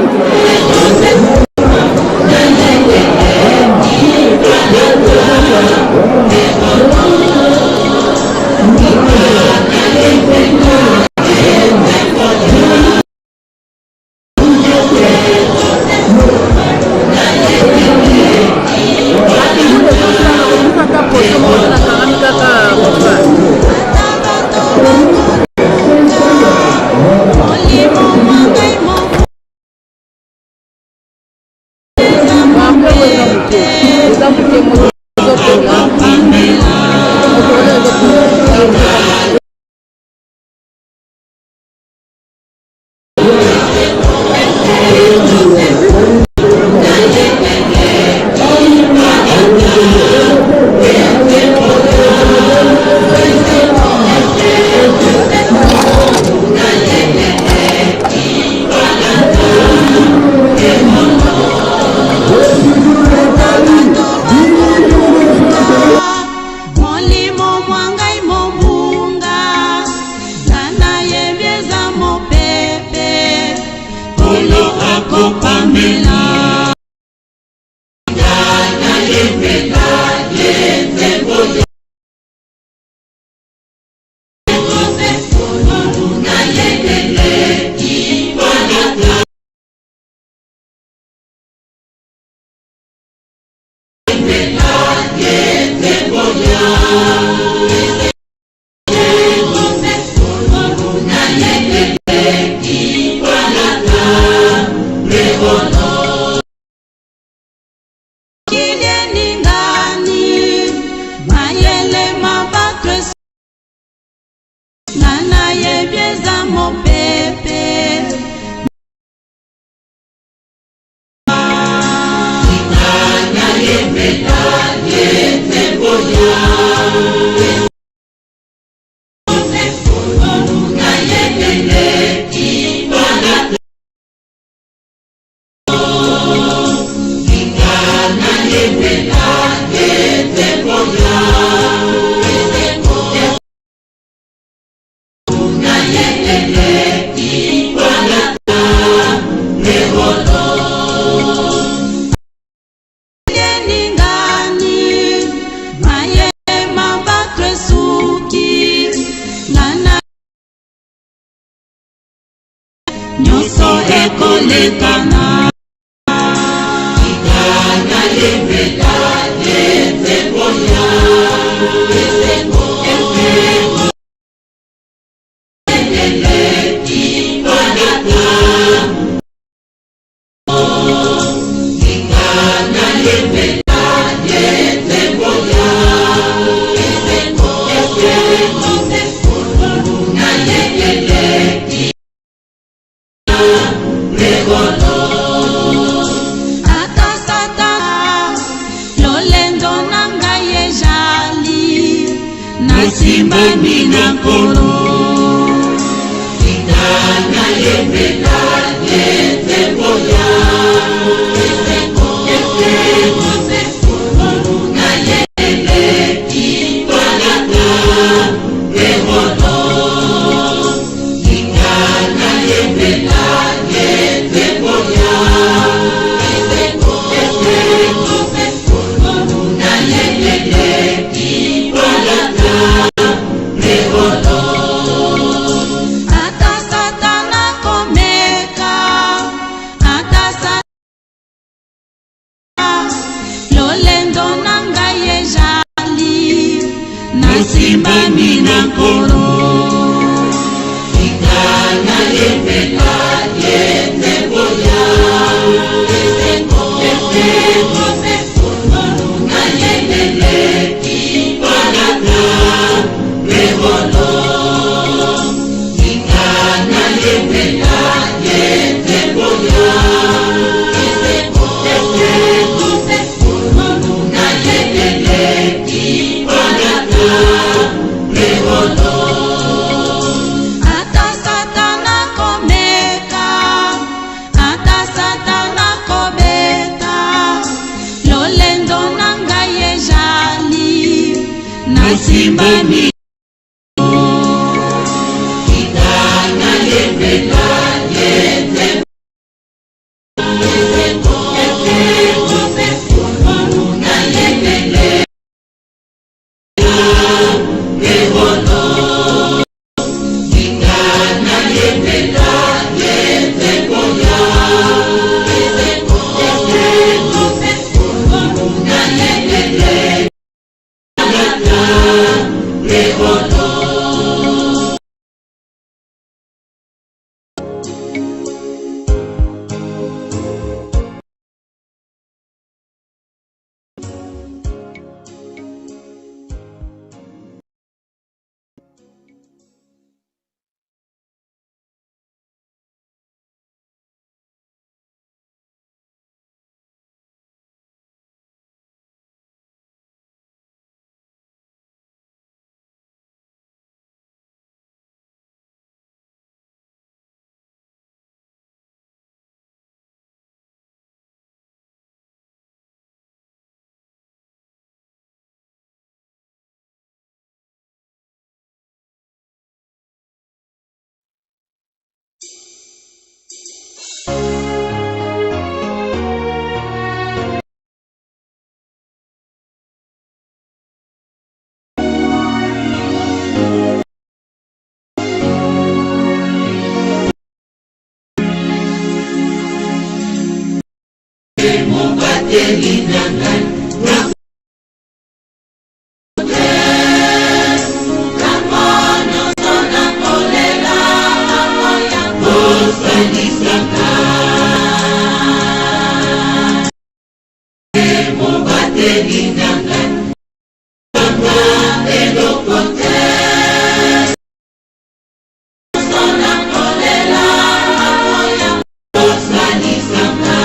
Nyonso ekolekana. Ata Satana, lolendo na ngai ejali, nasimbami na Nkolo. Ata Satana komeka, ata Satana, lolendo na ngai ejali, nasimbami na Nkolo. Ata Satana komeka, ata Satana kobeta, lolendo na ngai ejali, nasimbami. Mobateli na ngai Tango nyonso nakolela, kosalisaka. Mobateli na ngai, nanga eloko te. Nyonso nakolela, kosalisaka.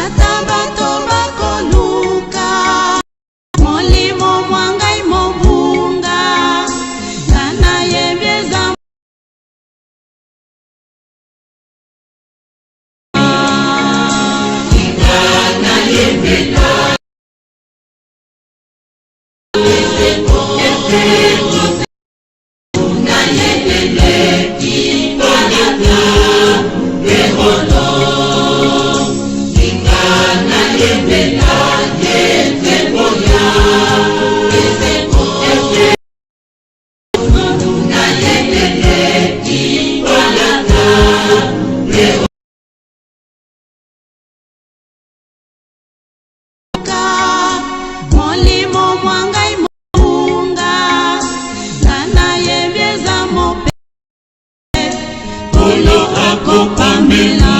Ata bato bakoluka molimo mwa ngai mobunga, nga nayebi eza Molimo mwa ngai mobunga, nga nayebi eza mope, Nkolo akopamela.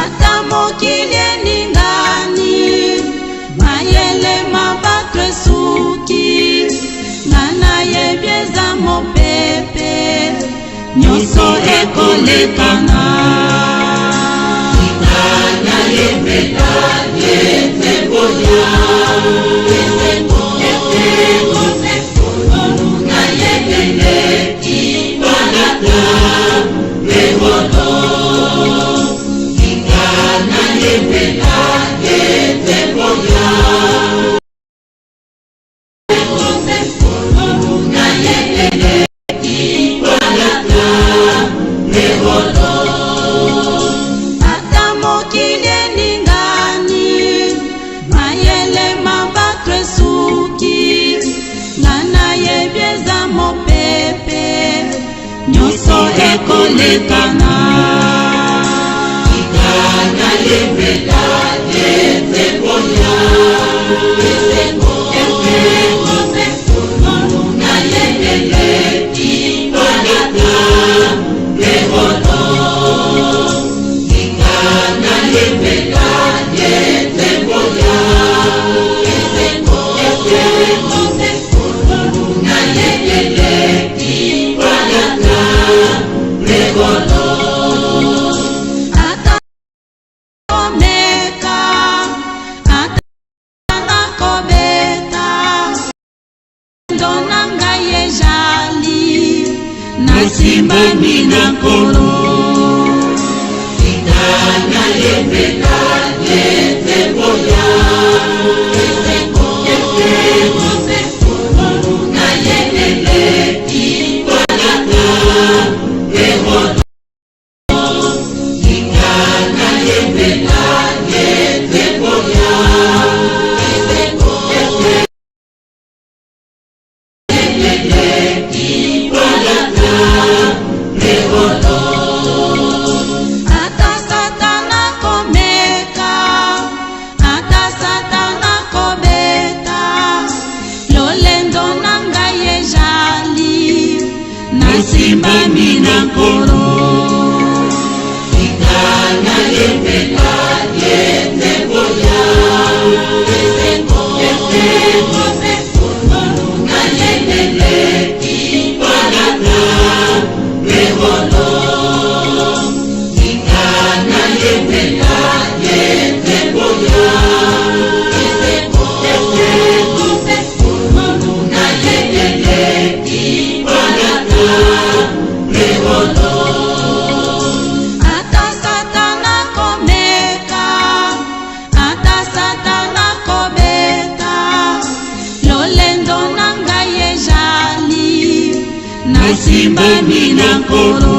Ata mokili eningani, mayele ma bato esuki, nga nayebi eza mopepe, nyonso ekolekana. Ata mokili eningani, mayele ma bato esuki, nga nayebi eza mopepe, nyonso ekolekana. Ata komeka, ata nakobeta, ndo na ngai ejali, nasimbami na Nkolo. Nasimbami na Nkolo.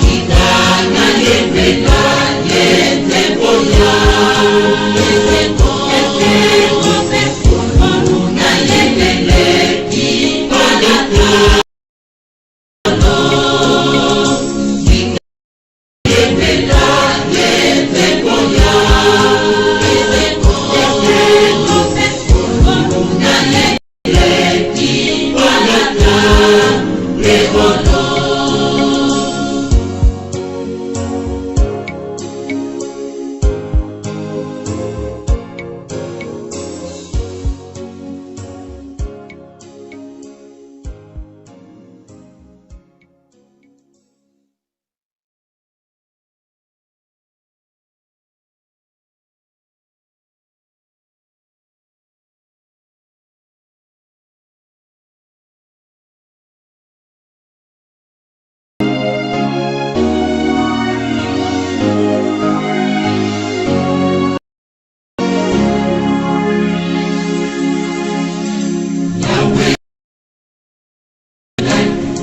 Tika nayembela ye nzembo ya esengo, esengo mpe ngolu na ye eleki palata. Tika nayembela ye nzembo ya esengo, esengo mpe ngolu na ye eleki palata mpe wolo.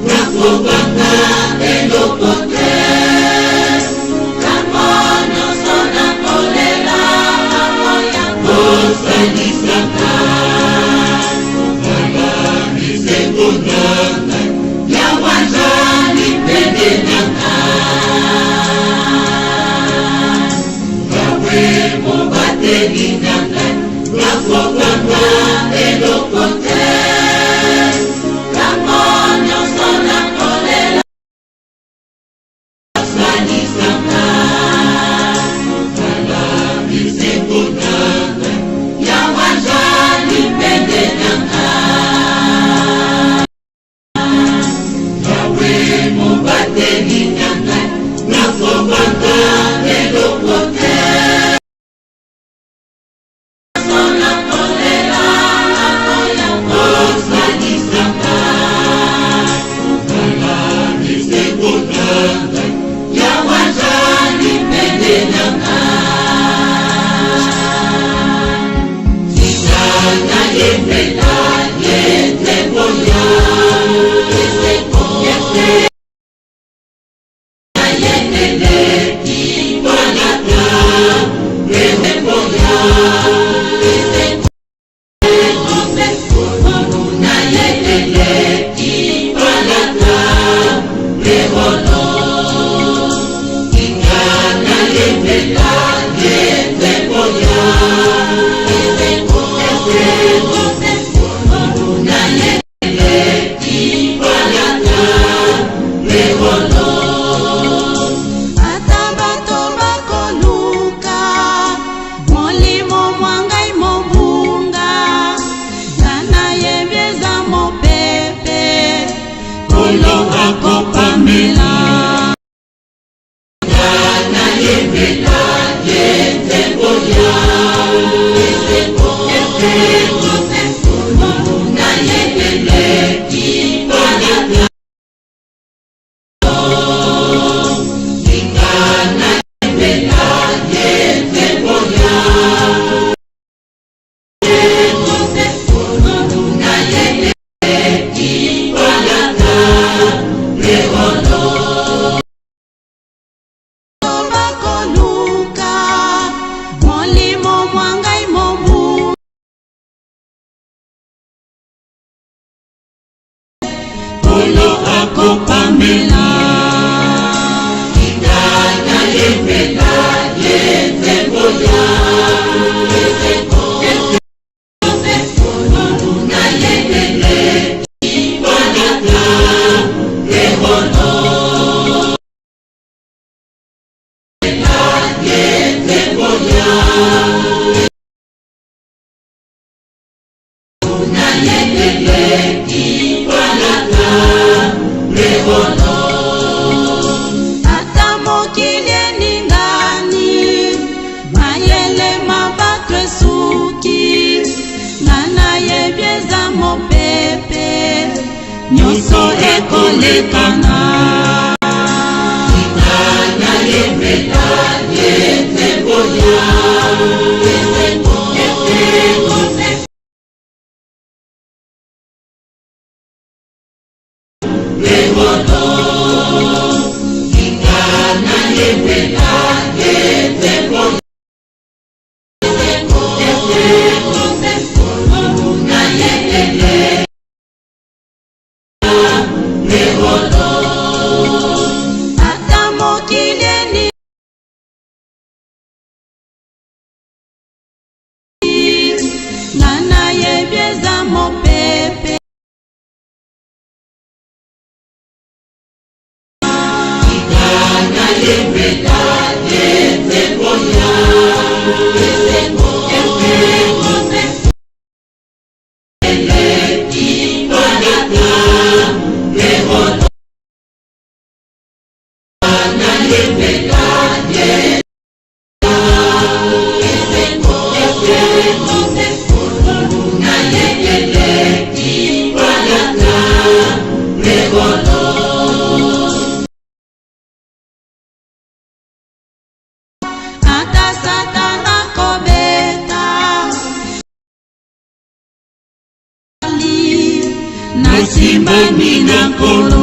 Nakobanga eloko te, ntango nyonso nakolela, akoya kosalisaka. Zala bisengo na ngai, Yawe azali pene na ngai. Yawe mobateli na ngai, nakobanga eloko te, ntango nyonso nakolela, salisaka. Zala bisengo na ngai, Yawe azali pene na ngai. Yawe mobateli na ngai, nakobanga eloko te. Nakolela, nakoya kosalisaka. Zala bisengo na ngai, Yawe azali pene na ngai. Tika nayembela ye nzembo ya esengo, esengo na ye eleki palata mpe nzembo ya esengo mpe ngolu na ye eleki palata mpe wolo. Tika nayembela ye nzembo ya esengo, esengo mpe ngolu na ye eleki palata mpe wolo. Ata bato bakoluka molimo mwa ngai mobunga, nga nayebi eza mopepe, Nkolo akopamela. Nga nayembela ye nzembo ya esengo, esengo mpe ngolu na ye eleki palata. Tika nayembela ye nzembo ya esengo mpe ngolu na ye eleki palata mpe wolo. Bakoluka molimo mwa ngai mobunga, Nkolo akopamela. Tika nayembela ye nzembo ya esengo, esengo mpe ngolu na ye eleki palata mpe wolo. Ye nzembo ya na ye eleki palata mpe wolo. Ata mokili eningani, mayele ma bato esuki, nga nayebi eza mopepe, nyonso ekolekana. Tika nayembela ye nzembo ya esengo, esengo mpe Ata Satana kobeta nasimbami na Nkolo.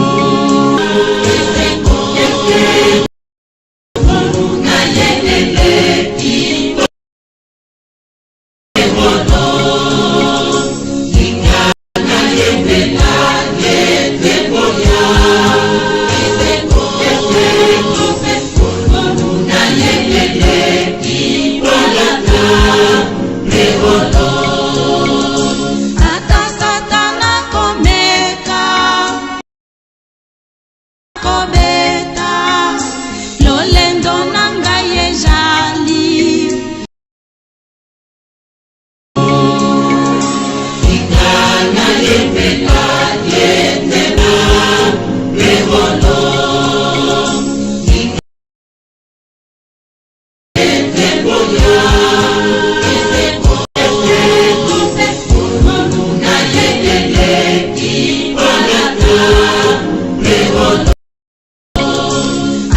Ata Satana komeka kobeta lolendo na ngai ejali.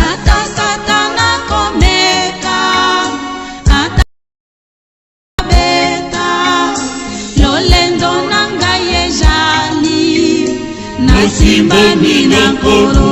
Ata Satana komeka ata beta lolendo na ngai ejali nasimbami na Nkolo.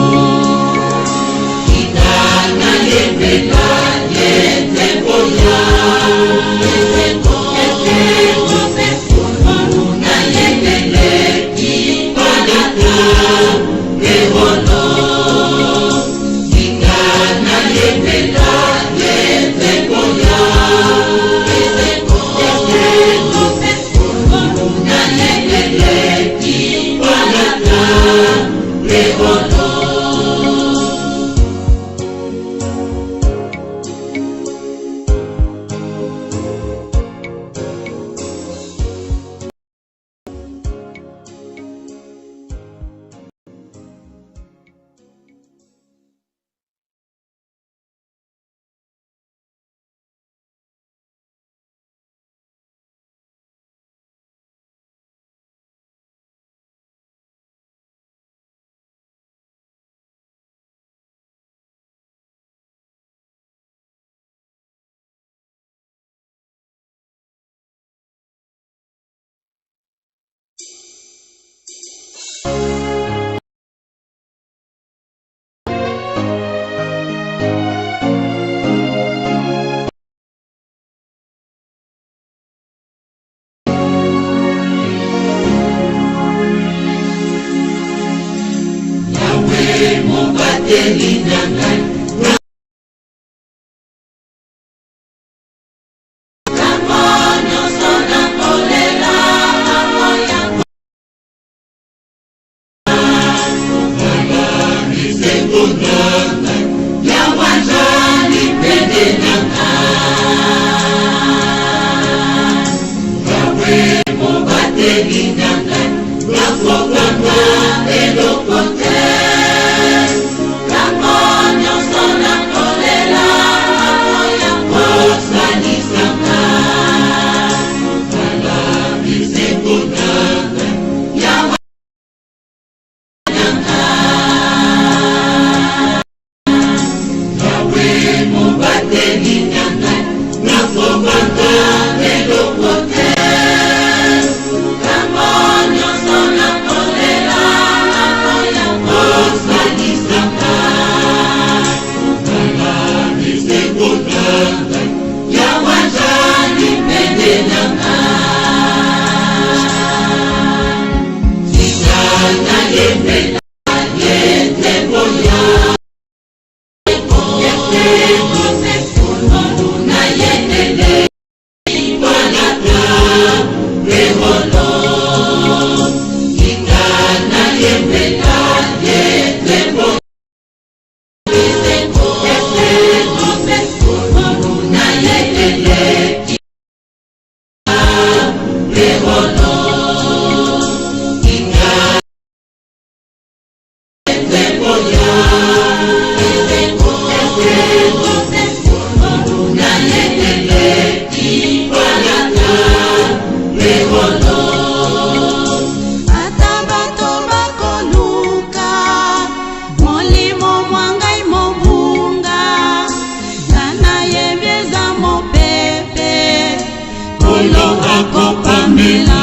Nakumela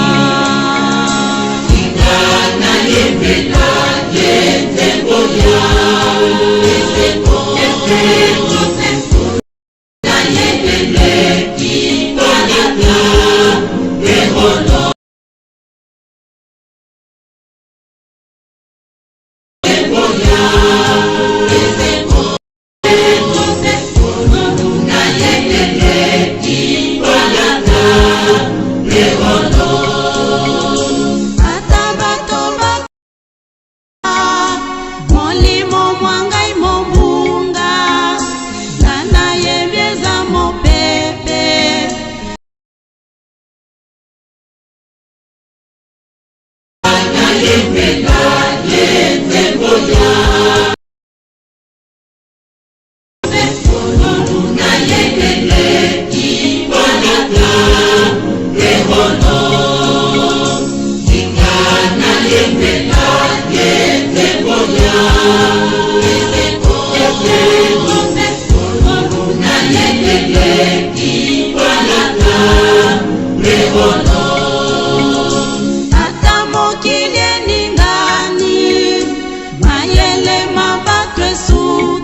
Tika nayembela ye nzembo ya esengo esengo Nayembele ipalata eholo Ata bato ba molimo mwa ngai mobunga nga nayebi eza mopepe. Nayembela ye nzembo ya Ata mokili eningani, mayele ma bato esuki,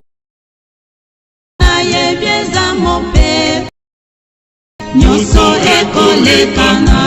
nayebi eza mopepe, nyonso ekolekana.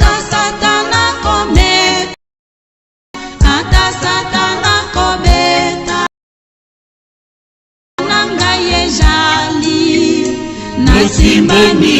Ata Satana komeka, ata Satana kobeta na ngai ejali nasimbami.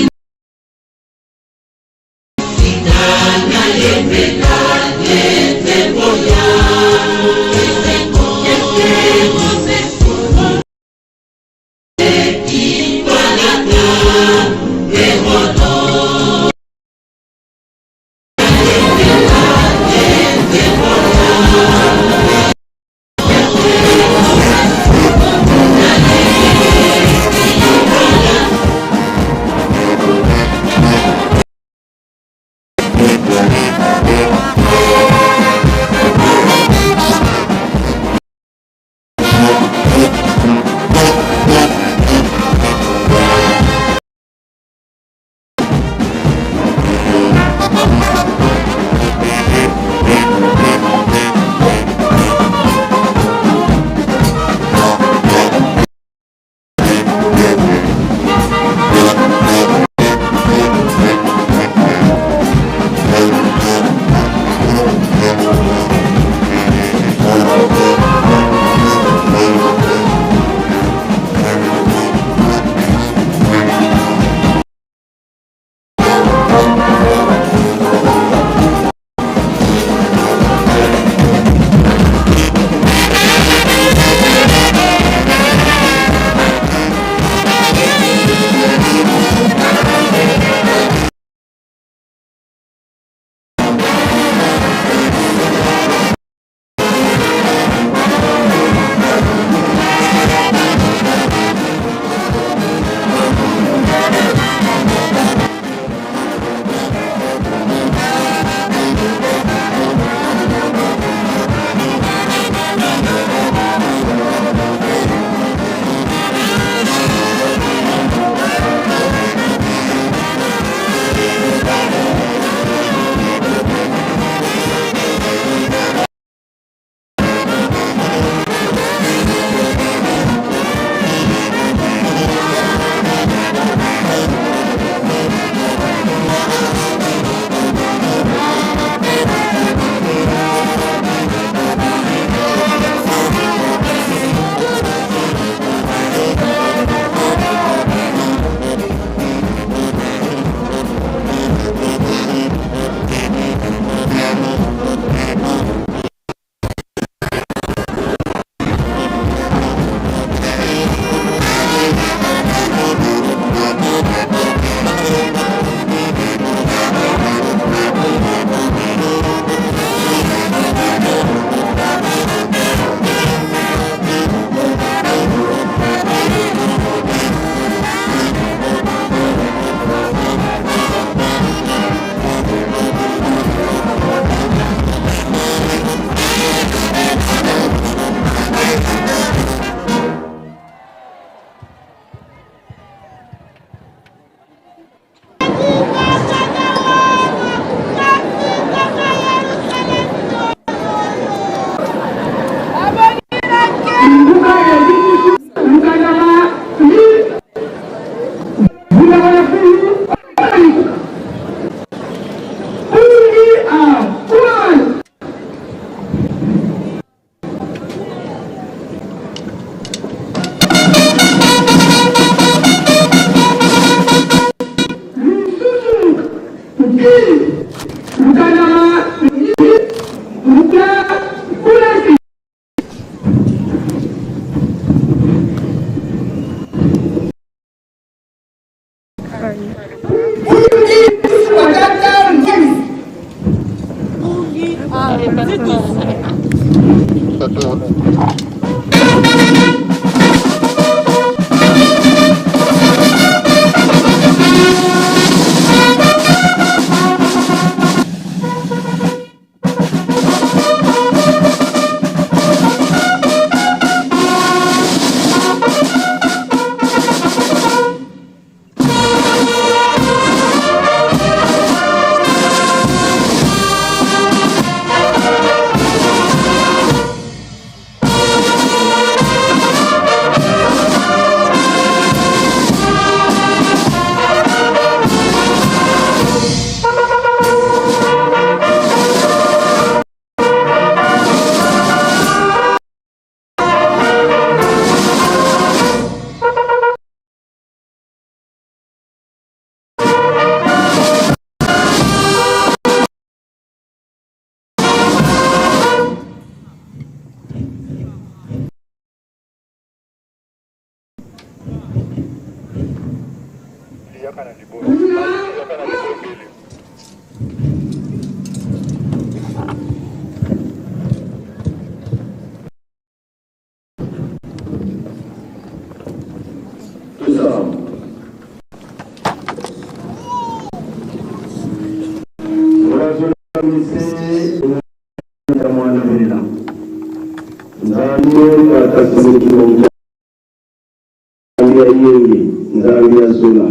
Nzambe ya Yenge, Nzambe ya Zola,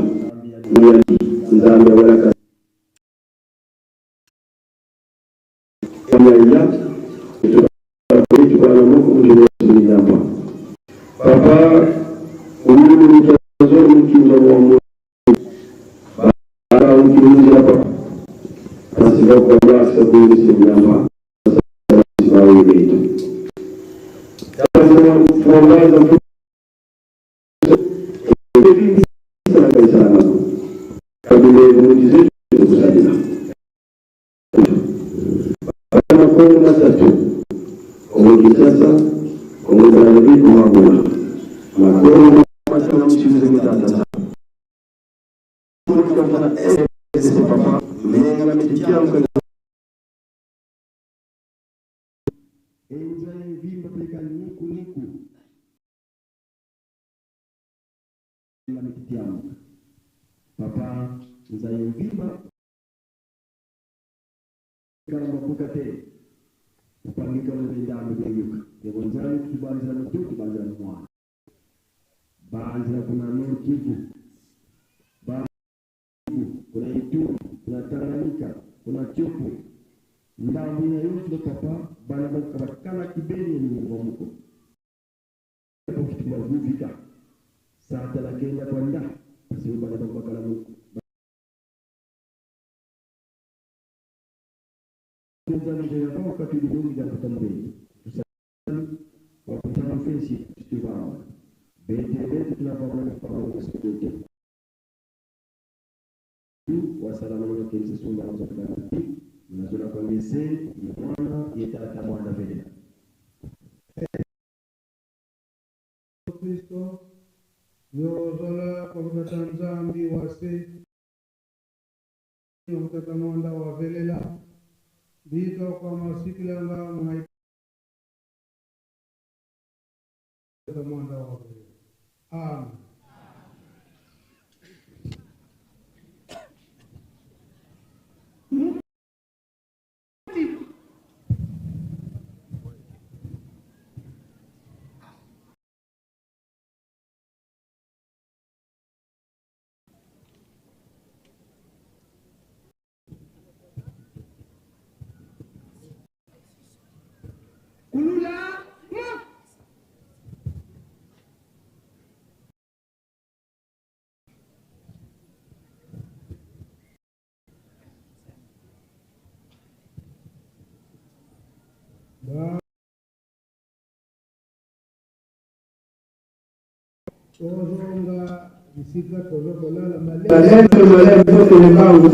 Nzambe ya Walaka, ya Papa, Papa nzayemvimba kala mabuka te kupangika mubendambi beyuka yabonzani kubanzira mututu banzira mwana banzira kuna Nord Kivu, kuna Ituri, kuna Tanganyika, kuna Tshopo, ndambu ya yonso papa bana bakala kibeni ni muko vika satala kenda kwanda pasi bana bakala muko Kristo yozola kwakutata Nzambi wase wakutata mwanda wavelela bika kwa masikilanga mwana mwanda wavelela. Amen. Kulula Tozonga bisika tozokolala. Malembe malembe tokelembangu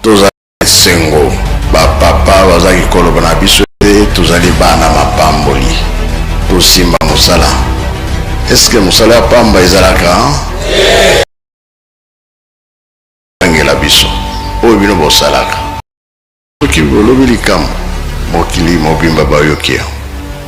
Tozali na esengo ba papa bazaki koloba na biso ete tozali bana mapamboli. Tosimba mosala. Est-ce que mosala ya pamba ezalaka? Angela biso oyo bino bosalaka. Soki bolobi likambo, mokili mobimba bayoki yango.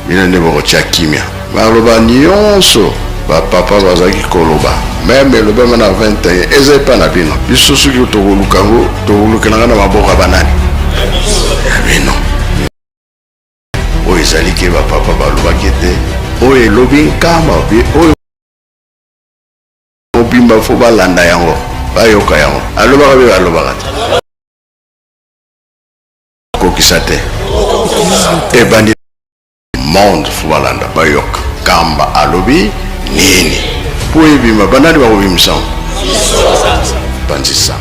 Bino nde bokotia kimia. Maloba nionso ba papa bazalaki koloba meme elobama na 21 eza epa na bino. Biso soki tokoluka yango tokolukela yango na maboko ya banani? Ya bino. Oyo ezali ke ba papa balobaki ete oyo elobi nkamba oyo mobimba fo balanda yango bayoka yango. Alobaka mpe balobaka te. Kokisa te. Ebandi monde fo balanda bayoka kamba alobi nini po ebima banani bakobimisa yango panzisa.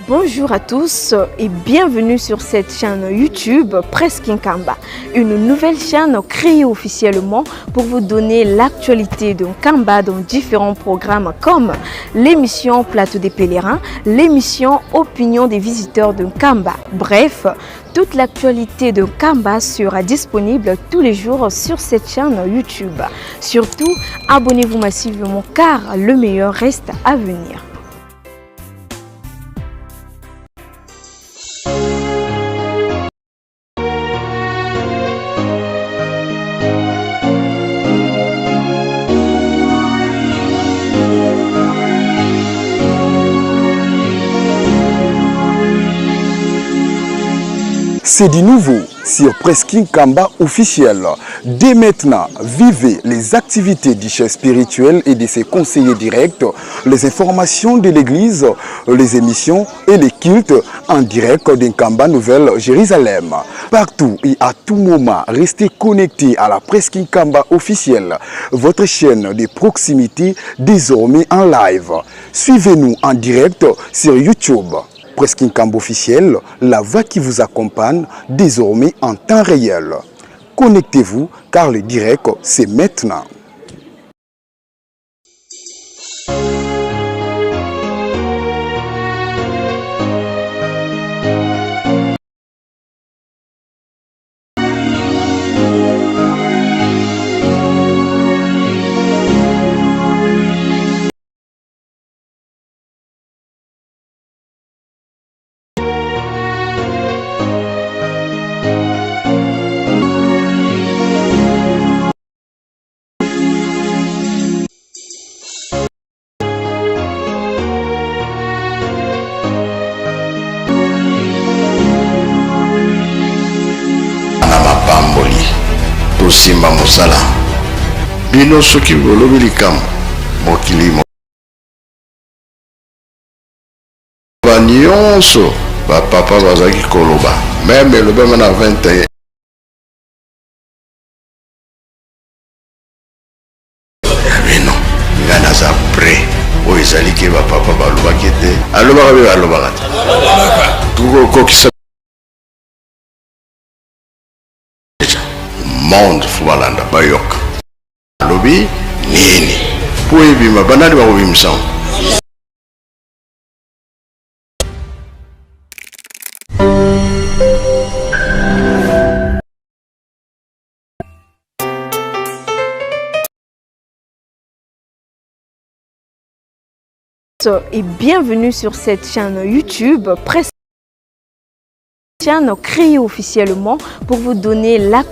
Bonjour à tous et bienvenue sur cette chaîne YouTube Presse Nkamba, une nouvelle chaîne créée officiellement pour vous donner l'actualité de Nkamba dans différents programmes comme l'émission Plateau des pèlerins, l'émission Opinion des visiteurs de Nkamba. Bref, toute l'actualité de Nkamba sera disponible tous les jours sur cette chaîne YouTube. Surtout, abonnez-vous massivement car le meilleur reste à venir. C'est du nouveau sur Presking Kamba officiel. Dès maintenant, vivez les activités du chef spirituel et de ses conseillers directs, les informations de l'église, les émissions et les cultes en direct d'Nkamba Nouvelle Jérusalem. Partout et à tout moment, restez connectés à la Presking Kamba officielle, votre chaîne de proximité désormais en live. Suivez-nous en direct sur YouTube. Presking Kamba officiel, la voix qui vous accompagne désormais en temps réel. Connectez-vous car le direct, c'est maintenant. Tosimba mosala. Bino soki bolobi likambo, mokili ba nyonso ba papa bazalaki koloba meme elobama na 21 ya bino. Ngai naza prêt. Oyo ezali ke ba papa balobaki ete alobaka mpe balobaka te, tokokokisa monde fo balanda bayoka alobi nini mpo ebima. Banani bakobimisa yango? Et bienvenue sur cette chaîne YouTube Presse, chaîne créée officiellement pour vous donner l'actualité.